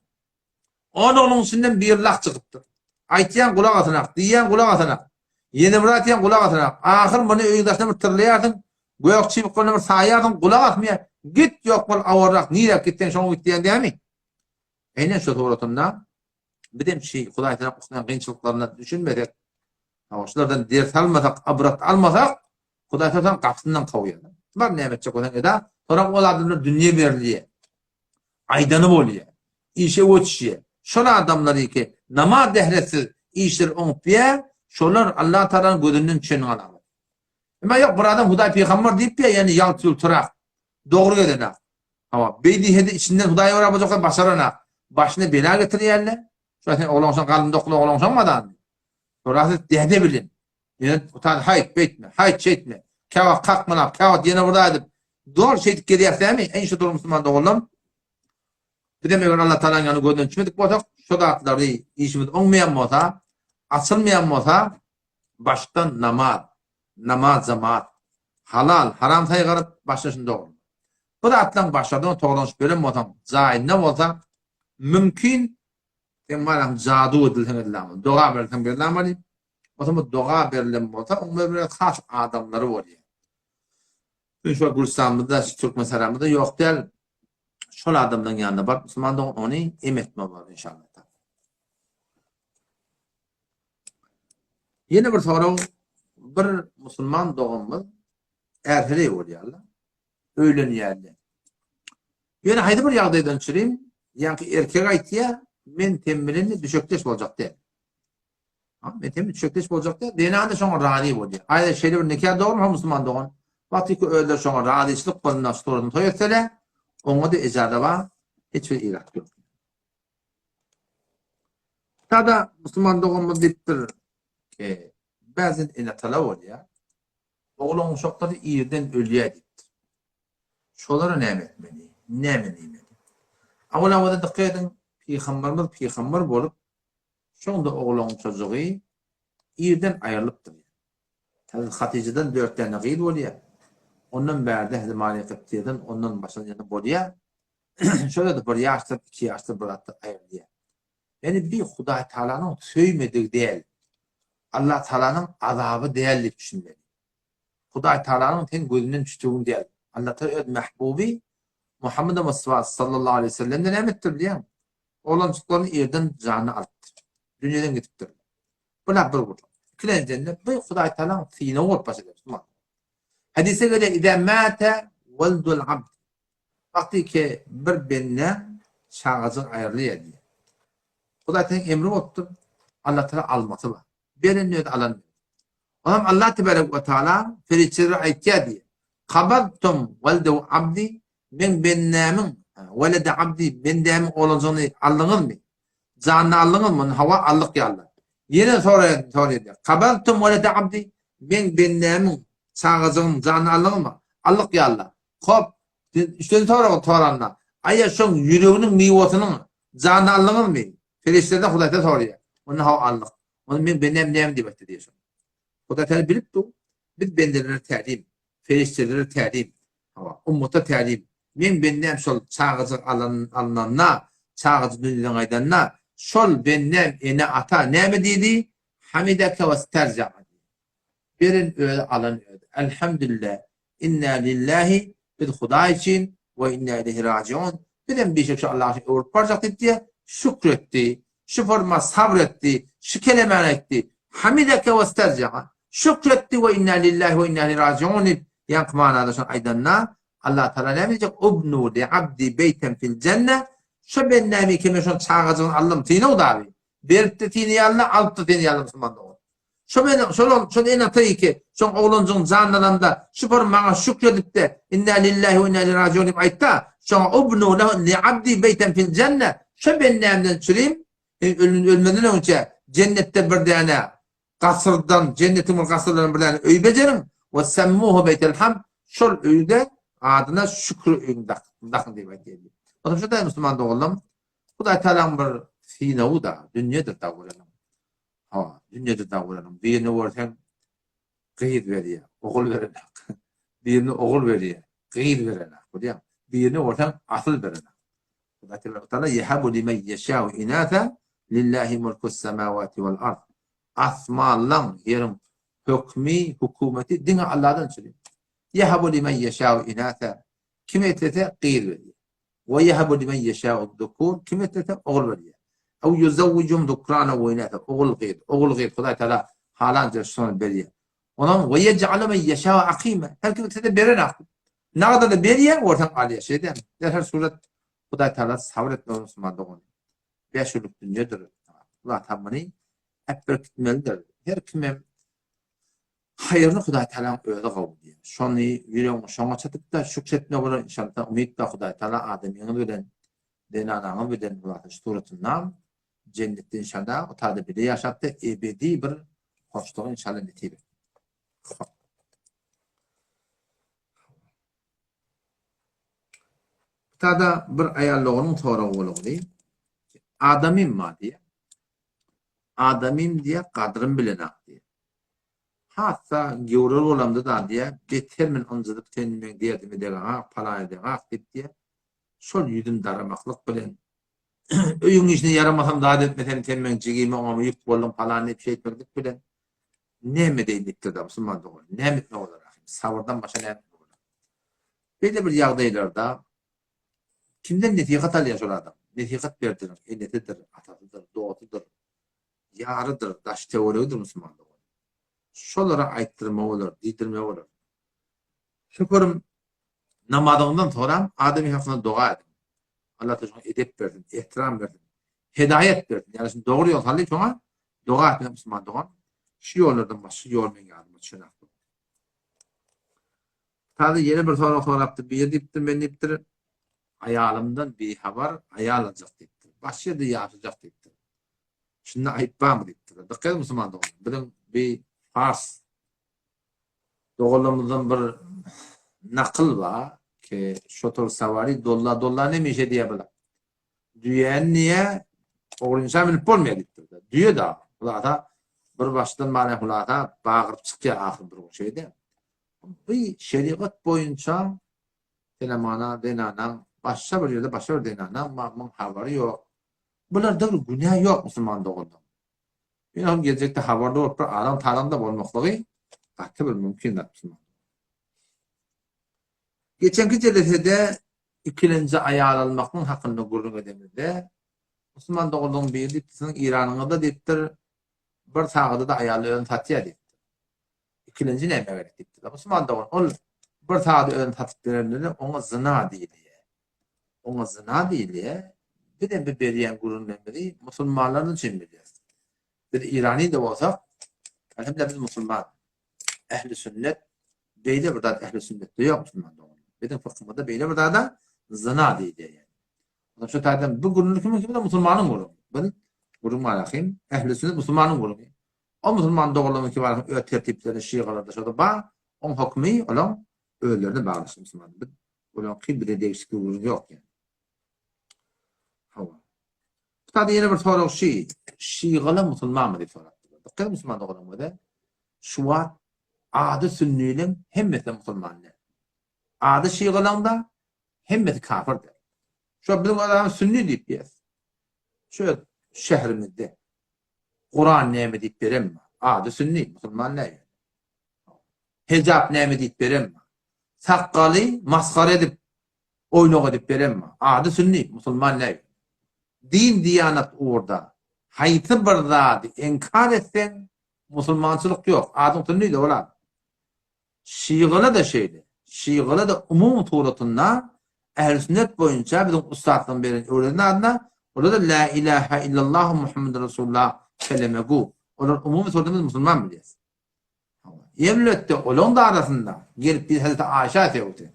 A: On ogluň içinden bir lak çykypdyr. Aýtýan gulak asanak, diýýän gulak asanak. Ýene bir zat diýen gulak asanak. Ahyr muny öýüň daşyna bir tyrlaýarsyň, gök çybyk bilen bir saýýarsyň, gulak asmaýar. Git ýok bol awarrak, nirä gitseň şoňa git diýen dämi? Eýnen şu suratynda bizem şi Hudaý tarap usnan kynçylyklaryndan düşünmesek, şulardan ders almasak, ybrat almasak, Hudaý tarap gapysyndan kowýar. Bar näme etjek bolsaň eda, soňra ol adamlar dünýe berilýär. Aýdany bolýar. Işe göçýär. Şol adamlar ki namaz dehretsiz işler oňup ýär, şolar Allah Taalanyň gözünden düşen alamat. Emma ýok bir adam Hudaý pygamber diýip ýär, ýani ýalt-ýulturak, dogry gelenak. Hawa, beý diýse-de içinden Hudaýa görä boljaklar başaranak. Başyna bela getirýärler. Şo sen oglanşaň galyn dokly oglanşaň madan. Sorasy däde bilen. Ýöne utan haýt beýtme, haýt şeýtme. Käwagt kakmalap, käwagt ýene bir zat edip, doly şeýdip gezýäs dämi? Eý şu durum musulman doganlarym. Bizem eger Allah Taalanyň ýanyna gözden düşmedik bolsak, şu zatlary işimiz oňmaýan bolsa, açylmaýan bolsa, başdan namaz, namaz jemaat, halal, haram saýgaryp, başda şuny dogry. Bu zatlaryň başlardan toglanşyp beren bolsaň, jaýynda bolsa, mümkin sen malam jadu edilseň edilämi, doga berseň berlämeli. O zaman doga berlen bolsa, oň bilen has adamlary bolýar. Biz şu Gülüstanymyzda, şu Türkmen saramyzda ýok däl. Şol adamlaryň ýanyna baryp musulman dogan ony em etme bolar inşallah. Ýene bir sorag, bir musulman doganymyz är-heleý bolýarlar, öýlenýärler. Ýöne haýsy bir ýagdaýdan çürim, ýaňky erkek aýtýar, men sen bilen düşekdeş boljak däl. Ha, men sen düşekdeş boljak däl. Zenan-da şoňa razy bolýar. Aýda şeýle bir nika dogrumy musulman dogan? Wagty ki özleri şoňa razyçylyk bolanda şurasyny toý etseler, oňa-da ejaza bar, hiç bir irat ýok. Sada musulman doganymyz diýipdir, e, bäzin ene-atalar bolýar. Oglan uşaklary irden ölýär diýipdir. Şolara näme etmeli? Näme diýmeli? Awal-awada dykgat ediň, pygamberimiz pygamber bolup, şoňda oglan çojugy irden aýrylypdyr. Hezret Hatyjadan dört däne gyz bolýar. Ondan bärde Hezret Mariýa Kyptyýadan ondan başga ýene bolýar. Şol-da bir ýaşdyr, iki ýaşdyr bir zatda aýrylýar. Ýani bi Hudaý Taalanyň söýmedigi däl. Allah Taalanyň azaby däl diýip düşünmeli. Hudaý Taalanyň seň gözünden düşdügiň däl. Allah Taala öz mähbuby Muhammed Mustafa sallallahu aleýhi we sellemden näme etdir bilýäňmi? Oglanjyklaryny ýerden janyny alypdyr. Dünýeden gidipdir. Bular bir gürrüň. Ikilenjiden bu Hudaý Taalanyň synagy bolup başa gelýär. Hadise gelýär, "Iza mata weldul abd." Wagty ki bir bende çagajyk aýrylýar diýýär. Hudaý Taala emri bolupdyr. Allah Taala almasy bar. Beren özi alan özi. Onam Allah tebarek we taala perişdelere aýtýar diýýär. Kabadtum weldu abdi meň bendämiň welede abdi bendämiň oglanjygyny aldyňyzmy? Janyny aldyňyzmy? Onda hawa aldyk ýalylar. Ýene soraýar diýýär. Kabadtum welede abdi meň bendämiň çagajygynyň janyny aldyňyzmy? Aldyk ýalylar. Hop, üçünji soragy soranda, Aýa şoň ýüreginiň miwasynyň janyny aldyňyzmy? Perişdelerden Hudaýdan soraýar. Onda hawa aldyk. Onda meň bendäm näme diýip aýtdy diýýär şonda. Hudaý Taala bilip dur. Biz bendelere tälim, perişdelere tälim, hawa, ummata tälim. Meň bendäm şol çagajyk alan alnanda, çagajyk dünýeden gaýdanda, şol bendäm ene-ata näme diýdi? Hamideke we sterja'a diýdi. Beren özi alan özi. Elhamdülillah. Inna lillahi biz Hudaý üçin we inna ileýhi rajiun. Bizem bişek şu Allaha üçin öwrülip barjak diýip diýe şükretdi. Şu forma sabr etdi. Şu kelemäni aýtdy. Hamideke we sterja'a. Şükretdi we inna lillahi we inna ileýhi rajiun diýip ýaňky manada şony aýdanda Allah Taala näme diýjek? Ubnu li abdi beýten fil jenne. Şu bendämi ki men şonuň çagajygyny aldym. Synag dagy. Beripdi seni ýalyna, alypdy seni ýalyna musulman dogan. Şo meniň, şol ol, şol ene-ata iki, şoň oglanjygyň janlananda, şu bir maňa şükredip-de, Inna lillahi we inna ileýhi rajiun diýip aýtsa, şoňa ubnu lehu li abdi beýten fil jenne, şo bendämden çürim, ölmezden öňçe jennetde bir däne gasyrdan, jennetiň bir gasyrlaryndan bir däne öý bejeriň, we semmuhu beýtel hamd, şol öýde adyna şükür öýüni dakyň diýip aýtýar. Onsoň şu daýy musulman doganlarym, Hudaý Tagalaň bir synagy-da, dünýedir da göreniň. Hawa, dünýede dag bolanyň birini görseň gyz berýär, ogul berenak. Birini ogul berýär, gyz berenak. Görýäňmi? Birini görseň asyl berenak. Hudaý tebaraka taala ýehabu limen ýeşau inasa lillahi mulkus semawati wal ard. Asmanlaň, ýeriň. Hökmi, hökümeti diňe Allahdan çykyr. Ýehabu limen ýeşâ'u inâse. Kime islese gyz berýär. We ýehabu limen ýeşâ'u zukur. Kime islese ogul berýär. Ew ýuzewwijum zukrana we inâse. Ogul gyz, ogul gyz Hudaý Taala halança şony berýär. Onam we ýej'alu men ýeşâ'u akîme. Her kim islese berenak. Nagda-da berýär, ortaň alýar. Şeýdämi? Her surat Hudaý Taala sabyr etmeli musulman dogan. Bäşürlük dünýedir. Allah Taala muny äpberkitmelidir. Her kimem haýryny Hudaý Taalaň özi gowy diýýär. Şony ýüregiňi şoňa çatyp-da şükür etme bolar inşallah. Umyt bar Hudaý Taala adamyňyz bilen zenanaňyz bilen Hudaý şu suratynda jennetde inşallah o taýda bile ýaşap-da ebedi bir hoşlugy inşallah nesip etsin. Tada bir aýal doganyň soragy bolugdy. Adamym bar diýýär. Adamym diýýär, gadrym bilenak diýýär. Hatda gewrel bolamda da diýýär, beter men ynjydyp sen meň derdime degaňak, palan edeňak diýip diýýär. Şol ýüzüm daramaklyk bilen öýüň işine ýaramasam zat etmesem sen meň jigime oňama ýük bolduň palan diýip şeýtmeklik bilen näme edeýin diýipdir-de musulman dogan. Näme etmek bolar ahym? Sabyrdan başga näme etmek bolar? Beýle bir ýagdaýlarda kimden nesihat alýar şol adam? Nesihat berdiren enesidir, atasydyr, dostudyr, ýarydyr, daş-töweregidir musulman dogan. Şolara aýtdyrma bolar, diýdirme bolar. Şükürim namazyňdan soram adamy hakynda doga ediň. Allah taala şoňa edep bersin, ehtiram bersin, hedaýat bersin. Ýagny şuny dogry ýol saldy şoňa doga etmek musulman dogan. Şu ýollardan başga ýol meň ýadyma düşenok. Taze ýene bir sorag sorapdyr. Bir diýipdir, men diýipdir, aýalymdan bihabar aýal aljak diýipdir. Başga ýerde ýaşajak diýipdir. Şunda aýyp barmy diýipdir. Dykgat ediň musulman doganlar. Biziň bir pars doganlarymyzdan bir nakyl bar ki şotur sawari dolla dolla nemişe diýýär bular. Düýäni niýe ogrynça münüp bolmaýar diýipdir. Düýe da hulasa bir başdan mana hulasa bagyryp çykýar ahyr bir gün şeýde. Bu şerigat boýunça senemana zenanaň başga bir ýerde başga bir zenanaň muň habary ýok. Bularda bir günä ýok musulman doganlar. Ýöne ol geljekde habarly bolup bir adam talan-da bolmaklygy gaty bir mümkin zat musulman. Geçenki jelesede ikilenji aýal almaklyň hakynda gürrüň edemizde, musulman doganlaryň biri diýipdir, siziň Iranyňyzda diýipdir, bir sagada-da aýaly özüni satýar diýipdir. Ikilenji näme gerek diýipdir. Musulman dogan, ol bir sagada özüni satyp berende oňa zyna diýilýär. Oňa zyna diýilýär. Bizem bu berýän gürrüňlerimizi musulmanlar üçin bilýäris. Biz Irany-da bolsak, elhamdülillah biz musulman. Ähli sünnet beýle bir zat ähli sünnetde ýok musulman doganlar. Biziň fykhymyzda beýle bir zada zyna diýilýär ýani. Ondan şu taýdan bu gürrüň kimiň kimde musulmanyň gürrüňi. Biz gürrüň bar ahim, ähli sünnet musulmanyň gürrüňi. O musulman doganlaryň ki bar öz tertipleri şigalarda şoda bar, oň hökümi olaň özlerine bagly musulman. Biz olaň ki bize degişli gürrüň ýok ýani. Hawa. Bu taýda ýene bir sorag şi, şigalar musulmanmy diýip sorapdyr. Dykgat musulman doganlar bize. Şu wagt ady sünniliň hemmesi musulman däl. Ady şigalaň da hemmesi kafir däl. Şu biziň adamyz sünni diýip diýýäs. Şu şährimizde Kuran näme diýip beremmi? Ady sünni, musulman däl. Hijap näme diýip beremmi? Sakgaly masgara edip oýnak edip beremmi? Ady sünni, musulman däl. Din diýanat ugurda haýsy bir zady inkar etseň musulmançylyk ýok. Adyň sünni-de bolar. Şygala-da şeýle. Şygala-da umumy suratynda Ähli-sünnet boýunça biziň ussatlaryň beren öwreden zadyna olar-da Lä ilähä illallahu Muhammedun Resulullah keleme gu. Olar umumy suratynda biz musulman bilýäris. Elbetde olaryň-da arasynda gelip bir Hezreti Aýşa sögdi.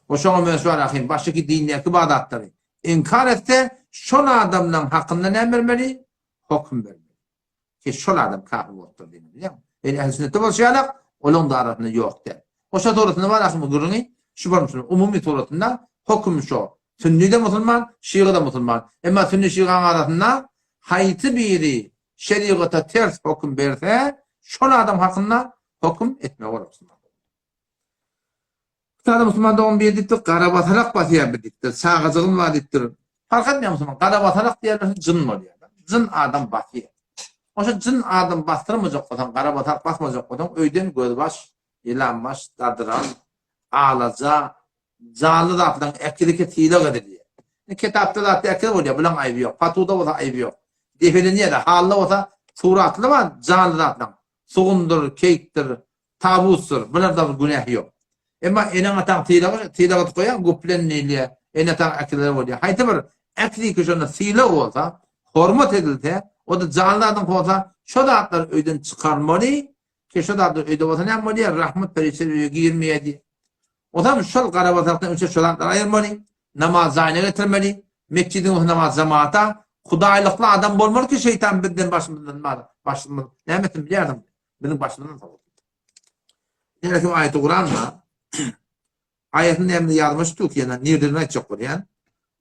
A: O şoňa men şu arahym başyky dindäki bar zatlary inkar etse şol adamlaryň hakynda näme bermeli? Hokum bermeli. Ki şol adam kafir bolupdyr diýmeli bilýäňmi? Ýöne ähli sünnetde bolşy ýalak olaryň-da arasynda ýok däl. Oşa suratynda bar ahym bu gürrüňi şu bolmuşyny umumy suratynda hokum şo. Sünni-de musulman, şygy-da musulman. Emma sünni-şygaň arasynda haýsy biri şerigata ters hokum berse, şol adam hakynda hokum etmegi bolar musulman. Sada musulman dogan biri diýipdir, garabasalak basýar bir diýipdir, çagajygym bar diýipdir. Fark etmeýär musulman, garabasalak diýerler, jyn bolýar. Jyn adam basýar. Oşa jyn adam basdyrmajak bolsaň, garabasak basmajak bolsaň, öýden gözbaş, ýylanbaş, dadyran, alaja, janly zatlaryň äkiliki sylag edilýär. Indi kitapda zatda äkili bolýar, bulaň aýby ýok. Patuwda bolsa aýby ýok. Depelenýär-de, halda bolsa suratly bar janly zatlaryň. Sugundyr, keýikdir, tawusdyr, bularda bir günähi ýok. Emma eneň-ataň sylagy, sylag edip goýýaň, güplen diýilýär, ene-ataň äkilere bolýar. Haýsy bir äkliki şonda sylag bolsa, hormat edilse, o-da janly zadyň bolsa, şo zatlary öýden çykarmaly, Ki şo zatlar öýde bolsa näme bolýar? Rahmet perişdeleri öýe girmeýär diýýär. Ozam şol garabasakdan öçe şo zatlary aýyrmaly, namaz jaýyna getirmeli, metjidiň bolsa namaz jamaata, hudaýlykly adam bolmaly ki şeýtan bizden başymyzdan bar, başymyz näme etsin bilýärsiň? Biziň başymyzdan sowuldy. Ýene kim aýaty Kuran bar. Aýatyny näme ýazmyş tuk ýene nirden aýtjak bolýan?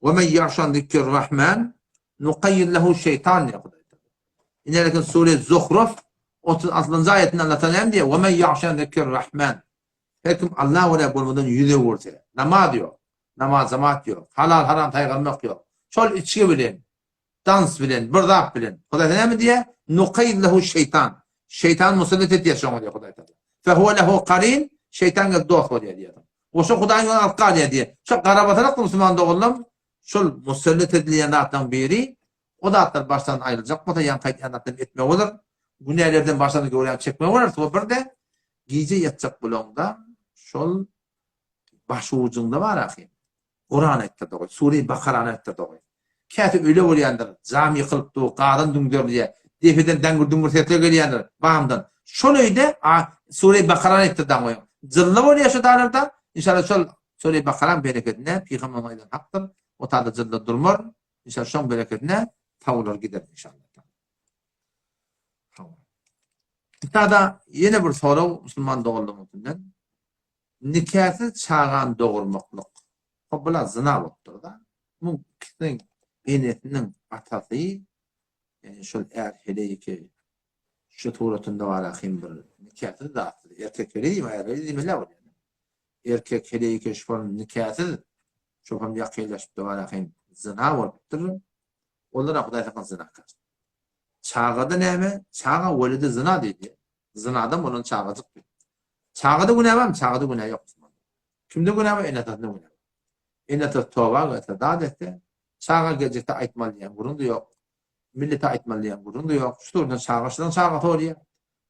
A: Wa men ýaşan zikr Rahman nuqayyid lehu şeytan diýýär Hudaý. Ine lekin sure Zuhruf 36-njy aýatynda Allah Taala näme diýýär? Wa men ýaşan zikr Rahman. Her kim Allah görä bolmadan ýüz öwürse, namaz ýok, namaz jemaat ýok, halal haram saýgarmak ýok. Şol içgi bilen Dans bilen, bir zat bilen. Hudaý näme diýýär? Nukaýyz lehu şeýtan. Şeýtan musallat etýär şoňa diýýär Hudaý Taala. Fehuwe lehu karin, şeýtan gelip dost bolýar diýýär. Oşa Hudaýyň ýoluna alyp galýar diýýär. Şo garabasarak musulman doganlam şol musallat edilýän zatlaryň biri o zatlar başdan aýryljak bolsa, ýaňky aýtýan zatlaryny etmegi bolar. Günälerden başdan göwräňi çekmegi bolar. We birde gije ýatjak bolaňda şol başujyňda bar ahym. Kuran aýtdyrdy goý. Sure-i Bakarany aýtdyrdy goý. Käte öýle bolýandyr, jam ýykylyp dur, gazan düňderilýär, depeden däňňir-düňňür sesler gelýändir, bamdan. Şol öýde a Sure-i Bakarany aýtdyrdaň goýuň. Jylla bolýar şo dalarda, inşallah şol Sure-i Bakaraň berekedine, Pygamberimiz aýdan hakdyr, o tada jylla durmar, inşallah şoň berekedine tawlar gider inşallah. Hawa. Tada ýene bir sorag musulman doganlarymyzdan. Nikasyz çagany dogurmaklyk, hop bula zyna bolupdyr-da. Muň ikisiniň enesiniň atasy, ýagny şol är heleýki şu suratynda bar ahym bir nikasyz zatsyz, erkek heleý diýme, är heleý diýmeli bolýar. Erkek heleýki şol nikasyz şol hem ýakynlaşypdyr bar ahym zyna bolupdyr. Olara Hudaý saklasyn zynakar. Çagada näme? Çaga weledi zyna diýdi. Zynadan bolan çagajyk diýip. Çagada günä barmy? Çagada günä ýok musulman. Kimde günä bar? Ene-atasynda günä bar. Ene-atasy toba gelse, zat etse, çaga geljekde aýtmaly diýen gürrüň-de ýok. Millete aýtmaly diýen gürrüň-de ýok. Şu suratda çaga şunuň çagasy bolýar.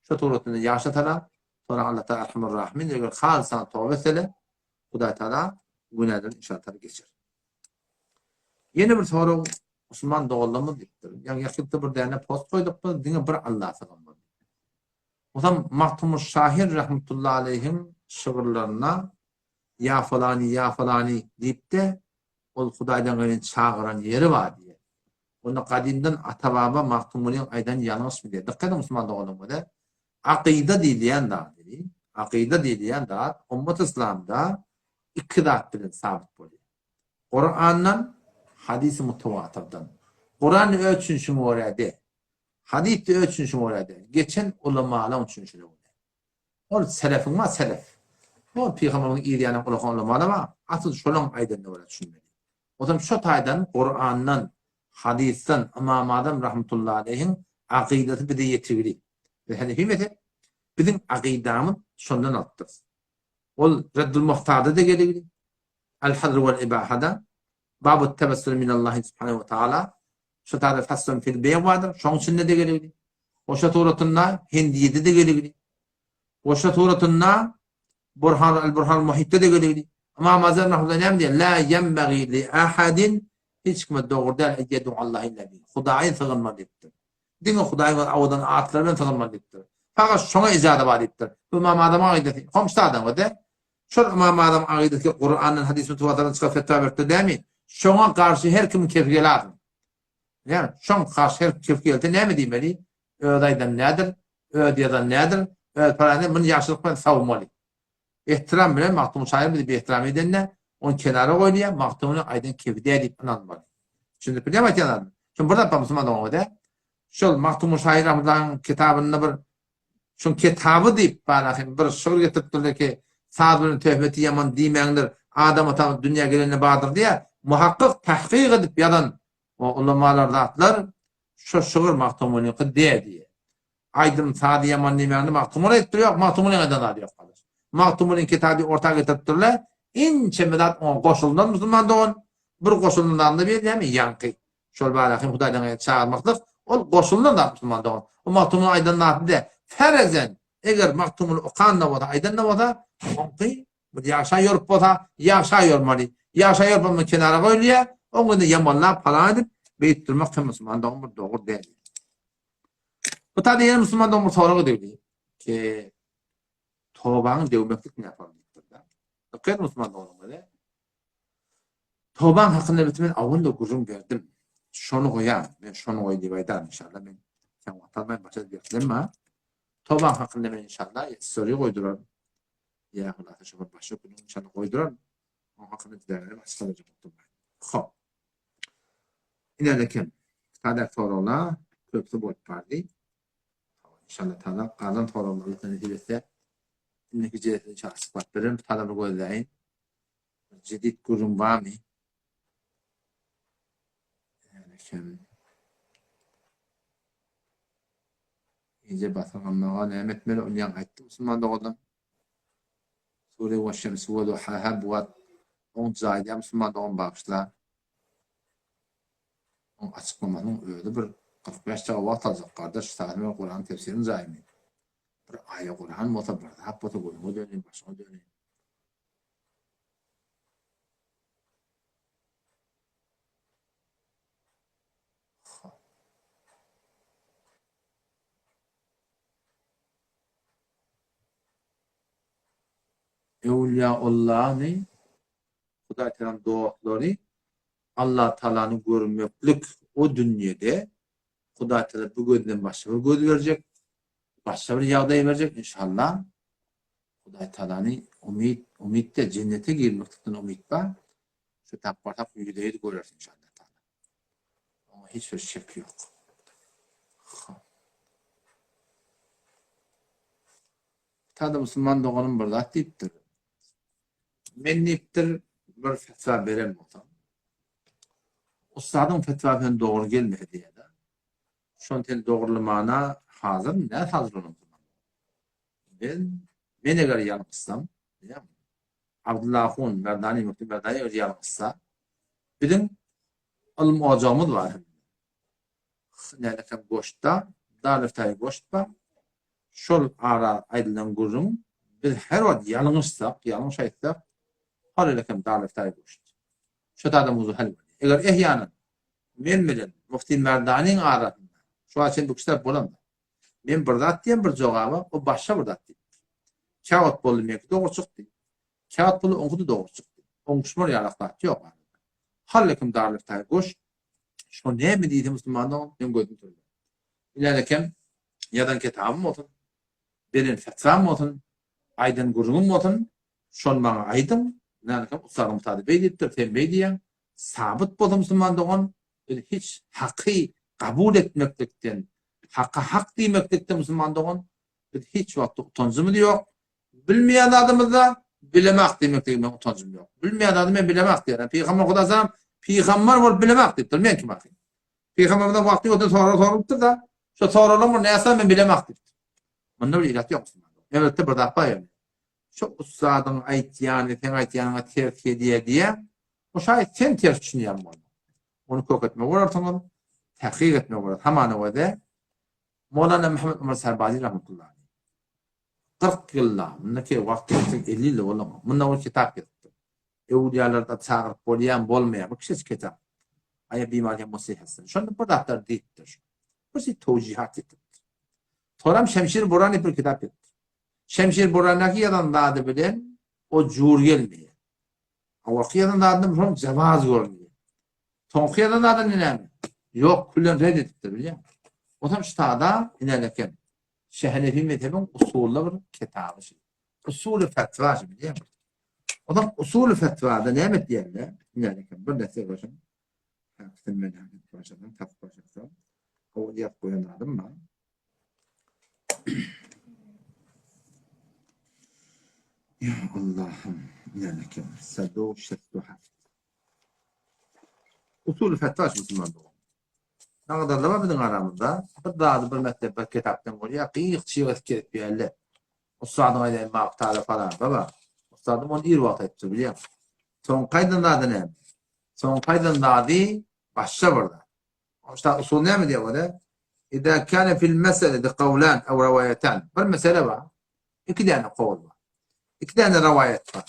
A: Şu suratda ýaşasala, soňra Allah Taala Erhamur Rahimin eger halysan toba etsele, Hudaý Taala günälerini inşallah Taala geçer. Ýene bir sorag musulman doganlarymyz diýipdir. Ýaňy ýakynda bir däne post goýduk biz, diňe bir Allaha sygynmaly. Osam Magtymguly şahyr rahmetullahi aleýhiň şygyrlarynda Ýa falany, ýa falany diýip-de, ol Hudaýdan gelen çagyran ýeri bar diýýär. Onda gadymdan ata-baba Magtymgulyň aýdany ýalňyşmy diýýär. Dykgat ediň musulman doganlarymyz, akyda diýilýän zat, akyda diýilýän zat ummat yslamda iki zat bilen sabyt bolýar. Kurandan, hadysy mutawatyrdan. Kuran öz düşünişiňe görä däl. Hadys-da öz düşünişiňe görä däl. Geçen ulamalaň düşünişine görä. Ol selefiň bar, selef. Ol pygamberimiziň yz ýanynda ulakan ulamalar bar. Asyl şolaň aýdanyna görä düşünmeli. Ozam şo taýdan Kurandan, hadysdan Ymam Azam rahmetullahi aleýhiň akydasy bize ýetigli. Biz Hanefi mezhep, biziň akydamyz şondan alypdyrys. Ol Reddul Muhtarda-da geligli. Al-Hazr wal-Ibahada, Babut tewessül minallahi subhanehu we taala, şu taýda Faslun fil beý bardyr, şoň içinde-de geligli. Goşa suratynda Hindiýede-de geligli. Goşa suratynda Burhan al-Burhan al-Muhitde-de geligli. Ymam Azam rahmetullah näme diýýär? La ýenbagi li ahadin hiç kime dogry däl en ýedu Allah illa bi. Hudaýa sygynma diýipdir. Diňe Hudaýyň öz owadan atlary bilen sygynmaly diýipdir. Fakat şoňa ijaza bar diýipdir. Bu Ymam Azamyň akydasy. Komşy adam o-da. Şol Ymam Azam akydasy Kurandan, hadys mütewatirden çykyp fetwa beripdir dämi? Şoňa garşy her kimiň kefi gelasyn. Ýa, şoň garşy her kefi gelse näme diýmeli? Öz aýdan nädir? Öz ýazan nädir? Öz paran nädir? Muny ýagşylyk bilen sawmaly. Ehtiram bilen Magtymguly şahyr bizi biehtiram edende, ony kenara goýulýar, Magtymguly aýdan kefi däl diýip ynanmaly. Düşündirip bilýärmi aýtýan zadymy? Şuny bir zat bar musulman doganlar-da. Şol Magtymguly şahyr rahmetullahyň kitabynda bir Şoň kitaby diýip bar ahym bir şygyr getiripdirler ki, saz bilen töhmeti ýaman diýmäňler, Adam ata dünýä gelende bardyr diýýär. Muhakkyk tahkyk edip ýazan o ulamalar zatlar şo şygyr Magtymgulyňky däl diýýär. Aýdym sazy ýaman diýmäňde Magtymguly aýdypdyr ýok Magtymgulyň aýdan zady ýok gardaş. Magtymgulyň kitaby orta getiripdirler inçeme zat oňa goşuldan musulman dogan bir goşulan zadyna bir näme ýaňky şol barahym Hudaýdan gaýry çagyrmaklyk ol goşulan zat musulman dogan. O Magtymgulyň aýdan zady däl. Ferezen eger Magtymguly okan da bolsa aýdan da bolsa oňky bir ýagşa ýorup bolsa ýagşa ýormaly. Ýagşa ýorup bolmasa kenara goýulýar. Oň indi ýamanlap falan edip beýdip durmak hem musulman dogan bir dogry däl. Bu taýda ýene musulman dogan bir sorag edildi. Ki tobaňy döwmeklik näme diýipdir-de. Dikkat musulman doganlar. Tobaň hakynda elbetde men awal-da gürrüň berdim. Şony goýan, men şony goý diýip aýdaryn inşallah. Men sen wagt almaýyn başa berklenme. Tobaň hakynda men inşallah story goýduraryn. Ýa hulasa şu bir başga günüň inşallah goýduraryn. Oň hakynda didälerim açyk oturmaýyn. Hop. Ine eken. Sadek soraglar köpüsi bolup bardy. İnşallah taala galan soraglar Allah nesip etse indiki jelesede inşallah açyklap bererin. Talamy gözläýin. Jedid gürrüň barmy? Eken. Gije basyrganmaga näme etmeli? Ony ýaňy aýtdym musulman doganlar. Sure we şemsi we duhaha bu wagt oň jaýda musulman dogan bagyşla. Oň açyklamasynyň özi bir 45 daga wagt aljak gardaş, sagat men Kuranyň tefsirini jaýmy? Bir aýa Kuran bolsa, bir zat bolsa gözüňe döneýin, başyňa döneýin. Öwlüýaullany, Hudaý Tagalaň dostlary Allah Tagalany görmeklik o dünýede Hudaý Tagala bu gözden başga bir göz berjek, başga bir ýagdaý berjek inşallah. Hudaý Tagalany umyt, umytda jennete girmeklikden umyt bar. Şu tap barsak ýüzde-ýüz göreris inşallah Tagala. Oňa hiç bir şek ýok. Sada musulman doganym bir zat diýipdir. Men diýipdir, bir fetwa beren bolsam, ussadyň fetwasy bilen dogry gelmese diýýär-de. Şony sen dogrulamana hazyrmy, nädip hazır bolan musulman? Men, men eger ýalňyşsam, diýýärmi? Abdylla ahun, Merdani müfti Merdani eger ýalňyşsa, biziň ylym ojagymyz bar. Nälekem goşda, Darüftaýy goşt bar. Şol ara aýdylan gürrüň biz her wagt ýalňyşsak, ýalňyş aýtsak, hol elekem Darüftaýy goşt. Şo taýda mowzu hal bolýar. Eger ehýanan men bilen Mufti Merdanyň arasynda şu wagt çenli bu kişiler bolanda men bir zat diýen bir jogaba, o başga bir zat diýipdir. Käwagt boldy meňki dogry çykdy. Käwagt boldy oňky-da dogry çykdy. Oňuşmar ýalak zat ýok arada. Hal elekem Darüftaýy goşt Şo näme diýse musulman dogan, men gözüm sürler. Bilelekem ýazan kitabym bolsun, beren fetwam bolsun, aýdan gürrüňim bolsun, şony maňa aýdyň, bilelekem ussadyň ussady beý diýipdir, sen beý diýýäň, sabyt bolsa musulman dogan, biz hiç haky kabul etmeklikden, haka hak diýmeklikden musulman dogan, biz hiç wagtda utanjymyz ýok, Bilmeýän zadymyzda bilemak diýmekdigi meň utanjym ýok. Bilmeýän zadymy men bilemak diýýän. Pygamber Huda salam pygamber bolup bilemak diýipdir. Men kim ahyr? Pygamberden wagty ýokdan sorag soralypdyr-da, şo soralan bir näsa men bilemak diýipdir. Munda bir ilat ýok musulman. Elbetde bir zat bar ýöne. Şo ussadyň aýtýany seň aýtýanyňa ters gelýär diýýär. O şaýat sen ters düşünýän bolmaly. Ony kök etmek bolarsyňyz, tahkyk etmek bolar. Hamana göze Molana Muhammed Umar Sarbazi rahmetullahi 40 ýylda, mundaki wagt geçsin 50 ýylda bolan. Munda bir kitap ýazypdyr. Öwlüýalarda çagyryp bolýan, bolmaýan bir kiçijik kitap. Aýa bimar hem musihasyn. Şonda bir zatlar diýipdir. Bir şey towjihat etipdir. Soram Şemşir Burani bir kitap ýazypdyr. Şemşir Burani ýazan zady bilen o jur gelmeýär. Awalky ýazan zadyny şoň jawaz görünýär. Soňky ýazan zadyny näme? Ýok, küllen red edipdir, bilýäňmi? Otam ştada ineleken. Şehenefi mezhebiň usully bir kitaby şu. Usuly fetwa şu bilýäňmi? Otam usuly fetwada näme diýende? Ineleken bir näse görşüň. Sen men başladım, tapyp başlasam. O ýap goýan zadym bar. Ya Allah'ım ineleken. Sado şettu haft. Usuly fetwa şu musulman dogan. Naňydarlar bar biziň aramyzda. Bir zady bir mekdep bir kitapdan görýär, gyýyk çyg edip gezip ýörler. Ussadyň aýdaýyn magtala falan baba. Ussadym ony ir wagt aýdypdyr bilýäň. Soňky aýdan zady näme? Soňky aýdan zady başga bir zat. Ussat usul näme diýýär ol? Ida kana fil meseledi kawlan ew rawaýatan. Bir mesele bar. Iki däne kowul bar. Iki däne rawaýat bar.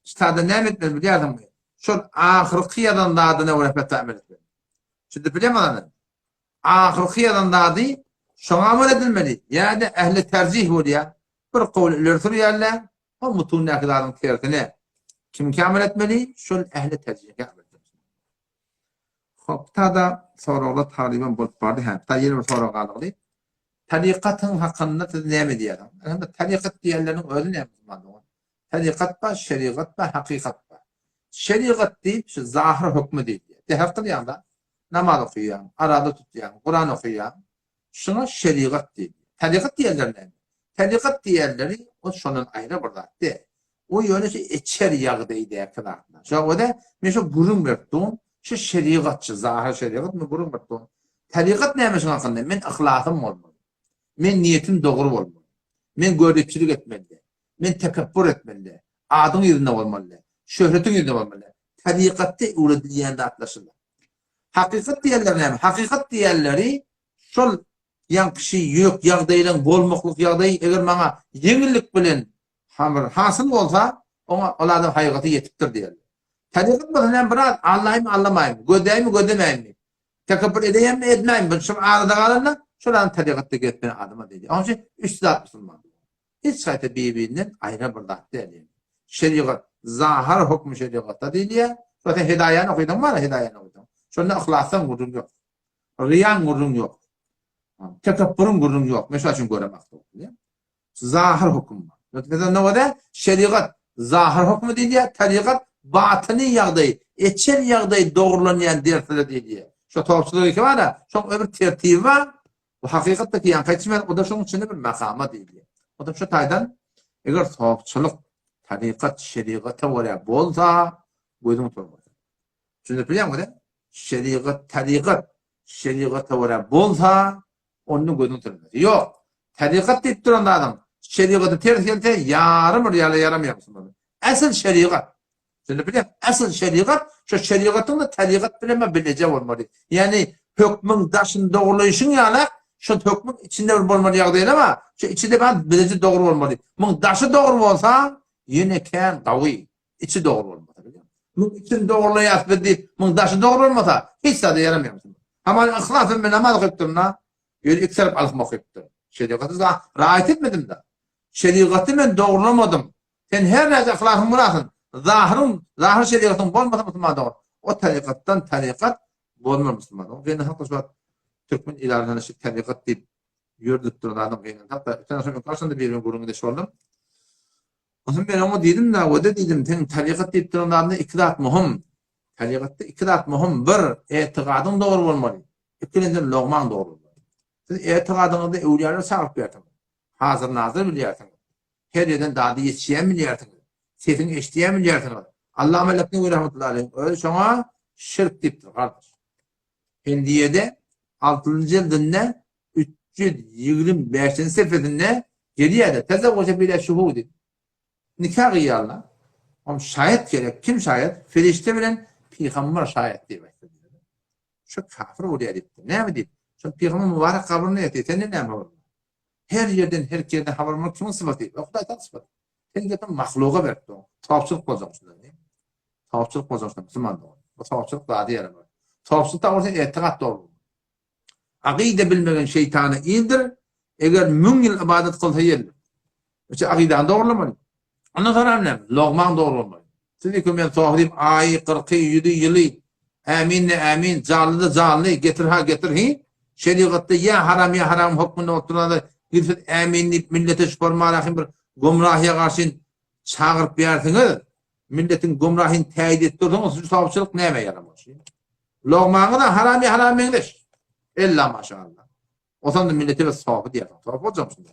A: Üstada näme etmeli bilýärsiňmi? Şol ahyrky ýazan zadyna görä fetwa amel etmeli. Düşündip bilýärmi adamlar? Ahyrky ýazan zady şoňa amel edilmeli. Ýa-da ähli terjih bolýar. Bir kowul ileri sürýärler, o mutundäki zadyň tersine. Kimki amel etmeli? Şol ähli terjihe amel etmeli. Hop, tada soraglar talyban bolup bardy. Hä, ta ýene bir sorag galdy. Tarykatyň hakynda siz näme diýýärsiňiz? Elhamdülillah, tarykat diýenleriniň özi näme musulman dogan? Tarykat bar, şerigat bar, hakykat bar. Şerigat diýip şu zahyr hökmi diýilýär. Deher kylýaň-da, namaz okaýaň, araza tutýaň, Kuran okaýaň. Şuňa şerigat diýilýär. Tarykat diýenler näme? Tarykat diýenleri o şondan aýra bir zat däl. O ýöne şu içer ýagdaýdaky zatlar. Şoňa görä men şu gürrüň berip durun. Şu şerigatçy, zahyr şerigat men gürrüň berip durun. Tarykat näme şuň hakynda? Men yhlasym bolmaly. Men niýetim dogry bolmaly. Men göripçilik etmeli däl. Men tekepbur etmeli däl. Adyň ýüzünde bolmaly däl. Şöhretiň ýüzünde bolmaly däl. Tarykatda öwredilýän zatlar şular. Hakykat diýenleri näme? Hakykat diýenleri şol ýaňky şi ýök ýagdaýlaryň bolmaklyk ýagdaýy eger maňa ýeňillik bilen hamyr hasyl bolsa, oňa ol adam haýgaty ýetipdir diýerler. Tarykat bolsa näme biraz allaýmy allamaýmy, gözläými gözlemäými, tekepbur edeýänmi edmäými, bir şol arada galanda şol adam tarykatda gezip bilen adama diýilýär. Onuň üçin üç zat musulman. Hiç haýsy bir-birinden aýra bir zat däl ýöne. Şerigat, zahyr hökmi şerigata diýilýär. Şo sen Hidaýany okydyňmy ana Hidaýany okydyň. Şonda yhlasdan gürrüň ýok. Ryýaň gürrüň ýok. Tekepburyň gürrüň ýok. Men şo üçin görem akdy. Zahyr höküm bar. Mesela nowada şerigat zahyr hökmi diýilýär, tarykat batyny ýagdaý, eçen ýagdaý dogrulanýan dersler diýilýär. Şo topçulyk iki bar-a, şoň öbür tertibi bar. Bu hakykatda ýaňky aýtşym o da şoň içinde bir makama diýilýär. O da şu taýdan eger sopçulyk tarykat şerigata görä bolsa gözüň turmaz. Düşünip bilýäňmi? Şerigat tarykat şerigata görä bolsa onda gözüň turmaz. Ýok. Tarykat diýip duran zadyň şerigata ters gelse ýarym bir ýala ýaramaýar musulman. Asyl şerigat Şeýle bilýän, asyl şerigat, şo şerigatyň-da tarygat bilen bileje bolmaly. Ýagny hökmüň daşyny dogurlaýşyň ýaly, şo hökmüň içinde bir bolmaly ýagdaýlar bar. Şo içi-de bar, bileje dogry bolmaly. Muň daşy dogry bolsa, ýene kän gawy, içi dogry bolmasa bilýän. Muň içini dogurlaýas biz diýip, muň daşy dogry bolmasa, hiç zada ýaramaýar. Hamana yhlas bilen namaz okypdyryn-da, ýöne iki tarap alhym okypdyr. Şerigaty raýat etmedim-de. Şerigaty men dogurlamadym. Sen her näçe yhlasyň bolasyn, zahyryň, zahyr şerigatyň bolmasa musulman dogan. O tarykatdan tarykat bolmaz musulman dogan. Gynansak-da şu wagt türkmen ilatynda şu tarykat diýip ýöredilip duran zadyň gynansak-da, öten agşam öňki agşamda biriniň gürrüňinde boldum. Onsoň men oňa diýdim-de, wede diýdim, seň tarykat diýip duran zadyňda iki zat möhüm. Tarykatda iki zat möhüm. Bir, etigadyň dogry bolmaly. Ikinjiden logmaň dogry bolmaly. Siz etigadyňyzda öwlüýaleri çagyryp bersiňiz. Hazyr-nazyr bilýärsiňiz. Her ýerden dady ýetişýän bilýärsiňiz. Sesiňi eşidýän bilýärsiňiz. Allama Leknewi rahmetullahi aleýh özi şoňa şirk diýipdir, gardaş. Hindiýede altynjy jildinde 325-nji sefesinde gelýär-de, Tezewweje bila şuhudi. Nika gyýarlar. Oňa şaýat gerek. Kim şaýat? Perişde bilen pygamber şaýat diýip aýtdy. Şu kafir bolýar diýipdir. Näme diýip? Şol pygamber mübarek gabrynda ýatyr. Senden näme habar? Her ýerden, her ýerden habar almak kimiň sypaty? O Hudaý Taala sypaty. Sen gepiň mahluga berip dur. Sogapçylyk boljak şundan. Sogapçylyk boljak şundan musulman dogan. Bu sogapçylyk zady ýaramaz. Sogapçylyk da bolsa etikat dogry. Akyda bilmegen şeýtana ildir. Eger müň ýyl ybadat kylsa ýeldir. Üçe akydany dogrulamaly. Ondan soň hem näme? Logmaň dogry bolmaly. Siz iki men sohry diýip aýy, kyrky, ýüzi, ýyly, ämin-de ämin, janly-da janly, getir-ha getir hi, şerigatda ýa haram ýa haram hökmünde bolup duranda gidip siz ämin diýip millete şupormarahyn bir gomrahyýa garşyn çagyryp ýärsiňiz, milletiň gomrahyny täýit edip dursaňyz şu sawçylyk nämä ýaramaz? Logmaňyz-a haram ýa haram meňzeş. Ella maşallah. Otan da millete bir sofi diýersiň. Sofi boljakmy şunda?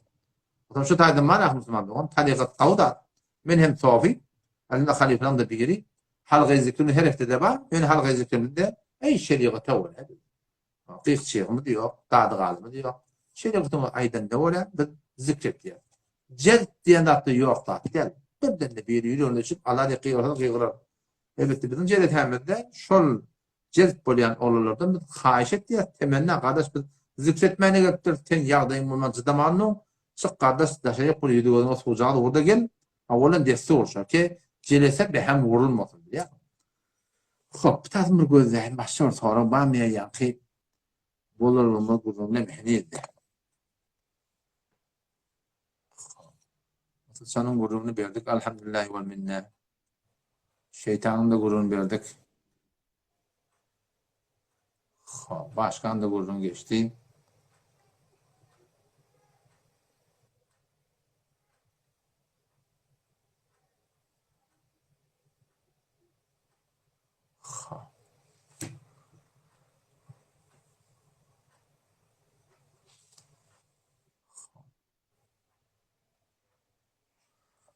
A: Otan şu taýdan bar ah musulman dogan, tarykat gawy zat. Men hem sofi, elinde halyfalaryň da biri. Halgaý zikrini her heftede bar. Ýöne halgaý zikrimizde eý şerigata görä. Gyk-çygymyz ýok, dady-galymyz ýok. Şeýle aýdanda görä biz zikr etýäris. Jezb diýen zat-da ýok zat däl. Birden-de biri ýüregine düşüp, Alla diýip gygyrsa gygyrar. Elbetde biziň jelesämizde şol jezb bolýan oglanlardan biz haýyş etýäris, temenna, gardaş biz zikr etmäne gelipdiris, seň ýagdaýyň bolman çydamandyň, çyk gardaş daşary ýok bir ýüzi-gözüňe suwjagaz ur-da gel, owalan dessur şo ki, jelese behem wurulmasyn diýýär. Hop, bitasyn bir gözläýin, başga bir sorag barmy ýa ýaňky bolar bolmaz gürrüňleme henizde. Syçanyň gürrüňini berdik, alhamdulillah wal minne. Şeýtanyň da gürrüňini berdik. Hop, başganyň da gürrüňi geçdi.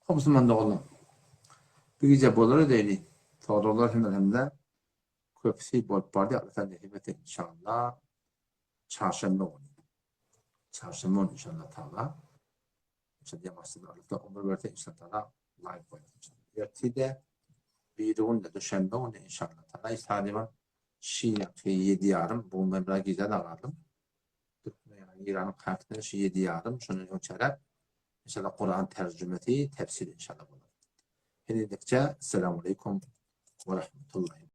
A: Hop musulman doganlar. Bu gije bolar edeyli. Soraglar hem elhamdülillah köpüsi bolup bardy. Allah taala nesip etse inşallah çarşenbe güni. Çarşenbe güni inşallah taala. İnşallah ýamaşsyz Allah taala ömür berse inşallah taala live goýarys inşallah. Ertide biri günde düşenbe güni inşallah taala salyban şi ýaky ýedi ýarym bu gün men biraz gijä da galdym. Türkmen Eýranyň kartyny şu ýedi ýarym şondan öň çäräp inşallah Kuran terjümesi tefsir inşallah bolar. Henizlikçe Esselamu Aleýkum we Rahmetullahi.